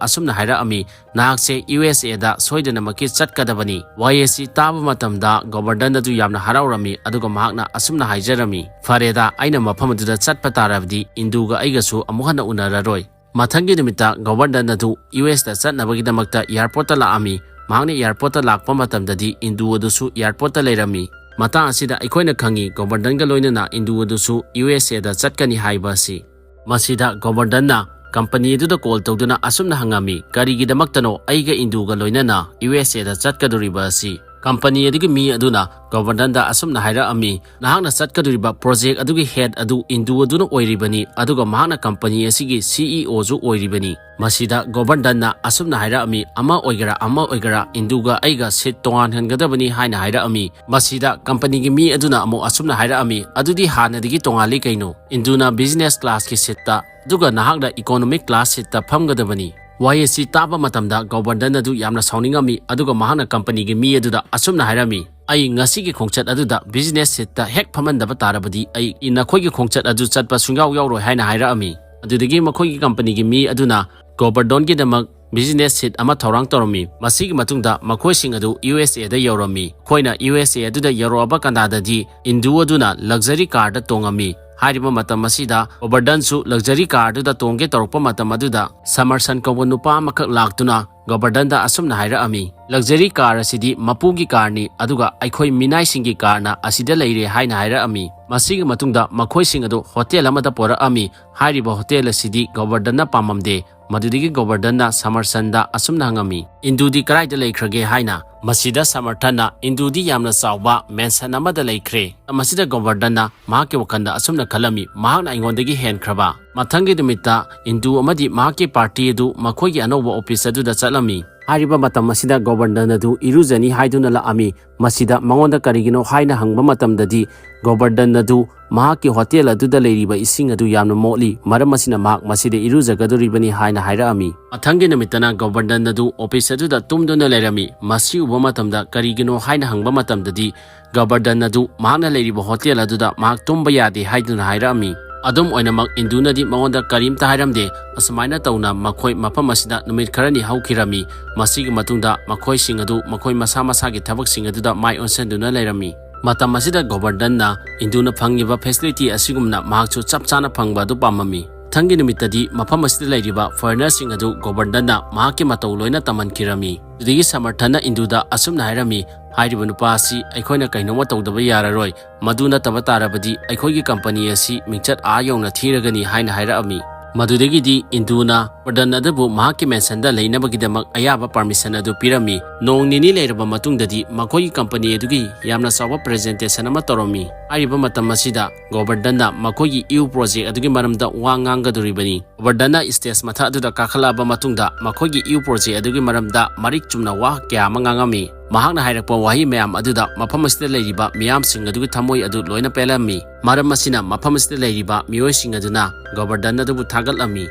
ꯑꯁꯨꯝꯅ ꯍꯥꯏꯔꯛꯑꯝꯃꯤ, "ꯅꯍꯥꯛꯁꯦ USAꯗ ꯁꯣꯏꯗꯅꯃꯛꯀꯤ ꯆꯠꯀꯗꯕꯅꯤ"꯫ ꯋꯥꯍꯩ ꯑꯁꯤ ꯇꯥꯕ ꯃꯇꯝꯗ ꯒꯣꯕꯔꯗꯟ ꯑꯗꯨ ꯌꯥꯝꯅ ꯍꯔꯥꯎꯔꯝꯃꯤ, ꯑꯗꯨꯒ ꯃꯍꯥꯛꯅ ꯑꯁꯨꯝꯅ ꯍꯥꯏꯖꯔꯝꯃꯤ, "ꯐꯔꯦꯗ, ꯑꯩꯅ ꯃꯐꯝ ꯑꯗꯨꯗ ꯆꯠꯄ ꯇꯥꯔꯕꯗꯤ ꯏꯟꯗꯨꯒ ꯑꯩꯒꯁꯨ ꯑꯃꯨꯛ ꯍꯟꯅ ꯎꯅꯔꯔꯣꯏ"꯫ ꯃꯊꯪꯒꯤ ꯅꯨꯃꯤꯠꯇ ꯒꯣꯕꯔꯗꯟ ꯑꯗꯨ USꯇ ꯆꯠꯅꯕꯒꯤꯗꯃꯛꯇ airportꯇ ꯂꯥꯛꯑꯝꯃꯤ꯫ ꯃꯍꯥꯛꯅ airportꯇ ꯂꯥꯛꯄ ꯃꯇꯝꯗꯗꯤ ꯏꯟꯗꯨ ꯑꯗꯨꯁꯨ airportꯇ ꯂꯩꯔꯝꯃꯤ꯫ ꯃꯇꯥꯡ ꯑꯁꯤꯗ ꯑꯩꯈꯣꯏꯅ ꯈꯪꯉꯤ ꯒꯣꯕꯔꯗꯟꯒ ꯂꯣꯏꯅꯅ ꯏꯟꯗꯨ ꯑꯗꯨꯁꯨ USAꯗ ꯆꯠꯀꯅꯤ ꯍꯥꯏꯕ ꯑꯁꯤ꯫ ꯃꯁꯤꯗ ꯒꯣꯕꯔꯗꯟꯅ company ꯑꯗꯨꯗ call ꯇꯧꯗꯨꯅ ꯑꯁꯨꯝꯅ ꯍꯪꯉꯝꯃꯤ, "ꯀꯔꯤꯒꯤꯗꯃꯛꯇꯅꯣ ꯑꯩꯒ ꯏꯟꯗꯨꯒ ꯂꯣꯏꯅꯅ USAꯗ ꯆꯠꯀꯗꯧꯔꯤꯕ ꯑꯁꯤ?" ꯀꯝꯄꯅꯤ ꯑꯗꯨꯒꯤ ꯃꯤ ꯑꯗꯨꯅ ꯒꯣꯕꯔꯗꯟꯗ ꯑꯁꯨꯝꯅ ꯍꯥꯏꯔꯛꯑꯝꯃꯤ, "ꯅꯍꯥꯛꯅ ꯆꯠꯀꯗꯧꯔꯤꯕ ꯄ꯭ꯔꯣꯖꯦꯛ ꯑꯗꯨꯒꯤ ꯍꯦꯗ ꯑꯗꯨ ꯏꯟꯗꯨ ꯑꯗꯨꯅ ꯑꯣꯏꯔꯤꯕꯅꯤ, ꯑꯗꯨꯒ ꯃꯍꯥꯛꯅ ꯀꯝꯄꯅꯤ ꯑꯁꯤꯒꯤ ꯁꯤ ꯏ ꯑꯣꯁꯨ ꯑꯣꯏꯔꯤꯕꯅꯤ"꯫ ꯃꯁꯤꯗ ꯒꯣꯕꯔꯗꯟꯅ ꯑꯁꯨꯝꯅ ꯍꯥꯏꯔꯛꯑꯝꯃꯤ, "ꯑꯃ ꯑꯣꯏꯒꯦꯔꯥ ꯑꯃ ꯑꯣꯏꯒꯦꯔꯥ, ꯏꯟꯗꯨꯒ ꯑꯩꯒ ꯁꯤꯠ ꯇꯣꯉꯥꯟꯍꯟꯒꯗꯕꯅꯤ" ꯍꯥꯏꯅ ꯍꯥꯏꯔꯛꯑꯝꯃꯤ꯫ ꯃꯁꯤꯗ ꯀꯝꯄꯅꯤꯒꯤ ꯃꯤ ꯑꯗꯨꯅ ꯑꯃꯨꯛ ꯑꯁꯨꯝꯅ ꯍꯥꯏꯔꯛꯑꯝꯃꯤ, "ꯑꯗꯨꯗꯤ ꯍꯥꯟꯅꯗꯒꯤ ꯇꯣꯉꯥꯜꯂꯤ ꯀꯩꯅꯣ? ꯏꯟꯗꯨꯅ ꯕꯤꯖꯤꯅꯦꯁ ꯀ꯭ꯂꯥꯁꯀꯤ ꯁꯤꯠꯇ, ꯑꯗꯨꯒ ꯅꯍꯥꯛꯅ ꯏꯀꯣꯅꯣꯃꯤꯛ ꯀ꯭ꯂꯥꯁ ꯁꯤꯠꯇ ꯐꯝꯒꯗꯕꯅꯤ"꯫ ꯋꯥꯍꯩ ꯑꯁꯤ ꯇꯥꯕ ꯃꯇꯝꯗ ꯒꯣꯕꯔꯗꯟ ꯑꯗꯨ ꯌꯥꯝꯅ ꯁꯥꯎꯅꯤꯡꯉꯝꯃꯤ, ꯑꯗꯨꯒ ꯃꯍꯥꯛꯅ ꯀꯝꯄꯅꯤꯒꯤ ꯃꯤ ꯑꯗꯨꯗ ꯑꯁꯨꯝꯅ ꯍꯥꯏꯔꯝꯃꯤ, "ꯑꯩ ꯉꯁꯤꯒꯤ ꯈꯣꯡꯆꯠ ꯑꯗꯨꯗ ꯕꯤꯖꯤꯅꯦꯁ ꯁꯤꯠꯇ ꯍꯦꯛ ꯐꯝꯍꯟꯗꯕ ꯇꯥꯔꯕꯗꯤ ꯑꯩ ꯅꯈꯣꯏꯒꯤ ꯈꯣꯡꯆꯠ ꯑꯗꯨ ꯆꯠꯄ ꯁꯨꯡꯌꯥꯎ ꯌꯥꯎꯔꯣꯏ" ꯍꯥꯏꯅ ꯍꯥꯏꯔꯛꯑꯝꯃꯤ꯫ ꯑꯗꯨꯗꯒꯤ ꯃꯈꯣꯏꯒꯤ ꯀꯝꯄꯅꯤꯒꯤ ꯃꯤ ꯑꯗꯨꯅ ꯒꯣꯕꯔꯗꯣꯟꯒꯤꯗꯃꯛ ꯕꯤꯖꯤꯅꯦꯁ ꯁꯤꯠ ꯑꯃ ꯊꯧꯔꯥꯡ ꯇꯧꯔꯝꯃꯤ꯫ ꯃꯁꯤꯒꯤ ꯃꯇꯨꯡꯗ ꯃꯈꯣꯏꯁꯤꯡ ꯑꯗꯨ ꯌꯨ ꯑꯦꯁ ꯑꯦꯗ ꯌꯧꯔꯝꯃꯤ꯫ ꯃꯈꯣꯏꯅ ꯌꯨ ꯑꯦꯁ ꯑꯦ ꯑꯗꯨꯗ ꯌꯧꯔꯛꯑꯕ ꯀꯥꯟꯗꯗꯤ ꯏꯟꯗꯨ ꯑꯗꯨꯅ ꯂꯛꯖꯔꯤ ꯀꯥꯔꯗ ꯇꯣꯡꯉꯝꯃꯤ꯫ ꯍꯥꯏꯔꯤꯕ ꯃꯇꯝ ꯑꯁꯤꯗ ꯒꯣꯕꯔꯗꯟꯁꯨ ꯂꯛꯖꯔꯤ ꯀꯥꯔꯗꯨꯗ ꯇꯣꯡꯒꯦ ꯇꯧꯔꯛꯄ ꯃꯇꯝ ꯑꯗꯨꯗ ꯁꯃꯔꯁꯟ ꯀꯧꯕ ꯅꯨꯄꯥ ꯑꯃꯈꯛ ꯂꯥꯛꯇꯨꯅ ꯒꯣꯕꯔꯗꯟꯗ ꯑꯁꯨꯝꯅ ꯍꯥꯏꯔꯛꯑꯝꯃꯤ, "ꯂꯛꯖꯔꯤ ꯀꯥꯔ ꯑꯁꯤꯗꯤ ꯃꯄꯨꯒꯤ ꯀꯥꯔꯅꯤ, ꯑꯗꯨꯒ ꯑꯩꯈꯣꯏ ꯃꯤꯅꯥꯏꯁꯤꯡꯒꯤ ꯀꯥꯔꯅ ꯑꯁꯤꯗ ꯂꯩꯔꯦ" ꯍꯥꯏꯅ ꯍꯥꯏꯔꯛꯑꯝꯃꯤ꯫ ꯃꯁꯤꯒꯤ ꯃꯇꯨꯡꯗ ꯃꯈꯣꯏꯁꯤꯡ ꯑꯗꯨ ꯍꯣꯇꯦꯜ ꯑꯃꯗ ꯄꯣꯔꯛꯑꯝꯃꯤ꯫ ꯍꯥꯏꯔꯤꯕ ꯍꯣꯇꯦꯜ ꯑꯁꯤꯗꯤ ꯒꯣꯕꯔꯗꯟꯅ ꯄꯥꯝꯃꯝꯗꯦ꯫ ꯃꯗꯨꯗꯒꯤ ꯒꯣꯕꯔꯗꯟꯅ ꯁꯃꯔꯁꯟꯗ ꯑꯁꯨꯝꯅ ꯍꯪꯉꯝꯃꯤ, "ꯏꯟꯗꯨꯗꯤ ꯀꯗꯥꯏꯗ ꯂꯩꯈ꯭ꯔꯒꯦ?" ꯍꯥꯏꯅ꯫ ꯃꯁꯤꯗ ꯁꯃꯔꯊꯟꯅ, "ꯏꯟꯗꯨꯗꯤ ꯌꯥꯝꯅ ꯆꯥꯎꯕ ꯃꯦꯟꯁꯟ ꯑꯃꯗ ꯂꯩꯈ꯭ꯔꯦ"꯫ ꯃꯁꯤꯗ ꯒꯣꯕꯔꯗꯟꯅ ꯃꯍꯥꯛꯀꯤ ꯋꯥꯈꯜꯗ ꯑꯁꯨꯝꯅ ꯈꯜꯂꯝꯃꯤ, "ꯃꯍꯥꯛꯅ ꯑꯩꯉꯣꯟꯗꯒꯤ ꯍꯦꯟꯈ꯭ꯔꯕ?" ꯃꯊꯪꯒꯤ ꯅꯨꯃꯤꯠꯇ ꯏꯟꯗꯨ ꯑꯃꯗꯤ ꯃꯍꯥꯛꯀꯤ ꯄꯥꯔꯇꯤ ꯑꯗꯨ ꯃꯈꯣꯏꯒꯤ ꯑꯅꯧꯕ ꯑꯣꯐꯤꯁ ꯑꯗꯨꯗ ꯆꯠꯂꯝꯃꯤ꯫ ꯍꯥꯏꯔꯤꯕ ꯃꯇꯝ ꯑꯁꯤꯗ ꯒꯣꯕꯔꯗꯟ ꯑꯗꯨ ꯏꯔꯨꯖꯅꯤ ꯍꯥꯏꯗꯨꯅ ꯂꯥꯛꯑꯝꯃꯤ꯫ ꯃꯁꯤꯗ ꯃꯉꯣꯟꯗ ꯀꯔꯤꯒꯤꯅꯣ ꯍꯥꯏꯅ ꯍꯪꯕ ꯃꯇꯝꯗꯗꯤ ꯒꯣꯕꯔꯗꯟ ꯑꯗꯨ ꯃꯍꯥꯛꯀꯤ ꯍꯣꯇꯦꯜ ꯑꯗꯨꯗ ꯂꯩꯔꯤꯕ ꯏꯁꯤꯡ ꯑꯗꯨ ꯌꯥꯝꯅ ꯃꯣꯠꯂꯤ, ꯃꯔꯝ ꯑꯁꯤꯅ ꯃꯍꯥꯛ ꯃꯁꯤꯗ ꯏꯔꯨꯖꯒꯗꯧꯔꯤꯕꯅꯤ ꯍꯥꯏꯅ ꯍꯥꯏꯔꯛꯑꯝꯃꯤ꯫ ꯃꯊꯪꯒꯤ ꯅꯨꯃꯤꯠꯇꯅ ꯒꯣꯕꯔꯗꯟ ꯑꯗꯨ ꯑꯣꯐꯤꯁ ꯑꯗꯨꯗ ꯇꯨꯝꯗꯨꯅ ꯂꯩꯔꯝꯃꯤ꯫ ꯃꯁꯤ ꯎꯕ ꯃꯇꯝꯗ ꯀꯔꯤꯒꯤꯅꯣ ꯍꯥꯏꯅ ꯍꯪꯕ ꯃꯇꯝꯗꯗꯤ ꯒꯣꯕꯔꯗꯟ ꯑꯗꯨ ꯃꯍꯥꯛꯅ ꯂꯩꯔꯤꯕ ꯍꯣꯇꯦꯜ ꯑꯗꯨꯗ ꯃꯍꯥꯛ ꯇꯨꯝꯕ ꯌꯥꯗꯦ ꯍꯥꯏꯗꯨꯅ ꯍꯥꯏꯔꯛꯑꯝꯃꯤ꯫ ꯑꯗꯨꯝ ꯑꯣꯏꯅꯃꯛ ꯏꯟꯗꯨꯅꯗꯤ ꯃꯉꯣꯟꯗ ꯀꯔꯤꯝꯇ ꯍꯥꯏꯔꯝꯗꯦ꯫ ꯑꯁꯨꯃꯥꯏꯅ ꯇꯧꯅ ꯃꯈꯣꯏ ꯃꯐꯝ ꯑꯁꯤꯗ ꯅꯨꯃꯤꯠ ꯈꯔꯅꯤ ꯍꯧꯈꯤꯔꯝꯃꯤ꯫ ꯃꯁꯤꯒꯤ ꯃꯇꯨꯡꯗ ꯃꯈꯣꯏꯁꯤꯡ ꯑꯗꯨ ꯃꯈꯣꯏ ꯃꯁꯥ ꯃꯁꯥꯒꯤ ꯊꯕꯛꯁꯤꯡ ꯑꯗꯨꯗ ꯃꯥꯏ ꯑꯣꯟꯁꯤꯟꯗꯨꯅ ꯂꯩꯔꯝꯃꯤ꯫ ꯃꯇꯝ ꯑꯁꯤꯗ ꯒꯣꯕꯔꯗꯟꯅ ꯏꯟꯗꯨꯅ ꯐꯪꯉꯤꯕ ꯐꯦꯁꯤꯂꯤꯇꯤ ꯑꯁꯤꯒꯨꯝꯅ ꯃꯍꯥꯛꯁꯨ ꯆꯞ ꯆꯥꯅ ꯐꯪꯕ ꯑꯗꯨ ꯄꯥꯝꯃꯝꯃꯤ꯫ ꯃꯊꯪꯒꯤ ꯅꯨꯃꯤꯠꯇꯗꯤ ꯃꯐꯝ ꯑꯁꯤꯗ ꯂꯩꯔꯤꯕ ꯐꯣꯔꯦꯅꯔꯁꯤꯡ ꯑꯗꯨ ꯒꯣꯕꯔꯗꯟꯅ ꯃꯍꯥꯛꯀꯤ ꯃꯇꯧ ꯂꯣꯏꯅ ꯇꯝꯍꯟꯈꯤꯔꯝꯃꯤ꯫ ꯑꯗꯨꯗꯒꯤ ꯁꯃꯔꯊꯟꯅ ꯏꯟꯗꯨꯗ ꯑꯁꯨꯝꯅ ꯍꯥꯏꯔꯝꯃꯤ, "ꯍꯥꯏꯔꯤꯕ ꯅꯨꯄꯥ ꯑꯁꯤ ꯑꯩꯈꯣꯏꯅ ꯀꯩꯅꯣꯝꯃ ꯇꯧꯗꯕ ꯌꯥꯔꯔꯣꯏ꯫ ꯃꯗꯨ ꯅꯠꯇꯕ ꯇꯥꯔꯕꯗꯤ ꯑꯩꯈꯣꯏꯒꯤ ꯀꯝꯄꯅꯤ ꯑꯁꯤ ꯃꯤꯡꯆꯠ ꯑꯥ ꯌꯧꯅ ꯊꯤꯔꯒꯅꯤ" ꯍꯥꯏꯅ ꯍꯥꯏꯔꯛꯑꯝꯃꯤ꯫ ꯃꯗꯨꯗꯒꯤꯗꯤ ꯏꯟꯗꯨꯅ ꯒꯣꯕꯔꯗꯟ ꯑꯗꯨꯕꯨ ꯃꯍꯥꯛꯀꯤ ꯃꯦꯟꯁꯟꯗ ꯂꯩꯅꯕꯒꯤꯗꯃꯛ ꯑꯌꯥꯕ ꯄꯥꯔꯃꯤꯁꯟ ꯑꯗꯨ ꯄꯤꯔꯝꯃꯤ꯫ ꯅꯣꯡ ꯅꯤꯅꯤ ꯂꯩꯔꯕ ꯃꯇꯨꯡꯗꯗꯤ ꯃꯈꯣꯏꯒꯤ ꯀꯝꯄꯅꯤ ꯑꯗꯨꯒꯤ ꯌꯥꯝꯅ ꯆꯥꯎꯕ ꯄ꯭ꯔꯖꯦꯟꯇꯦꯁꯟ ꯑꯃ ꯇꯧꯔꯝꯃꯤ꯫ ꯍꯥꯏꯔꯤꯕ ꯃꯇꯝ ꯑꯁꯤꯗ ꯒꯣꯕꯔꯗꯟꯅ ꯃꯈꯣꯏꯒꯤ ꯏꯌꯨ ꯄ꯭ꯔꯣꯖꯦꯛ ꯑꯗꯨꯒꯤ ꯃꯔꯝꯗ ꯋꯥ ꯉꯥꯡꯒꯗꯧꯔꯤꯕꯅꯤ꯫ ꯒꯣꯕꯔꯗꯟꯅ ꯁ꯭ꯇꯦꯖ ꯃꯊꯛ ꯑꯗꯨꯗ ꯀꯥꯈꯠꯂꯛꯂꯕ ꯃꯇꯨꯡꯗ ꯃꯈꯣꯏꯒꯤ ꯏꯌꯨ ꯄ꯭ꯔꯣꯖꯦꯛ ꯑꯗꯨꯒꯤ ꯃꯔꯝꯗ ꯃꯔꯤꯛ ꯆꯨꯝꯅ ꯋꯥ ꯀꯌꯥ ꯑꯃ ꯉꯥꯡꯉꯝꯃꯤ꯫ ꯃꯍꯥꯛꯅ ꯍꯥꯏꯔꯛꯄ ꯋꯥꯍꯩ ꯃꯌꯥꯝ ꯑꯗꯨꯗ ꯃꯐꯝ ꯑꯁꯤꯗ ꯂꯩꯔꯤꯕ ꯃꯤꯌꯥꯝꯁꯤꯡ ꯑꯗꯨꯒꯤ ꯊꯃꯣꯏ ꯑꯗꯨ ꯂꯣꯏꯅ ꯄꯦꯜꯂꯝꯃꯤ꯫ ꯃꯔꯝ ꯑꯁꯤꯅ ꯃꯐꯝ ꯑꯁꯤꯗ ꯂꯩꯔꯤꯕ ꯃꯤꯑꯣꯏꯁꯤꯡ ꯑꯗꯨꯅ ꯒꯣꯕꯔꯗꯟ ꯑꯗꯨꯕꯨ ꯊꯥꯒꯠꯂꯝꯃꯤ꯫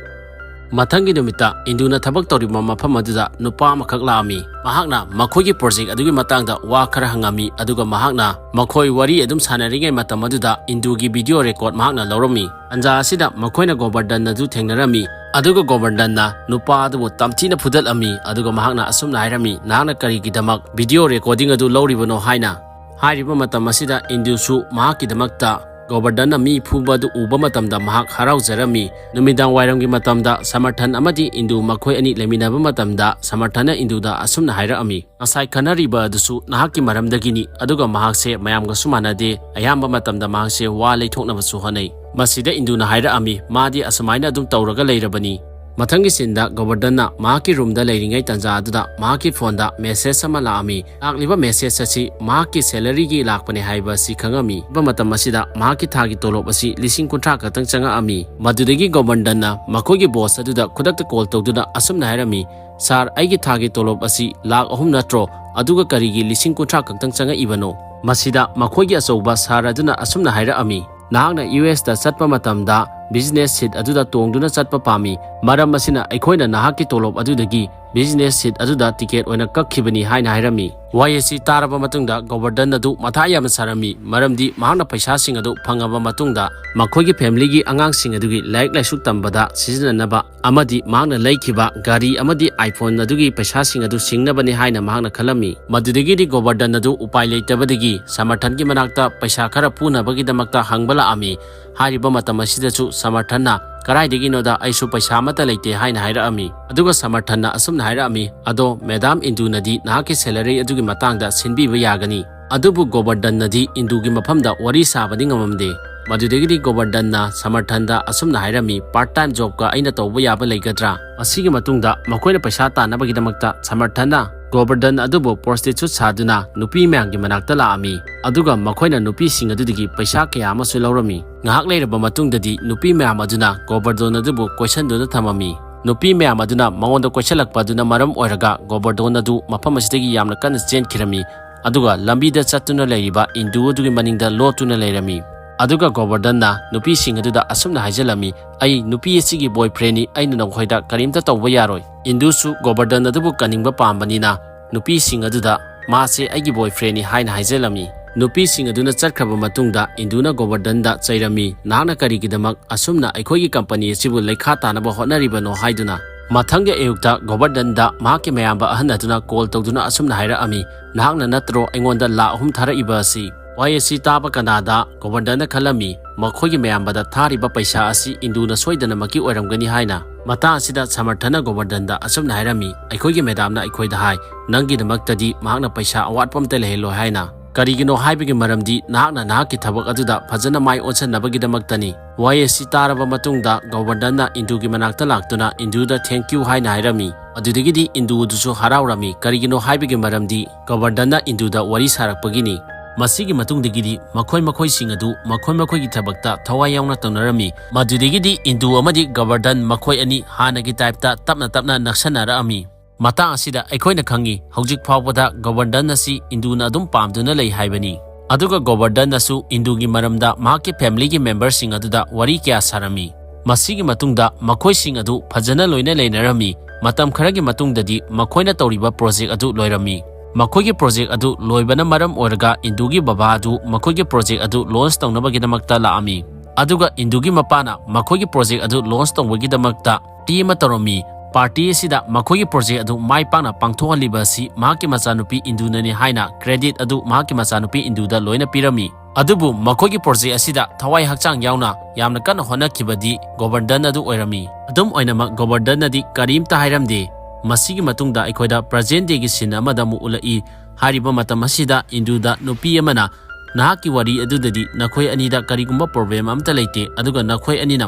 ꯃꯊꯪꯒꯤ ꯅꯨꯃꯤꯠꯇ ꯏꯟꯗꯨꯅ ꯊꯕꯛ ꯇꯧꯔꯤꯕ ꯃꯐꯝ ꯑꯗꯨꯗ ꯅꯨꯄꯥ ꯑꯃꯈꯛ ꯂꯥꯛꯂꯝꯃꯤ꯫ ꯃꯍꯥꯛꯅ ꯃꯈꯣꯏꯒꯤ ꯄ꯭ꯔꯣꯖꯦꯛ ꯑꯗꯨꯒꯤ ꯃꯇꯥꯡꯗ ꯋꯥ ꯈꯔ ꯍꯪꯂꯝꯃꯤ, ꯑꯗꯨꯒ ꯃꯍꯥꯛꯅ ꯃꯈꯣꯏ ꯋꯥꯔꯤ ꯑꯗꯨꯝ ꯁꯥꯟꯅꯔꯤꯉꯩ ꯃꯇꯝ ꯑꯗꯨꯗ ꯏꯟꯗꯨꯒꯤ ꯚꯤꯗꯤꯑꯣ ꯔꯦꯀꯣꯔꯗ ꯃꯍꯥꯛꯅ ꯂꯧꯔꯝꯃꯤ꯫ ꯇꯥꯟꯖꯥ ꯑꯁꯤꯗ ꯃꯈꯣꯏꯅ ꯒꯣꯕꯔꯗꯟ ꯑꯗꯨ ꯊꯦꯡꯅꯔꯝꯃꯤ, ꯑꯗꯨꯒ ꯒꯣꯕꯔꯗꯟꯅ ꯅꯨꯄꯥ ꯑꯗꯨꯕꯨ ꯇꯝꯊꯤꯅ ꯐꯨꯗꯠꯂꯝꯃꯤ, ꯑꯗꯨꯒ ꯃꯍꯥꯛꯅ ꯑꯁꯨꯝꯅ ꯍꯥꯏꯔꯝꯃꯤ, "ꯅꯍꯥꯛꯅ ꯀꯔꯤꯒꯤꯗꯃꯛ ꯚꯤꯗꯤꯑꯣ ꯔꯦꯀꯣꯔꯗꯤꯡ ꯑꯗꯨ ꯂꯧꯔꯤꯕꯅꯣ?" ꯍꯥꯏꯅ꯫ ꯍꯥꯏꯔꯤꯕ ꯃꯇꯝ ꯑꯁꯤꯗ ꯏꯟꯗꯨꯁꯨ ꯃꯍꯥꯛꯀꯤꯗꯃꯛꯇ ꯒꯣꯕꯔꯗꯟꯅ ꯃꯤ ꯐꯨꯕ ꯑꯗꯨ ꯎꯕ ꯃꯇꯝꯗ ꯃꯍꯥꯛ ꯍꯔꯥꯎꯖꯔꯝꯃꯤ꯫ ꯅꯨꯃꯤꯗꯥꯡ ꯋꯥꯏꯔꯝꯒꯤ ꯃꯇꯝꯗ ꯁꯃꯔꯊꯟ ꯑꯃꯗꯤ ꯏꯟꯗꯨ ꯃꯈꯣꯏ ꯑꯅꯤ ꯂꯩꯃꯤꯟꯅꯕ ꯃꯇꯝꯗ ꯁꯃꯔꯊꯟꯅ ꯏꯟꯗꯨꯗ ꯑꯁꯨꯝꯅ ꯍꯥꯏꯔꯛꯂꯝꯃꯤ, "ꯉꯁꯥꯏ ꯈꯟꯅꯔꯤꯕ ꯑꯗꯨꯁꯨ ꯅꯍꯥꯛꯀꯤ ꯃꯔꯝꯗꯒꯤꯅꯤ, ꯑꯗꯨꯒ ꯃꯍꯥꯛꯁꯦ ꯃꯌꯥꯝꯒꯁꯨ ꯃꯥꯟꯅꯗꯦ꯫ ꯑꯌꯥꯝꯕ ꯃꯇꯝꯗ ꯃꯍꯥꯛꯁꯦ ꯋꯥ ꯂꯩꯊꯣꯛꯅꯕꯁꯨ ꯍꯣꯠꯅꯩ꯫" ꯃꯁꯤꯗ ꯏꯟꯗꯨꯅ ꯍꯥꯏꯔꯛꯂꯝꯃꯤ, "ꯃꯥꯗꯤ ꯑꯁꯨꯃꯥꯏꯅ ꯑꯗꯨꯝ ꯇꯧꯔꯒ ꯂꯩꯔꯕꯅꯤ꯫" ꯃꯊꯪꯒꯤ ꯁꯤꯟꯗ ꯒꯣꯕꯔꯗꯟꯅ ꯃꯍꯥꯛꯀꯤ ꯔꯨꯝꯗ ꯂꯩꯔꯤꯉꯩ ꯇꯥꯟꯖꯥ ꯑꯗꯨꯗ ꯃꯍꯥꯛꯀꯤ ꯐꯣꯟꯗ ꯃꯦꯁꯦꯖ ꯑꯃ ꯂꯥꯛꯂꯝꯃꯤ꯫ ꯂꯥꯛꯂꯤꯕ ꯃꯦꯁꯦꯖ ꯑꯁꯤ ꯃꯍꯥꯛꯀꯤ ꯁꯦꯂꯔꯤꯒꯤ ꯂꯥꯛꯄꯅꯦ ꯍꯥꯏꯕ ꯑꯁꯤ ꯈꯪꯂꯝꯃꯤ꯫ ꯍꯥꯏꯕ ꯃꯇꯝ ꯑꯁꯤꯗ ꯃꯍꯥꯛꯀꯤ ꯊꯥꯒꯤ ꯇꯣꯂꯣꯞ ꯑꯁꯤ ꯂꯤꯁꯤꯡ ꯀꯨꯟꯊ꯭ꯔꯥ ꯈꯛꯇꯪ ꯆꯪꯂꯛꯂꯝꯃꯤ꯫ ꯃꯗꯨꯗꯒꯤ ꯒꯣꯕꯔꯗꯟꯅ ꯃꯈꯣꯏꯒꯤ ꯕꯣꯁ ꯑꯗꯨꯗ ꯈꯨꯗꯛꯇ ꯀꯣꯜ ꯇꯧꯗꯨꯅ ꯑꯁꯨꯝꯅ ꯍꯥꯏꯔꯝꯃꯤ, "ꯁꯥꯔ, ꯑꯩꯒꯤ ꯊꯥꯒꯤ ꯇꯣꯂꯣꯞ ꯑꯁꯤ ꯂꯥꯛ ꯑꯍꯨꯝ ꯅꯠꯇ꯭ꯔꯣ? ꯑꯗꯨꯒ ꯀꯔꯤꯒꯤ ꯂꯤꯁꯤꯡ ꯀꯨꯟꯊ꯭ꯔꯥ ꯈꯛꯇꯪ ꯆꯪꯂꯛꯂꯤꯕꯅꯣ?" ꯃꯁꯤꯗ ꯃꯈꯣꯏꯒꯤ ꯑꯆꯧꯕ ꯁꯥꯔ ꯑꯗꯨꯅ ꯑꯁꯨꯝꯅ ꯍꯥꯏꯔꯛꯂꯝꯃꯤ, "ꯅꯍꯥꯛꯅ ꯌꯨ ꯑꯦꯁꯇ ꯆꯠꯄ ꯃꯇꯝꯗ ꯕꯤꯖꯤꯅꯦꯁ ꯁꯤꯠ ꯑꯗꯨꯗ ꯇꯣꯡꯗꯨꯅ ꯆꯠꯄ ꯄꯥꯝꯃꯤ꯫ ꯃꯔꯝ ꯑꯁꯤꯅ ꯑꯩꯈꯣꯏꯅ ꯅꯍꯥꯛꯀꯤ ꯇꯣꯂꯣꯞ ꯑꯗꯨꯗꯒꯤ ꯕꯤꯖꯤꯅꯦꯁ ꯁꯤꯠ ꯑꯗꯨꯗ ꯇꯤꯀꯦꯠ ꯑꯣꯏꯅ ꯀꯛꯈꯤꯕꯅꯤ" ꯍꯥꯏꯅ ꯍꯥꯏꯔꯝꯃꯤ꯫ ꯋꯥꯍꯩ ꯑꯁꯤ ꯇꯥꯔꯕ ꯃꯇꯨꯡꯗ ꯒꯣꯕꯔꯗꯟ ꯑꯗꯨ ꯃꯊꯥ ꯌꯥꯝꯅ ꯁꯥꯔꯝꯃꯤ, ꯃꯔꯝꯗꯤ ꯃꯍꯥꯛꯅ ꯄꯩꯁꯥꯁꯤꯡ ꯑꯗꯨ ꯐꯪꯂꯕ ꯃꯇꯨꯡꯗ ꯃꯈꯣꯏꯒꯤ ꯐꯦꯃꯤꯂꯤꯒꯤ ꯑꯉꯥꯡꯁꯤꯡ ꯑꯗꯨꯒꯤ ꯂꯥꯏꯔꯤꯛ ꯂꯥꯏꯁꯨ ꯇꯝꯕꯗ ꯁꯤꯖꯤꯟꯅꯅꯕ ꯑꯃꯗꯤ ꯃꯍꯥꯛꯅ ꯂꯩꯈꯤꯕ ꯒꯥꯔꯤ ꯑꯃꯗꯤ iPhone ꯑꯗꯨꯒꯤ ꯄꯩꯁꯥꯁꯤꯡ ꯑꯗꯨ ꯁꯤꯡꯅꯕꯅꯤ ꯍꯥꯏꯅ ꯃꯍꯥꯛꯅ ꯈꯜꯂꯝꯃꯤ꯫ ꯃꯗꯨꯗꯒꯤꯗꯤ ꯒꯣꯕꯔꯗꯟ ꯑꯗꯨ ꯎꯄꯥꯏ ꯂꯩꯇꯕꯗꯒꯤ ꯁꯃꯔꯊꯟꯒꯤ ꯃꯅꯥꯛꯇ ꯄꯩꯁꯥ ꯈꯔ ꯄꯨꯅꯕꯒꯤꯗꯃꯛꯇ ꯍꯪꯕ ꯂꯥꯛꯂꯝꯃꯤ꯫ ꯍꯥꯏꯔꯤꯕ ꯃꯇꯝ ꯑꯁꯤꯗꯁꯨ ꯁꯃꯔꯊꯟꯅ, "ꯀꯗꯥꯏꯗꯒꯤꯅꯣꯗ, ꯑꯩꯁꯨ ꯄꯩꯁꯥ ꯑꯃꯠꯇ ꯂꯩꯇꯦ" ꯍꯥꯏꯅ ꯍꯥꯏꯔꯛꯂꯝꯃꯤ꯫ ꯑꯗꯨꯒ ꯁꯃꯔꯊꯟꯅ ꯑꯁꯨꯝꯅ ꯍꯥꯏꯔꯛꯂꯝꯃꯤ, "ꯑꯗꯣ ꯃꯦꯗꯥꯝ ꯏꯟꯗꯨꯅꯗꯤ ꯅꯍꯥꯛꯀꯤ ꯁꯦꯂꯔꯤ ꯑꯗꯨꯒꯤ ꯃꯇꯥꯡꯗ ꯁꯤꯟꯕꯤꯕ ꯌꯥꯒꯅꯤ꯫" ꯑꯗꯨꯕꯨ ꯒꯣꯕꯔꯗꯟꯅꯗꯤ ꯏꯟꯗꯨꯒꯤ ꯃꯐꯝꯗ ꯋꯥꯔꯤ ꯁꯥꯕꯗꯤ ꯉꯝꯂꯝꯗꯦ꯫ ꯃꯗꯨꯗꯒꯤꯗꯤ ꯒꯣꯕꯔꯙꯟꯅ ꯁꯃꯔꯊꯟꯗ ꯑꯁꯨꯝꯅ ꯍꯥꯏꯔꯝꯃꯤ, "Part time job ꯀ ꯑꯩꯅ ꯇꯧꯕ ꯌꯥꯕ ꯂꯩꯒꯗ꯭ꯔꯥ?" ꯑꯁꯤꯒꯤ ꯃꯇꯨꯡꯗ ꯃꯈꯣꯏꯅ ꯄꯩꯁꯥ ꯇꯥꯟꯅꯕꯒꯤꯗꯃꯛꯇ ꯁꯃꯔꯊꯟꯅ ꯒꯣꯕꯔꯙꯟ ꯑꯗꯨꯕꯨ prostitute ꯁꯥꯗꯨꯅ ꯅꯨꯄꯤ ꯃꯌꯥꯝꯒꯤ ꯃꯅꯥꯛꯇ ꯂꯥꯛꯑꯝꯃꯤ꯫ ꯑꯗꯨꯒ ꯃꯈꯣꯏꯅ ꯅꯨꯄꯤꯁꯤꯡ ꯑꯗꯨꯗꯒꯤ ꯄꯩꯁꯥ ꯀꯌꯥ ꯑꯃꯁꯨ ꯂꯧꯔꯝꯃꯤ꯫ ꯉꯥꯏꯍꯥꯛ ꯂꯩꯔꯕ ꯃꯇꯨꯡꯗꯗꯤ ꯅꯨꯄꯤ ꯃꯌꯥꯝ ꯑꯗꯨꯅ ꯒꯣꯕꯔꯙꯟ ꯑꯗꯨꯕꯨ ꯀꯣꯏꯁꯟꯗꯨꯅ ꯊꯝꯃꯝꯃꯤ꯫ ꯅꯨꯄꯤ ꯃꯌꯥꯝ ꯑꯗꯨꯅ ꯃꯉꯣꯟꯗ ꯀꯣꯏꯁꯜꯂꯛꯄ ꯑꯗꯨꯅ ꯃꯔꯝ ꯑꯣꯏꯔꯒ ꯒꯣꯕꯔꯙꯟ ꯑꯗꯨ ꯃꯐꯝ ꯑꯁꯤꯗꯒꯤ ꯌꯥꯝꯅ ꯀꯟꯅ ꯆꯦꯟꯈꯤꯔꯝꯃꯤ꯫ ꯑꯗꯨꯒ ꯂꯝꯕꯤꯗ ꯆꯠꯇꯨꯅ ꯂꯩꯔꯤꯕ ꯏꯟꯗꯨ ꯑꯗꯨꯒꯤ ꯃꯅꯤꯡꯗ ꯂꯣꯠꯇꯨꯅ ꯂꯩꯔꯝꯃꯤ꯫ ꯑꯗꯨꯒ ꯒꯣꯕꯔꯙꯟꯅ ꯅꯨꯄꯤꯁꯤꯡ ꯑꯗꯨꯗ ꯑꯁꯨꯝꯅ ꯍꯥꯏꯖꯜꯂꯝꯃꯤ, "ꯑꯩ ꯅꯨꯄꯤ ꯑꯁꯤꯒꯤ boyfriend ꯅꯤ, ꯑꯩꯅ ꯅꯈꯣꯏꯗ ꯀꯔꯤꯝꯇ ꯇꯧꯕ ꯌꯥꯔꯣꯏ꯫" ꯏꯟꯗꯨꯁꯨ ꯒꯣꯕꯔꯙꯟ ꯑꯗꯨꯕꯨ ꯀꯟꯅꯤꯡꯕ ꯄꯥꯝꯕꯅꯤꯅ ꯅꯨꯄꯤꯁꯤꯡ ꯑꯗꯨꯗ ꯃꯥꯁꯦ ꯑꯩꯒꯤ boyfriend ꯅꯤ ꯍꯥꯏꯅ ꯍꯥꯏꯖꯜꯂꯝꯃꯤ꯫ ꯅꯨꯄꯤꯁꯤꯡ ꯑꯗꯨꯅ ꯆꯠꯈ꯭ꯔꯕ ꯃꯇꯨꯡꯗ ꯏꯟꯗꯨꯅ ꯒꯣꯕꯔꯙꯟꯗ ꯆꯩꯔꯝꯃꯤ, "ꯅꯍꯥꯛꯅ ꯀꯔꯤꯒꯤꯗꯃꯛ ꯑꯁꯨꯝꯅ ꯑꯩꯈꯣꯏꯒꯤ company ꯑꯁꯤꯕꯨ ꯂꯩꯈꯥ ꯇꯥꯅꯕ ꯍꯣꯠꯅꯔꯤꯕꯅꯣ?" ꯍꯥꯏꯗꯨꯅ꯫ ꯃꯊꯪꯒꯤ ꯑꯌꯨꯛꯇ ꯒꯣꯕꯔꯙꯟꯗ ꯃꯍꯥꯛꯀꯤ ꯃꯌꯥꯝꯕ ꯑꯍꯟ ꯑꯗꯨꯅ call ꯇꯧꯗꯨꯅ ꯑꯁꯨꯝꯅ ꯍꯥꯏꯔꯛꯑꯝꯃꯤ, "ꯅꯍꯥꯛꯅ ꯅꯠꯇ꯭ꯔꯣ ꯑꯩꯉꯣꯟꯗ ꯂꯥꯈ ꯑꯍꯨꯝ ꯊꯥꯔꯛꯏꯕ ꯑꯁꯤ?" ꯋꯥꯍꯩ ꯑꯁꯤ ꯇꯥꯕ ꯀꯅꯥꯗ ꯒꯣꯕꯔꯙꯟꯅ ꯈꯜꯂꯝꯃꯤ, ꯃꯈꯣꯏꯒꯤ ꯃꯌꯥꯝꯕꯗ ꯊꯥꯔꯤꯕ ꯄꯩꯁꯥ ꯑꯁꯤ ꯏꯟꯗꯨꯅ ꯁꯣꯏꯗꯅꯃꯛꯀꯤ ꯑꯣꯏꯔꯝꯒꯅꯤ ꯍꯥꯏꯅ꯫ ꯃꯇꯥꯡ ꯑꯁꯤꯗ ꯁꯃꯔꯊꯅ ꯒꯣꯕꯔꯙꯟꯗ ꯑꯁꯨꯝꯅ ꯍꯥꯏꯔꯝꯃꯤ, "ꯑꯩꯈꯣꯏꯒꯤ madam ꯅ ꯑꯩꯈꯣꯏꯗ ꯍꯥꯏ, ꯅꯪꯒꯤꯗꯃꯛꯇꯗꯤ ꯃꯍꯥꯛꯅ ꯄꯩꯁꯥ ꯑꯋꯥꯠꯄ ꯑꯝꯇ ꯂꯩꯍꯜꯂꯣꯏ ꯍꯥꯏꯅ꯫ ꯀꯔꯤꯒꯤꯅꯣ ꯍꯥꯏꯕꯒꯤ ꯃꯔꯝꯗꯤ ꯅꯍꯥꯛꯅ ꯅꯍꯥꯛꯀꯤ ꯊꯕꯛ ꯑꯗꯨꯗ ꯐꯖꯅ ꯃꯥꯏ ꯑꯣꯟꯁꯤꯟꯅꯕꯒꯤꯗꯃꯛꯇꯅꯤ꯫" ꯋꯥꯍꯩ ꯑꯁꯤ ꯇꯥꯔꯕ ꯃꯇꯨꯡꯗ ꯒꯣꯕꯔꯙꯟꯅ ꯏꯟꯗꯨꯒꯤ ꯃꯅꯥꯛꯇ ꯂꯥꯛꯇꯨꯅ ꯏꯟꯗꯨꯗ "Thank you" ꯍꯥꯏꯅ ꯍꯥꯏꯔꯝꯃꯤ꯫ ꯑꯗꯨꯗꯒꯤꯗꯤ ꯏꯟꯗꯨ ꯑꯗꯨꯁꯨ ꯍꯔꯥꯎꯔꯝꯃꯤ꯫ ꯀꯔꯤꯒꯤꯅꯣ ꯍꯥꯏꯕꯒꯤ ꯃꯔꯝꯗꯤ ꯒꯣꯕꯔꯙꯟꯅ ꯏꯟꯗꯨꯗ ꯋꯥꯔꯤ ꯁꯥꯔꯛꯄꯒꯤꯅꯤ꯫ ꯃꯁꯤꯒꯤ ꯃꯇꯨꯡꯗꯒꯤꯗꯤ ꯃꯈꯣꯏ ꯃꯈꯣꯏꯁꯤꯡ ꯑꯗꯨ ꯃꯈꯣꯏ ꯃꯈꯣꯏꯒꯤ ꯊꯕꯛꯇ ꯊꯋꯥꯏ ꯌꯥꯎꯅ ꯇꯧꯅꯔꯝꯃꯤ꯫ ꯃꯗꯨꯗꯒꯤꯗꯤ ꯏꯟꯗꯨ ꯑꯃꯗꯤ ꯒꯣꯕꯔꯙꯟ ꯃꯈꯣꯏ ꯑꯅꯤ ꯍꯥꯟꯅꯒꯤ type ꯇ ꯇꯞꯅ ꯇꯞꯅ ꯅꯛꯁꯟꯅꯔꯛꯑꯝꯃꯤ꯫ ꯃꯇꯥꯡ ꯑꯁꯤꯗ ꯑꯩꯈꯣꯏꯅ ꯈꯪꯉꯤ, ꯍꯧꯖꯤꯛ ꯐꯥꯎꯕꯗ ꯒꯣꯕꯔꯙꯟ ꯑꯁꯤ ꯏꯟꯗꯨꯅ ꯑꯗꯨꯝ ꯄꯥꯝꯗꯨꯅ ꯂꯩ ꯍꯥꯏꯕꯅꯤ꯫ ꯑꯗꯨꯒ ꯒꯣꯕꯔꯙꯟꯅꯁꯨ ꯏꯟꯗꯨꯒꯤ ꯃꯔꯝꯗ ꯃꯍꯥꯛꯀꯤ family ꯒꯤ member ꯁꯤꯡ ꯑꯗꯨꯗ ꯋꯥꯔꯤ ꯀꯌꯥ ꯁꯥꯔꯝꯃꯤ꯫ ꯃꯁꯤꯒꯤ ꯃꯇꯨꯡꯗ ꯃꯈꯣꯏꯁꯤꯡ ꯑꯗꯨ ꯐꯖꯅ ꯂꯣꯏꯅ ꯂꯩꯅꯔꯝꯃꯤ꯫ ꯃꯇꯝ ꯈꯔꯒꯤ ꯃꯇꯨꯡꯗꯗꯤ ꯃꯈꯣꯏꯅ ꯇꯧꯔꯤꯕ project ꯑꯗꯨ ꯂꯣꯏꯔꯝꯃꯤ꯫ ꯃꯈꯣꯏꯒꯤ project ꯑꯗꯨ ꯂꯣꯏꯕꯅ ꯃꯔꯝ ꯑꯣꯏꯔꯒ ꯏꯟꯗꯨꯒꯤ ꯕꯕꯥ ꯑꯗꯨ ꯃꯈꯣꯏꯒꯤ project ꯑꯗꯨ launch ꯇꯧꯅꯕꯒꯤꯗꯃꯛꯇ ꯂꯥꯛꯑꯝꯃꯤ꯫ ꯑꯗꯨꯒ ꯏꯟꯗꯨꯒꯤ ꯃꯄꯥꯅ ꯃꯈꯣꯏꯒꯤ project ꯑꯗꯨ launch ꯇꯧꯕꯒꯤꯗꯃꯛꯇ party ꯑꯃ ꯇꯧꯔꯝꯃꯤ꯫ Party ꯑꯁꯤꯗ ꯃꯈꯣꯏꯒꯤ project ꯑꯗꯨ ꯃꯥꯏ ꯄꯥꯛꯅ ꯄꯥꯡꯊꯣꯛꯍꯜꯂꯤꯕ ꯑꯁꯤ ꯃꯍꯥꯛꯀꯤ ꯃꯆꯥꯅꯨꯄꯤ ꯏꯟꯗꯨꯅꯅꯤ ꯍꯥꯏꯅ credit ꯑꯗꯨ ꯃꯍꯥꯛꯀꯤ ꯃꯆꯥꯅꯨꯄꯤ ꯏꯟꯗꯨꯗ ꯂꯣꯏꯅ ꯄꯤꯔꯝꯃꯤ꯫ ꯑꯗꯨꯕꯨ ꯃꯈꯣꯏꯒꯤ project ꯑꯁꯤꯗ ꯊꯋꯥꯏ ꯍꯛꯆꯥꯡ ꯌꯥꯎꯅ ꯌꯥꯝꯅ ꯀꯟꯅ ꯍꯣꯠꯅꯈꯤꯕꯗꯤ ꯒꯣꯕꯔꯙꯟ ꯑꯗꯨ ꯑꯣꯏꯔꯝꯃꯤ꯫ ꯑꯗꯨꯝ ꯑꯣꯏꯅꯃꯛ, ꯒꯣꯕꯔꯙꯟ ꯑꯗꯤ ꯀꯔꯤꯝꯇ ꯍꯥꯏꯔꯝꯗꯦ꯫ ꯃꯁꯤꯒꯤ ꯃꯇꯨꯡꯗ ꯑꯩꯈꯣꯏꯗ present day ꯒꯤ scene ꯑꯃꯗ ꯑꯃꯨꯛ ꯎꯠꯂꯛꯏ꯫ ꯍꯥꯏꯔꯤꯕ ꯃꯇꯝ ꯑꯁꯤꯗ ꯏꯟꯗꯨꯗ ꯅꯨꯄꯤ ꯑꯃꯅ "ꯅꯍꯥꯛꯀꯤ ꯋꯥꯔꯤ ꯑꯗꯨꯗꯗꯤ ꯅꯈꯣꯏ ꯑꯅꯤꯗ ꯀꯔꯤꯒꯨꯝꯕ problem ꯑꯃꯠꯇ ꯂꯩꯇꯦ, ꯑꯗꯨꯒ ꯅꯈꯣꯏ ꯑꯅꯤꯅ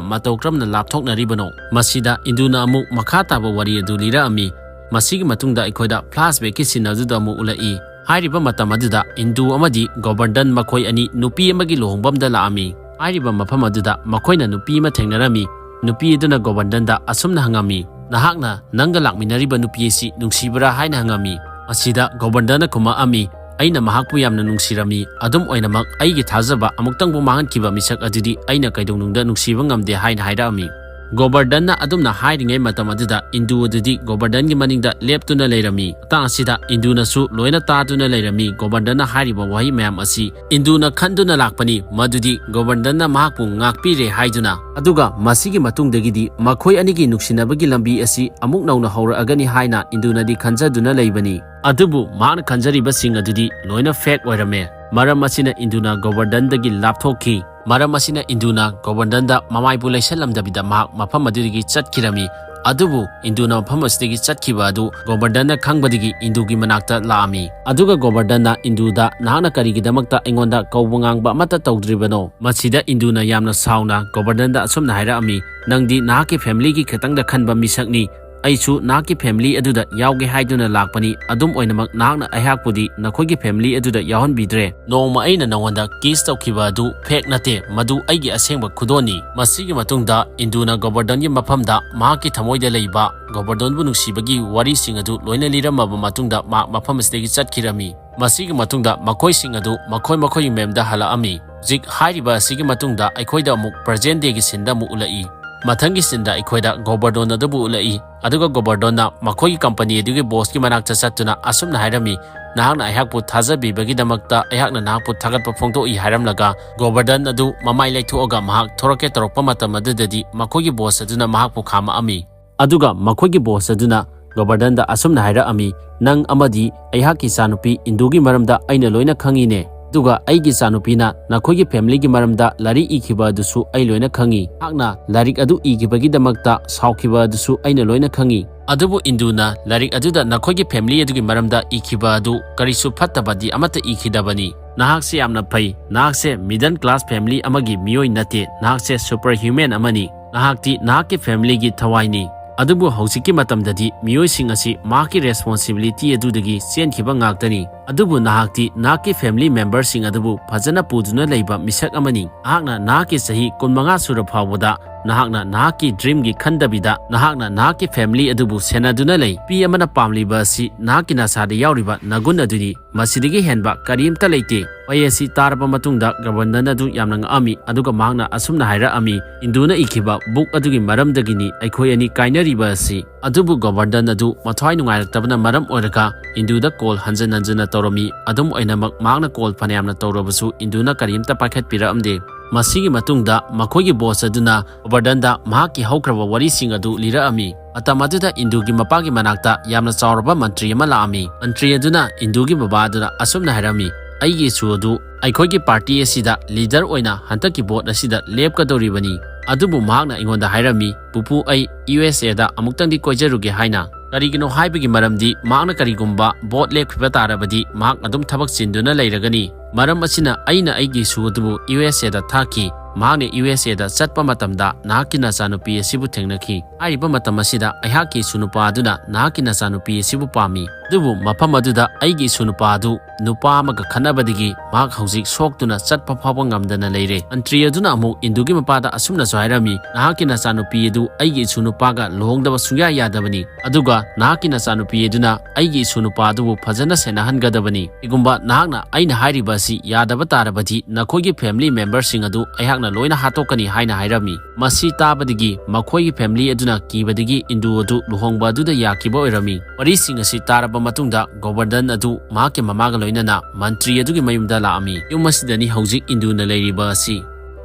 ꯃꯇꯧ ꯀꯔꯝꯅ ꯂꯥꯞꯊꯣꯛꯅꯔꯤꯕꯅꯣ?" ꯃꯁꯤꯗ ꯏꯟꯗꯨꯅ ꯑꯃꯨꯛ ꯃꯈꯥ ꯇꯥꯕ ꯋꯥꯔꯤ ꯑꯗꯨ ꯂꯤꯔꯛꯑꯝꯃꯤ꯫ ꯃꯁꯤꯒꯤ ꯃꯇꯨꯡꯗ ꯑꯩꯈꯣꯏꯗ flashbackꯀꯤ scene ꯑꯗꯨꯗ ꯑꯃꯨꯛ ꯎꯠꯂꯛꯏ꯫ ꯍꯥꯏꯔꯤꯕ ꯃꯇꯝ ꯑꯗꯨꯗ ꯏꯟꯗꯨ ꯑꯃꯗꯤ ꯒꯣꯕꯔꯙꯟ ꯃꯈꯣꯏ ꯑꯅꯤ ꯅꯨꯄꯤ ꯑꯃꯒꯤ ꯂꯨꯍꯣꯡꯕ ꯑꯃꯗ ꯂꯥꯛꯑꯝꯃꯤ꯫ ꯍꯥꯏꯔꯤꯕ ꯃꯐꯝ ꯑꯗꯨꯗ ꯃꯈꯣꯏꯅ ꯅꯨꯄꯤ ꯑꯃ ꯊꯦꯡꯅꯔꯝꯃꯤ꯫ ꯅꯨꯄꯤ ꯑꯗꯨꯅ ꯒꯣꯕꯔꯙꯟꯗ ꯑꯁꯨꯝꯅ ꯍꯪꯉꯝꯃꯤ, "ꯅꯍꯥꯛꯅ ꯅꯪꯒ ꯂꯥꯛꯃꯤꯟꯅꯔꯤꯕ ꯅꯨꯄꯤ ꯑꯁꯤ ꯅꯨꯡꯁꯤꯕ꯭ꯔꯥ?" ꯍꯥꯏꯅ ꯍꯪꯉꯝꯃꯤ꯫ ꯃꯁꯤꯗ ꯒꯣꯕꯔꯙꯟꯅ ꯈꯨꯝꯃꯛꯑꯝꯃꯤ, "ꯑꯩꯅ ꯃꯍꯥꯛꯄꯨ ꯌꯥꯝꯅ ꯅꯨꯡꯁꯤꯔꯝꯃꯤ, ꯑꯗꯨꯝ ꯑꯣꯏꯅꯃꯛ ꯑꯩꯒꯤ ꯊꯥꯖꯕ ꯑꯃꯨꯛꯇꯪꯕꯨ ꯃꯥꯡꯍꯟꯈꯤꯕ ꯃꯤꯁꯛ ꯑꯗꯨꯗꯤ ꯑꯩꯅ ꯀꯩꯗꯧꯅꯨꯡꯗ ꯅꯨꯡꯁꯤꯕ ꯉꯝꯗꯦ" ꯍꯥꯏꯅ ꯍꯥꯏꯔꯛꯑꯝꯃꯤ꯫ ꯒꯣꯕꯔꯙꯟꯅ ꯑꯗꯨꯝꯅ ꯍꯥꯏꯔꯤꯉꯩ ꯃꯇꯝ ꯑꯗꯨꯗ ꯏꯟꯗꯨ ꯑꯗꯨꯗꯤ ꯒꯣꯕꯔꯙꯟꯒꯤ ꯃꯅꯤꯡꯗ ꯂꯦꯞꯇꯨꯅ ꯂꯩꯔꯝꯃꯤ꯫ ꯃꯇꯥꯡ ꯑꯁꯤꯗ ꯏꯟꯗꯨꯅꯁꯨ ꯂꯣꯏꯅ ꯇꯥꯗꯨꯅ ꯂꯩꯔꯝꯃꯤ꯫ ꯒꯣꯕꯔꯙꯟꯅ ꯍꯥꯏꯔꯤꯕ ꯋꯥꯍꯩ ꯃꯌꯥꯝ ꯑꯁꯤ ꯏꯟꯗꯨꯅ ꯈꯟꯗꯨꯅ ꯂꯥꯛꯄꯅꯤ, ꯃꯗꯨꯗꯤ ꯒꯣꯕꯔꯙꯟꯅ ꯃꯍꯥꯛꯄꯨ ꯉꯥꯛꯄꯤꯔꯦ ꯍꯥꯏꯗꯨꯅ꯫ ꯑꯗꯨꯒ ꯃꯁꯤꯒꯤ ꯃꯇꯨꯡꯗꯒꯤꯗꯤ ꯃꯈꯣꯏ ꯑꯅꯤꯒꯤ ꯅꯨꯡꯁꯤꯅꯕꯒꯤ ꯂꯝꯕꯤ ꯑꯁꯤ ꯑꯃꯨꯛ ꯅꯧꯅ ꯍꯧꯔꯛꯑꯒꯅꯤ ꯍꯥꯏꯅ ꯏꯟꯗꯨꯅꯗꯤ ꯈꯟꯖꯗꯨꯅ ꯂꯩꯕꯅꯤ꯫ ꯑꯗꯨꯕꯨ ꯃꯍꯥꯛꯅ ꯈꯟꯖꯔꯤꯕꯁꯤꯡ ꯑꯗꯨꯗꯤ ꯂꯣꯏꯅ fake ꯑꯣꯏꯔꯝꯃꯦ꯫ ꯃꯔꯝ ꯑꯁꯤꯅ ꯏꯟꯗꯨꯅ ꯒꯣꯕꯔꯙꯟꯗꯒꯤ ꯂꯥꯞꯊꯣꯛꯈꯤ꯫ ꯃꯔꯝ ꯑꯁꯤꯅ ꯏꯟꯗꯨꯅ ꯒꯣꯕꯔꯙꯟꯗ ꯃꯃꯥꯏꯕꯨ ꯂꯩꯁꯜꯂꯝꯗꯕꯤꯗ ꯃꯍꯥꯛ ꯃꯐꯝ ꯑꯗꯨꯗꯒꯤ ꯆꯠꯈꯤꯔꯝꯃꯤ꯫ ꯑꯗꯨꯕꯨ ꯏꯟꯗꯨꯅ ꯃꯐꯝ ꯑꯁꯤꯗꯒꯤ ꯆꯠꯈꯤꯕ ꯑꯗꯨ ꯒꯣꯕꯔꯙꯟꯅ ꯈꯪꯕꯗꯒꯤ ꯏꯟꯗꯨꯒꯤ ꯃꯅꯥꯛꯇ ꯂꯥꯛꯑꯝꯃꯤ꯫ ꯑꯗꯨꯒ ꯒꯣꯕꯔꯙꯟꯅ ꯏꯟꯗꯨꯗ, "ꯅꯍꯥꯛꯅ ꯀꯔꯤꯒꯤꯗꯃꯛꯇ ꯑꯩꯉꯣꯟꯗ ꯀꯧꯕ ꯉꯥꯡꯕ ꯑꯃꯠꯇ ꯇꯧꯗ꯭ꯔꯤꯕꯅꯣ?" ꯃꯁꯤꯗ ꯏꯟꯗꯨꯅ ꯌꯥꯝꯅ ꯁꯥꯎꯅ ꯒꯣꯕꯔꯙꯟꯗ ꯑꯁꯨꯝꯅ ꯍꯥꯏꯔꯛꯑꯝꯃꯤ, "ꯅꯪꯗꯤ ꯅꯍꯥꯛꯀꯤ familyꯒꯤ ꯈꯛꯇꯪꯗ ꯈꯟꯕ ꯃꯤꯁꯛꯅꯤ꯫ ꯑꯩꯁꯨ ꯅꯍꯥꯛꯀꯤ family ꯑꯗꯨꯗ ꯌꯥꯎꯒꯦ ꯍꯥꯏꯗꯨꯅ ꯂꯥꯛꯄꯅꯤ꯫ ꯑꯗꯨꯝ ꯑꯣꯏꯅꯃꯛ ꯅꯍꯥꯛꯅ ꯑꯩꯍꯥꯛꯄꯨꯗꯤ ꯅꯈꯣꯏꯒꯤ family ꯑꯗꯨꯗ ꯌꯥꯎꯍꯟꯕꯤꯗ꯭ꯔꯦ꯫ ꯅꯣꯡꯃ ꯑꯩꯅ ꯅꯉꯣꯟꯗ kiss ꯇꯧꯈꯤꯕ ꯑꯗꯨ fake ꯅꯠꯇꯦ, ꯃꯗꯨ ꯑꯩꯒꯤ ꯑꯁꯦꯡꯕ ꯈꯨꯗꯣꯜꯅꯤ꯫" ꯃꯁꯤꯒꯤ ꯃꯇꯨꯡꯗ ꯏꯟꯗꯨꯅ ꯒꯣꯕꯔꯙꯟꯒꯤ ꯃꯐꯝꯗ ꯃꯍꯥꯛꯀꯤ ꯊꯃꯣꯏꯗ ꯂꯩꯕ ꯒꯣꯕꯔꯙꯟꯕꯨ ꯅꯨꯡꯁꯤꯕꯒꯤ ꯋꯥꯔꯤꯁꯤꯡ ꯑꯗꯨ ꯂꯣꯏꯅ ꯂꯤꯔꯝꯃꯕ ꯃꯇꯨꯡꯗ ꯃꯍꯥꯛ ꯃꯐꯝ ꯑꯁꯤꯗꯒꯤ ꯆꯠꯈꯤꯔꯝꯃꯤ꯫ ꯃꯁꯤꯒꯤ ꯃꯇꯨꯡꯗ ꯃꯈꯣꯏꯁꯤꯡ ꯑꯗꯨ ꯃꯈꯣꯏ ꯃꯈꯣꯏꯒꯤ ꯃꯌꯨꯝꯗ ꯍꯜꯂꯛꯑꯝꯃꯤ꯫ ꯍꯧꯖꯤꯛ ꯍꯥꯏꯔꯤꯕ ꯑꯁꯤꯒꯤ ꯃꯇꯨꯡꯗ ꯑꯩꯈꯣꯏꯗ ꯑꯃꯨꯛ present dayꯒꯤ sceneꯗ ꯑꯃꯨꯛ ꯎꯠꯂꯛꯏ꯫ ꯃꯊꯪꯒꯤ sceneꯗ ꯑꯩꯈꯣꯏꯗ ꯒꯣꯕꯔꯙꯟ ꯑꯗꯨꯕꯨ ꯎꯠꯂꯛꯏ꯫ ꯑꯗꯨꯒ ꯒꯣꯕꯔꯙꯟꯅ ꯃꯈꯣꯏꯒꯤ company ꯑꯗꯨꯒꯤ bossꯀꯤ ꯃꯅꯥꯛꯇ ꯆꯠꯇꯨꯅ ꯑꯁꯨꯝꯅ ꯍꯥꯏꯔꯝꯃꯤ, "ꯅꯍꯥꯛꯅ ꯑꯩꯍꯥꯛꯄꯨ ꯊꯥꯖꯕꯤꯕꯒꯤꯗꯃꯛꯇ ꯑꯩꯍꯥꯛꯅ ꯅꯍꯥꯛꯄꯨ ꯊꯥꯒꯠꯄ ꯐꯣꯡꯗꯣꯛꯏ" ꯍꯥꯏꯔꯝꯂꯒ ꯒꯣꯕꯔꯙꯟ ꯑꯗꯨ ꯃꯃꯥꯏ ꯂꯩꯊꯣꯛꯑꯒ ꯃꯍꯥꯛ ꯊꯣꯔꯛꯀꯦ ꯇꯧꯔꯛꯄ ꯃꯇꯝ ꯑꯗꯨꯗꯗꯤ ꯃꯈꯣꯏꯒꯤ boss ꯑꯗꯨꯅ ꯃꯍꯥꯛꯄꯨ ꯈꯥꯝꯃꯛꯑꯝꯃꯤ꯫ ꯑꯗꯨꯒ ꯃꯈꯣꯏꯒꯤ boss ꯑꯗꯨꯅ ꯒꯣꯕꯔꯙꯟꯗ ꯑꯁꯨꯝꯅ ꯍꯥꯏꯔꯛꯑꯝꯃꯤ, "ꯅꯪ ꯑꯃꯗꯤ ꯑꯩꯍꯥꯛꯀꯤ ꯏꯆꯥꯅꯨꯄꯤ ꯏꯟꯗꯨꯒꯤ ꯃꯔꯝꯗ ꯑꯩꯅ ꯂꯣꯏꯅ ꯈꯪꯉꯤꯅꯦ꯫ ꯑꯗꯨꯒ ꯑꯩꯒꯤ ꯏꯆꯥꯅꯨꯄꯤꯅ ꯅꯈꯣꯏꯒꯤ familyꯒꯤ ꯃꯔꯝꯗ ꯂꯥꯏꯔꯤꯛ ꯏꯈꯤꯕ ꯑꯗꯨꯁꯨ ꯑꯩ ꯂꯣꯏꯅ ꯈꯪꯉꯤ꯫ ꯅꯍꯥꯛꯅ ꯂꯥꯏꯔꯤꯛ ꯑꯗꯨ ꯏꯈꯤꯕꯒꯤꯗꯃꯛꯇ ꯁꯥꯎꯈꯤꯕ ꯑꯗꯨꯁꯨ ꯑꯩꯅ ꯂꯣꯏꯅ ꯈꯪꯉꯤ꯫ ꯑꯗꯨꯕꯨ ꯏꯟꯗꯨꯅ ꯂꯥꯏꯔꯤꯛ ꯑꯗꯨꯗ ꯅꯈꯣꯏꯒꯤ family ꯑꯗꯨꯒꯤ ꯃꯔꯝꯗ ꯏꯈꯤꯕ ꯑꯗꯨ ꯀꯔꯤꯁꯨ ꯐꯠꯇꯕꯗꯤ ꯑꯃꯠꯇ ꯏꯈꯤꯗꯕꯅꯤ꯫ "ꯅꯍꯥꯛꯁꯦ ꯌꯥꯝꯅ ꯐꯩ꯫ ꯅꯍꯥꯛꯁꯦ middle class family ꯑꯃꯒꯤ ꯃꯤꯑꯣꯏ ꯅꯠꯇꯦ꯫ ꯅꯍꯥꯛꯁꯦ super human ꯑꯃꯅꯤ꯫ ꯅꯍꯥꯛꯇꯤ ꯅꯍꯥꯛꯀꯤ familyꯒꯤ ꯊꯋꯥꯏꯅꯤ꯫ ꯑꯗꯨꯕꯨ ꯍꯧꯖꯤꯛꯀꯤ ꯃꯇꯝꯗꯗꯤ ꯃꯤꯑꯣꯏꯁꯤꯡ ꯑꯁꯤ ꯃꯍꯥꯛꯀꯤ responsibility ꯑꯗꯨꯗꯒꯤ ꯆꯦꯟꯈꯤꯕ ꯉꯥꯛꯇꯅꯤ꯫ ꯑꯗꯨꯕꯨ ꯅꯍꯥꯛꯇꯤ ꯅꯍꯥꯛꯀꯤ family memberꯁꯤꯡ ꯑꯗꯨꯕꯨ ꯐꯖꯅ ꯄꯨꯗꯨꯅ ꯂꯩꯕ ꯃꯤꯁꯛ ꯑꯃꯅꯤ꯫ ꯅꯍꯥꯛꯅ ꯅꯍꯥꯛꯀꯤ ꯆꯍꯤ ꯀꯨꯟꯃꯉꯥ ꯁꯨꯔ ꯐꯥꯎꯕꯗ ꯅꯍꯥꯛꯅ ꯅꯍꯥꯛꯀꯤ dreamꯒꯤ ꯈꯟꯗꯕꯤꯗ ꯅꯍꯥꯛꯅ ꯅꯍꯥꯛꯀꯤ family ꯑꯗꯨꯕꯨ ꯁꯦꯟꯅꯗꯨꯅ ꯂꯩ꯫ ꯅꯨꯄꯤ ꯑꯃꯅ ꯄꯥꯝꯂꯤꯕ ꯑꯁꯤ ꯅꯍꯥꯛꯀꯤ ꯅꯁꯥꯗ ꯌꯥꯎꯔꯤꯕ ꯅꯒꯨꯟ ꯑꯗꯨꯅꯤ꯫ ꯃꯁꯤꯗꯒꯤ ꯍꯦꯟꯕ ꯀꯔꯤꯝꯇ ꯂꯩꯇꯦ꯫" ꯋꯥꯍꯩ ꯑꯁꯤ ꯇꯥꯔꯕ ꯃꯇꯨꯡꯗ ꯒꯣꯕꯔꯗꯟ ꯑꯗꯨ ꯌꯥꯝꯅ ꯉꯛꯑꯝꯃꯤ, ꯑꯗꯨꯒ ꯃꯍꯥꯛꯅ ꯑꯁꯨꯝꯅ ꯍꯥꯏꯔꯛꯑꯝꯃꯤ, "ꯏꯟꯗꯨꯅ ꯏꯈꯤꯕ book ꯑꯗꯨꯒꯤ ꯃꯔꯝꯗꯒꯤꯅꯤ ꯑꯩꯈꯣꯏ ꯑꯅꯤ ꯀꯥꯏꯅꯔꯤꯕ ꯑꯁꯤ꯫" ꯑꯗꯨꯕꯨ ꯒꯣꯕꯔꯗꯟ ꯑꯗꯨ ꯃꯊ꯭ꯋꯥꯏ ꯅꯨꯡꯉꯥꯏꯔꯛꯇꯕꯅ ꯃꯔꯝ ꯑꯣꯏꯔꯒ ꯏꯟꯗꯨꯗ call ꯍꯟꯖꯟ ꯍꯟꯖꯟꯅ ꯇꯧꯔꯝꯃꯤ꯫ ꯑꯗꯨꯝ ꯑꯣꯏꯅꯃꯛ ꯃꯍꯥꯛꯅ call ꯐꯅꯌꯥꯝꯅ ꯇꯧꯔꯕꯁꯨ ꯏꯟꯗꯨꯅ ꯀꯔꯤꯝꯇ ꯄꯥꯏꯈꯠꯄꯤꯔꯛꯑꯝꯗꯦ꯫ ꯃꯁꯤꯒꯤ ꯃꯇꯨꯡꯗ ꯃꯈꯣꯏꯒꯤ boss ꯑꯗꯨꯅ ꯒꯣꯕꯔꯗꯟꯗ ꯃꯍꯥꯛꯀꯤ ꯍꯧꯈ꯭ꯔꯕ ꯋꯥꯔꯤꯁꯤꯡ ꯑꯗꯨ ꯂꯤꯔꯛꯑꯝꯃꯤ꯫ ꯃꯇꯝ ꯑꯗꯨꯗ ꯏꯟꯗꯨꯒꯤ ꯃꯄꯥꯒꯤ ꯃꯅꯥꯛꯇ ꯌꯥꯝꯅ ꯆꯥꯎꯔꯕ ꯃꯟꯇ꯭ꯔꯤ ꯑꯃ ꯂꯥꯛꯑꯝꯃꯤ꯫ ꯃꯟꯇ꯭ꯔꯤ ꯑꯗꯨꯅ ꯏꯟꯗꯨꯒꯤ ꯕꯕꯥ ꯑꯗꯨꯗ ꯑꯁꯨꯝꯅ ꯍꯥꯏꯔꯝꯃꯤ, "ꯑꯩꯒꯤ ꯏꯁꯨ ꯑꯗꯨ ꯑꯩꯈꯣꯏꯒꯤ party ꯑꯁꯤꯗ leader ꯑꯣꯏꯅ ꯍꯟꯗꯛꯀꯤ vote ꯑꯁꯤꯗ ꯂꯦꯞꯀꯗꯧꯔꯤꯕꯅꯤ꯫ ꯑꯗꯨꯕꯨ ꯃꯍꯥꯛꯅ ꯑꯩꯉꯣꯟꯗ ꯍꯥꯏꯔꯝꯃꯤ, 'ꯄꯨꯄꯨ, ꯑꯩ USA ꯗ ꯑꯃꯨꯛꯇꯪꯗꯤ ꯀꯣꯏꯖꯔꯨꯒꯦ' ꯍꯥꯏꯅ꯫ ꯀꯔꯤꯒꯤꯅꯣ ꯍꯥꯏꯕꯒꯤ ꯃꯔꯝꯗꯤ ꯃꯍꯥꯛꯅ ꯀꯔꯤꯒꯨꯝꯕ vote ꯂꯦꯞꯈꯤꯕ ꯇꯥꯔꯕꯗꯤ ꯃꯍꯥꯛ ꯑꯗꯨꯝ ꯊꯕꯛ ꯆꯤꯟꯗꯨꯅ ꯂꯩꯔꯒꯅꯤ꯫ ꯃꯔꯝ ꯑꯁꯤꯅ ꯑꯩꯅ ꯑꯩꯒꯤ ꯏꯁꯨ ꯑꯗꯨꯕꯨ USA ꯗ ꯊꯥꯈꯤ꯫ ꯃꯍꯥꯛꯅ USA ꯗ ꯆꯠꯄ ꯃꯇꯝꯗ ꯅꯍꯥꯛꯀꯤ ꯅꯆꯥꯅꯨꯄꯤ ꯑꯁꯤꯕꯨ ꯊꯦꯡꯅꯈꯤ꯫ ꯍꯥꯏꯔꯤꯕ ꯃꯇꯝ ꯑꯁꯤꯗ ꯑꯩꯍꯥꯛꯀꯤ ꯏꯁꯨ ꯅꯨꯄꯥ ꯑꯗꯨꯅ ꯅꯍꯥꯛꯀꯤ ꯅꯆꯥꯅꯨꯄꯤ ꯑꯁꯤꯕꯨ ꯄꯥꯝꯃꯤ꯫ ꯑꯗꯨꯕꯨ ꯃꯐꯝ ꯑꯗꯨꯗ ꯑꯩꯒꯤ ꯏꯁꯨ ꯅꯨꯄꯥ ꯑꯗꯨ ꯅꯨꯄꯥ ꯑꯃꯒ ꯈꯠꯅꯕꯗꯒꯤ ꯃꯍꯥꯛ ꯍꯧꯖꯤꯛ ꯁꯣꯛꯇꯨꯅ ꯆꯠꯄ ꯐꯥꯎꯕ ꯉꯝꯗꯅ ꯂꯩꯔꯦ꯫" ꯃꯟꯇ꯭ꯔꯤ ꯑꯗꯨꯅ ꯑꯃꯨꯛ ꯏꯟꯗꯨꯒꯤ ꯃꯄꯥꯗ ꯑꯁꯨꯝꯅꯁꯨ ꯍꯥꯏꯔꯝꯃꯤ, "ꯅꯍꯥꯛꯀꯤ ꯅꯆꯥꯅꯨꯄꯤ ꯑꯗꯨ ꯑꯩꯒꯤ ꯏꯁꯨ ꯅꯨꯄꯥꯒ ꯂꯨꯍꯣꯡꯗꯕ ꯁꯨꯡꯌꯥ ꯌꯥꯗꯕꯅꯤ꯫ ꯑꯗꯨꯒ ꯅꯍꯥꯛꯀꯤ ꯅꯆꯥꯅꯨꯄꯤ ꯑꯗꯨꯅ ꯑꯩꯒꯤ ꯏꯁꯨ ꯅꯨꯄꯥ ꯑꯗꯨꯕꯨ ꯐꯖꯅ ꯁꯦꯟꯅꯍꯟꯒꯗꯕꯅꯤ꯫ ꯀꯔꯤꯒꯨꯝꯕ ꯅꯍꯥꯛꯅ ꯑꯩꯅ ꯍꯥꯏꯔꯤꯕ ꯑꯁꯤ ꯌꯥꯗꯕ ꯇꯥꯔꯕꯗꯤ ꯅꯈꯣꯏꯒꯤ family memberꯁꯤꯡ ꯑꯗꯨ ꯑꯩꯍꯥꯛꯅ ꯂꯣꯏꯅ ꯍꯥꯠꯇꯣꯛꯀꯅꯤ" ꯍꯥꯏꯅ ꯍꯥꯏꯔꯝꯃꯤ꯫ ꯃꯁꯤ ꯇꯥꯕꯗꯒꯤ ꯃꯈꯣꯏꯒꯤ family ꯑꯗꯨꯅ ꯀꯤꯕꯗꯒꯤ ꯏꯟꯗꯨ ꯑꯗꯨ ꯂꯨꯍꯣꯡꯕ ꯑꯗꯨꯗ ꯌꯥꯈꯤꯕ ꯑꯣꯏꯔꯝꯃꯤ꯫ ꯋꯥꯔꯤꯁꯤꯡ ꯑꯁꯤ ꯇꯥꯔꯕ ꯃꯇꯨꯡꯗ ꯒꯣꯕꯔꯗꯟ ꯑꯗꯨ ꯃꯍꯥꯛꯀꯤ ꯃꯃꯥꯒ ꯂꯣꯏꯅꯅ ꯃꯟꯇ꯭ꯔꯤ ꯑꯗꯨꯒꯤ ꯃꯌꯨꯝꯗ ꯂꯥꯛꯑꯝꯃꯤ꯫ ꯌꯨꯝ ꯑꯁꯤꯗꯅꯤ ꯍꯧꯖꯤꯛ ꯏꯟꯗꯨꯅ ꯂꯩꯔꯤꯕ ꯑꯁꯤ꯫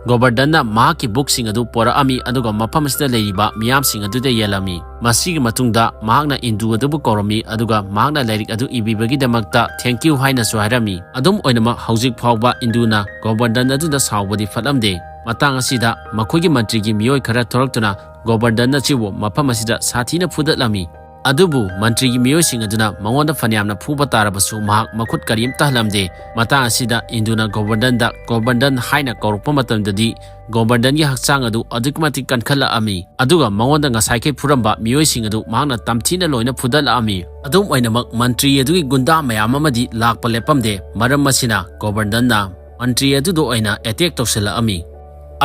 ꯒꯣꯕꯔꯗꯟꯅ ꯃꯍꯥꯛꯀꯤ bookꯁꯤꯡ ꯑꯗꯨ ꯄꯣꯔꯛꯑꯝꯃꯤ, ꯑꯗꯨꯒ ꯃꯐꯝ ꯑꯁꯤꯗ ꯂꯩꯔꯤꯕ ꯃꯤꯌꯥꯝꯁꯤꯡ ꯑꯗꯨꯗ ꯌꯦꯜꯂꯝꯃꯤ꯫ ꯃꯁꯤꯒꯤ ꯃꯇꯨꯡꯗ ꯃꯍꯥꯛꯅ ꯏꯟꯗꯨ ꯑꯗꯨꯕꯨ ꯀꯧꯔꯝꯃꯤ, ꯑꯗꯨꯒ ꯃꯍꯥꯛꯅ ꯂꯥꯏꯔꯤꯛ ꯑꯗꯨ ꯏꯕꯤꯕꯒꯤꯗꯃꯛꯇ thank you ꯍꯥꯏꯅꯁꯨ ꯍꯥꯏꯔꯝꯃꯤ꯫ ꯑꯗꯨꯝ ꯑꯣꯏꯅꯃꯛ ꯍꯧꯖꯤꯛ ꯐꯥꯎꯕ ꯏꯟꯗꯨꯅ ꯒꯣꯕꯔꯗꯟ ꯑꯗꯨꯗ ꯁꯥꯎꯕꯗꯤ ꯐꯠꯂꯝꯗꯦ꯫ ꯃꯇꯥꯡ ꯑꯁꯤꯗ ꯃꯈꯣꯏꯒꯤ ꯃꯟꯇ꯭ꯔꯤꯒꯤ ꯃꯤꯑꯣꯏ ꯈꯔ ꯊꯣꯔꯛꯇꯨꯅ ꯒꯣꯕꯔꯗꯟ ꯑꯁꯤꯕꯨ ꯃꯐꯝ ꯑꯁꯤꯗ ꯁꯥꯊꯤꯅ ꯐꯨꯗꯠꯂꯝꯃꯤ꯫ ꯑꯗꯨꯕꯨ ꯃꯟꯇ꯭ꯔꯤꯒꯤ ꯃꯤꯑꯣꯏꯁꯤꯡ ꯑꯗꯨꯅ ꯃꯉꯣꯟꯗ ꯐꯅꯌꯥꯝꯅ ꯐꯨꯕ ꯇꯥꯔꯕꯁꯨ ꯃꯍꯥꯛ ꯃꯈꯨꯠ ꯀꯔꯤꯝꯇ ꯍꯜꯂꯝꯗꯦ꯫ ꯃꯇꯥꯡ ꯑꯁꯤꯗ ꯏꯟꯗꯨꯅ ꯒꯣꯕꯔꯗꯟꯗ ꯒꯣꯕꯔꯗꯟ ꯍꯥꯏꯅ ꯀꯧꯔꯛꯄ ꯃꯇꯝꯗꯗꯤ ꯒꯣꯕꯔꯗꯟꯒꯤ ꯍꯛꯆꯥꯡ ꯑꯗꯨ ꯑꯗꯨꯛꯀꯤ ꯃꯇꯤꯛ ꯀꯟꯈꯠꯂꯛꯑꯝꯃꯤ꯫ ꯑꯗꯨꯒ ꯃꯉꯣꯟꯗ ꯉꯁꯥꯏꯈꯩ ꯐꯨꯔꯝꯕ ꯃꯤꯑꯣꯏꯁꯤꯡ ꯑꯗꯨ ꯃꯍꯥꯛꯅ ꯇꯝꯊꯤꯅ ꯂꯣꯏꯅ ꯐꯨꯗꯠꯂꯛꯑꯝꯃꯤ꯫ ꯑꯗꯨꯝ ꯑꯣꯏꯅꯃꯛ ꯃꯟꯇ꯭ꯔꯤ ꯑꯗꯨꯒꯤ ꯒꯨꯟꯗꯥ ꯃꯌꯥꯝ ꯑꯃꯗꯤ ꯂꯥꯛꯄ ꯂꯦꯞꯄꯝꯗꯦ꯫ ꯃꯔꯝ ꯑꯁꯤꯅ ꯒꯣꯕꯔꯗꯟꯅ ꯃꯟꯇ꯭ꯔꯤ ꯑꯗꯨꯗ ꯑꯣꯏꯅ ꯑꯦꯇꯦꯛ ꯇꯧꯁꯤꯜꯂꯛꯑꯝꯃꯤ꯫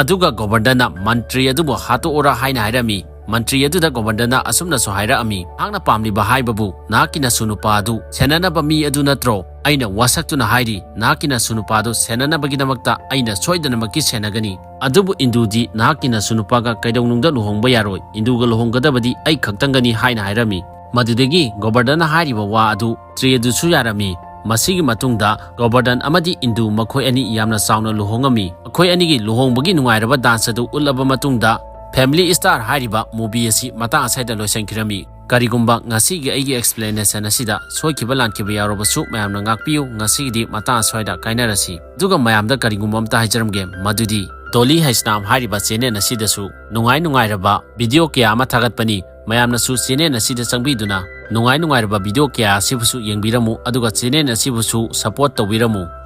ꯑꯗꯨꯒ ꯒꯣꯕꯔꯗꯟꯅ ꯃꯟꯇ꯭ꯔꯤ ꯑꯗꯨꯕꯨ ꯍꯥꯠꯇꯣꯛꯎꯔꯥ ꯍꯥꯏꯅ ꯍꯥꯏꯔꯝꯃꯤ꯫ ꯃꯟꯇ꯭ꯔꯤ ꯑꯗꯨꯗ ꯒꯣꯕꯔꯗꯟꯅ ꯑꯁꯨꯝꯅꯁꯨ ꯍꯥꯏꯔꯛꯑꯝꯃꯤ, "ꯅꯍꯥꯛꯅ ꯄꯥꯝꯂꯤꯕ ꯍꯥꯏꯕꯕꯨ ꯅꯍꯥꯛꯀꯤ ꯅꯁꯨ ꯅꯨꯄꯥ ꯑꯗꯨ ꯁꯦꯟꯅꯅꯕ ꯃꯤ ꯑꯗꯨ ꯅꯠꯇ꯭ꯔꯣ? ꯑꯩꯅ ꯋꯥꯁꯛꯇꯨꯅ ꯍꯥꯏꯔꯤ, ꯅꯍꯥꯛꯀꯤ ꯅꯁꯨ ꯅꯨꯄꯥ ꯑꯗꯨ ꯁꯦꯟꯅꯅꯕꯒꯤꯗꯃꯛꯇ ꯑꯩꯅ ꯁꯣꯏꯗꯅꯃꯛꯀꯤ ꯁꯦꯟꯅꯒꯅꯤ꯫ ꯑꯗꯨꯕꯨ ꯏꯟꯗꯨꯗꯤ ꯅꯍꯥꯛꯀꯤ ꯅꯁꯨ ꯅꯨꯄꯥꯒ ꯀꯩꯗꯧꯅꯨꯡꯗ ꯂꯨꯍꯣꯡꯕ ꯌꯥꯔꯣꯏ꯫ ꯏꯟꯗꯨꯒ ꯂꯨꯍꯣꯡꯒꯗꯕꯗꯤ ꯑꯩ ꯈꯛꯇꯪꯒꯅꯤ" ꯍꯥꯏꯅ ꯍꯥꯏꯔꯝꯃꯤ꯫ ꯃꯗꯨꯗꯒꯤ ꯒꯣꯕꯔꯗꯟꯅ ꯍꯥꯏꯔꯤꯕ ꯋꯥ ꯑꯗꯨ ꯇ꯭ꯔꯤ ꯑꯗꯨꯁꯨ ꯌꯥꯔꯝꯃꯤ꯫ ꯃꯁꯤꯒꯤ ꯃꯇꯨꯡꯗ ꯒꯣꯕꯔꯗꯟ ꯑꯃꯗꯤ ꯏꯟꯗꯨ ꯃꯈꯣꯏ ꯑꯅꯤ ꯌꯥꯝꯅ ꯆꯥꯎꯅ ꯂꯨꯍꯣꯡꯉꯝꯃꯤ꯫ ꯃꯈꯣꯏ ꯑꯅꯤꯒꯤ ꯂꯨꯍꯣꯡꯕꯒꯤ ꯅꯨꯡꯉꯥꯏꯔꯕ ꯗꯥꯟꯁ ꯑꯗꯨ ꯎꯠꯂꯕ ꯃꯇꯨꯡꯗ, ꯐꯦꯃꯤꯂꯤ ꯁ꯭ꯇꯥꯔ ꯍꯥꯏꯔꯤꯕ ꯃꯨꯚꯤ ꯑꯁꯤ ꯃꯇꯥꯡ ꯑꯁ꯭ꯋꯥꯏꯗ ꯂꯣꯏꯁꯤꯟꯈꯤꯔꯝꯃꯤ꯫ ꯀꯔꯤꯒꯨꯝꯕ ꯉꯁꯤꯒꯤ ꯑꯩꯒꯤ ꯑꯦꯛꯁꯄ꯭ꯂꯦꯅꯦꯁꯟ ꯑꯁꯤꯗ ꯁꯣꯏꯈꯤꯕ ꯂꯥꯟꯈꯤꯕ ꯌꯥꯎꯔꯕꯁꯨ ꯃꯌꯥꯝꯅ ꯉꯥꯛꯄꯤꯌꯨ꯫ ꯉꯁꯤꯒꯤꯗꯤ ꯃꯇꯥꯡ ꯑꯁ꯭ꯋꯥꯏꯗ ꯀꯥꯏꯅꯔꯁꯤ꯫ ꯑꯗꯨꯒ ꯃꯌꯥꯝꯗ ꯀꯔꯤꯒꯨꯝꯕ ꯑꯝꯇ ꯍꯥꯏꯖꯔꯝꯒꯦ, ꯃꯗꯨꯗꯤ ꯗꯣꯂꯤ ꯍꯩꯁꯅꯥꯝ ꯍꯥꯏꯔꯤꯕ ꯆꯦꯅꯦꯜ ꯑꯁꯤꯗꯁꯨ ꯅꯨꯡꯉꯥꯏ ꯅꯨꯡꯉꯥꯏꯔꯕ ꯚꯤꯗꯤꯑꯣ ꯀꯌꯥ ꯑꯃ ꯊꯥꯒꯠꯄꯅꯤ꯫ ꯃꯌꯥꯝꯅꯁꯨ ꯆꯦꯅꯦꯜ ꯑꯁꯤꯗ ꯆꯪꯕꯤꯗꯨꯅ ꯅꯨꯡꯉꯥꯏ ꯅꯨꯡꯉꯥꯏꯔꯕ ꯚꯤꯗꯤꯑꯣ ꯀꯌꯥ ꯑꯁꯤꯕꯨꯁꯨ ꯌꯦꯡꯕꯤꯔꯝꯃꯨ, ꯑꯗꯨꯒ ꯆꯦꯅꯦꯜ ꯑꯁꯤꯕꯨꯁꯨ ꯁꯄꯣꯔꯠ ꯇꯧꯕꯤꯔꯝꯃꯨ꯫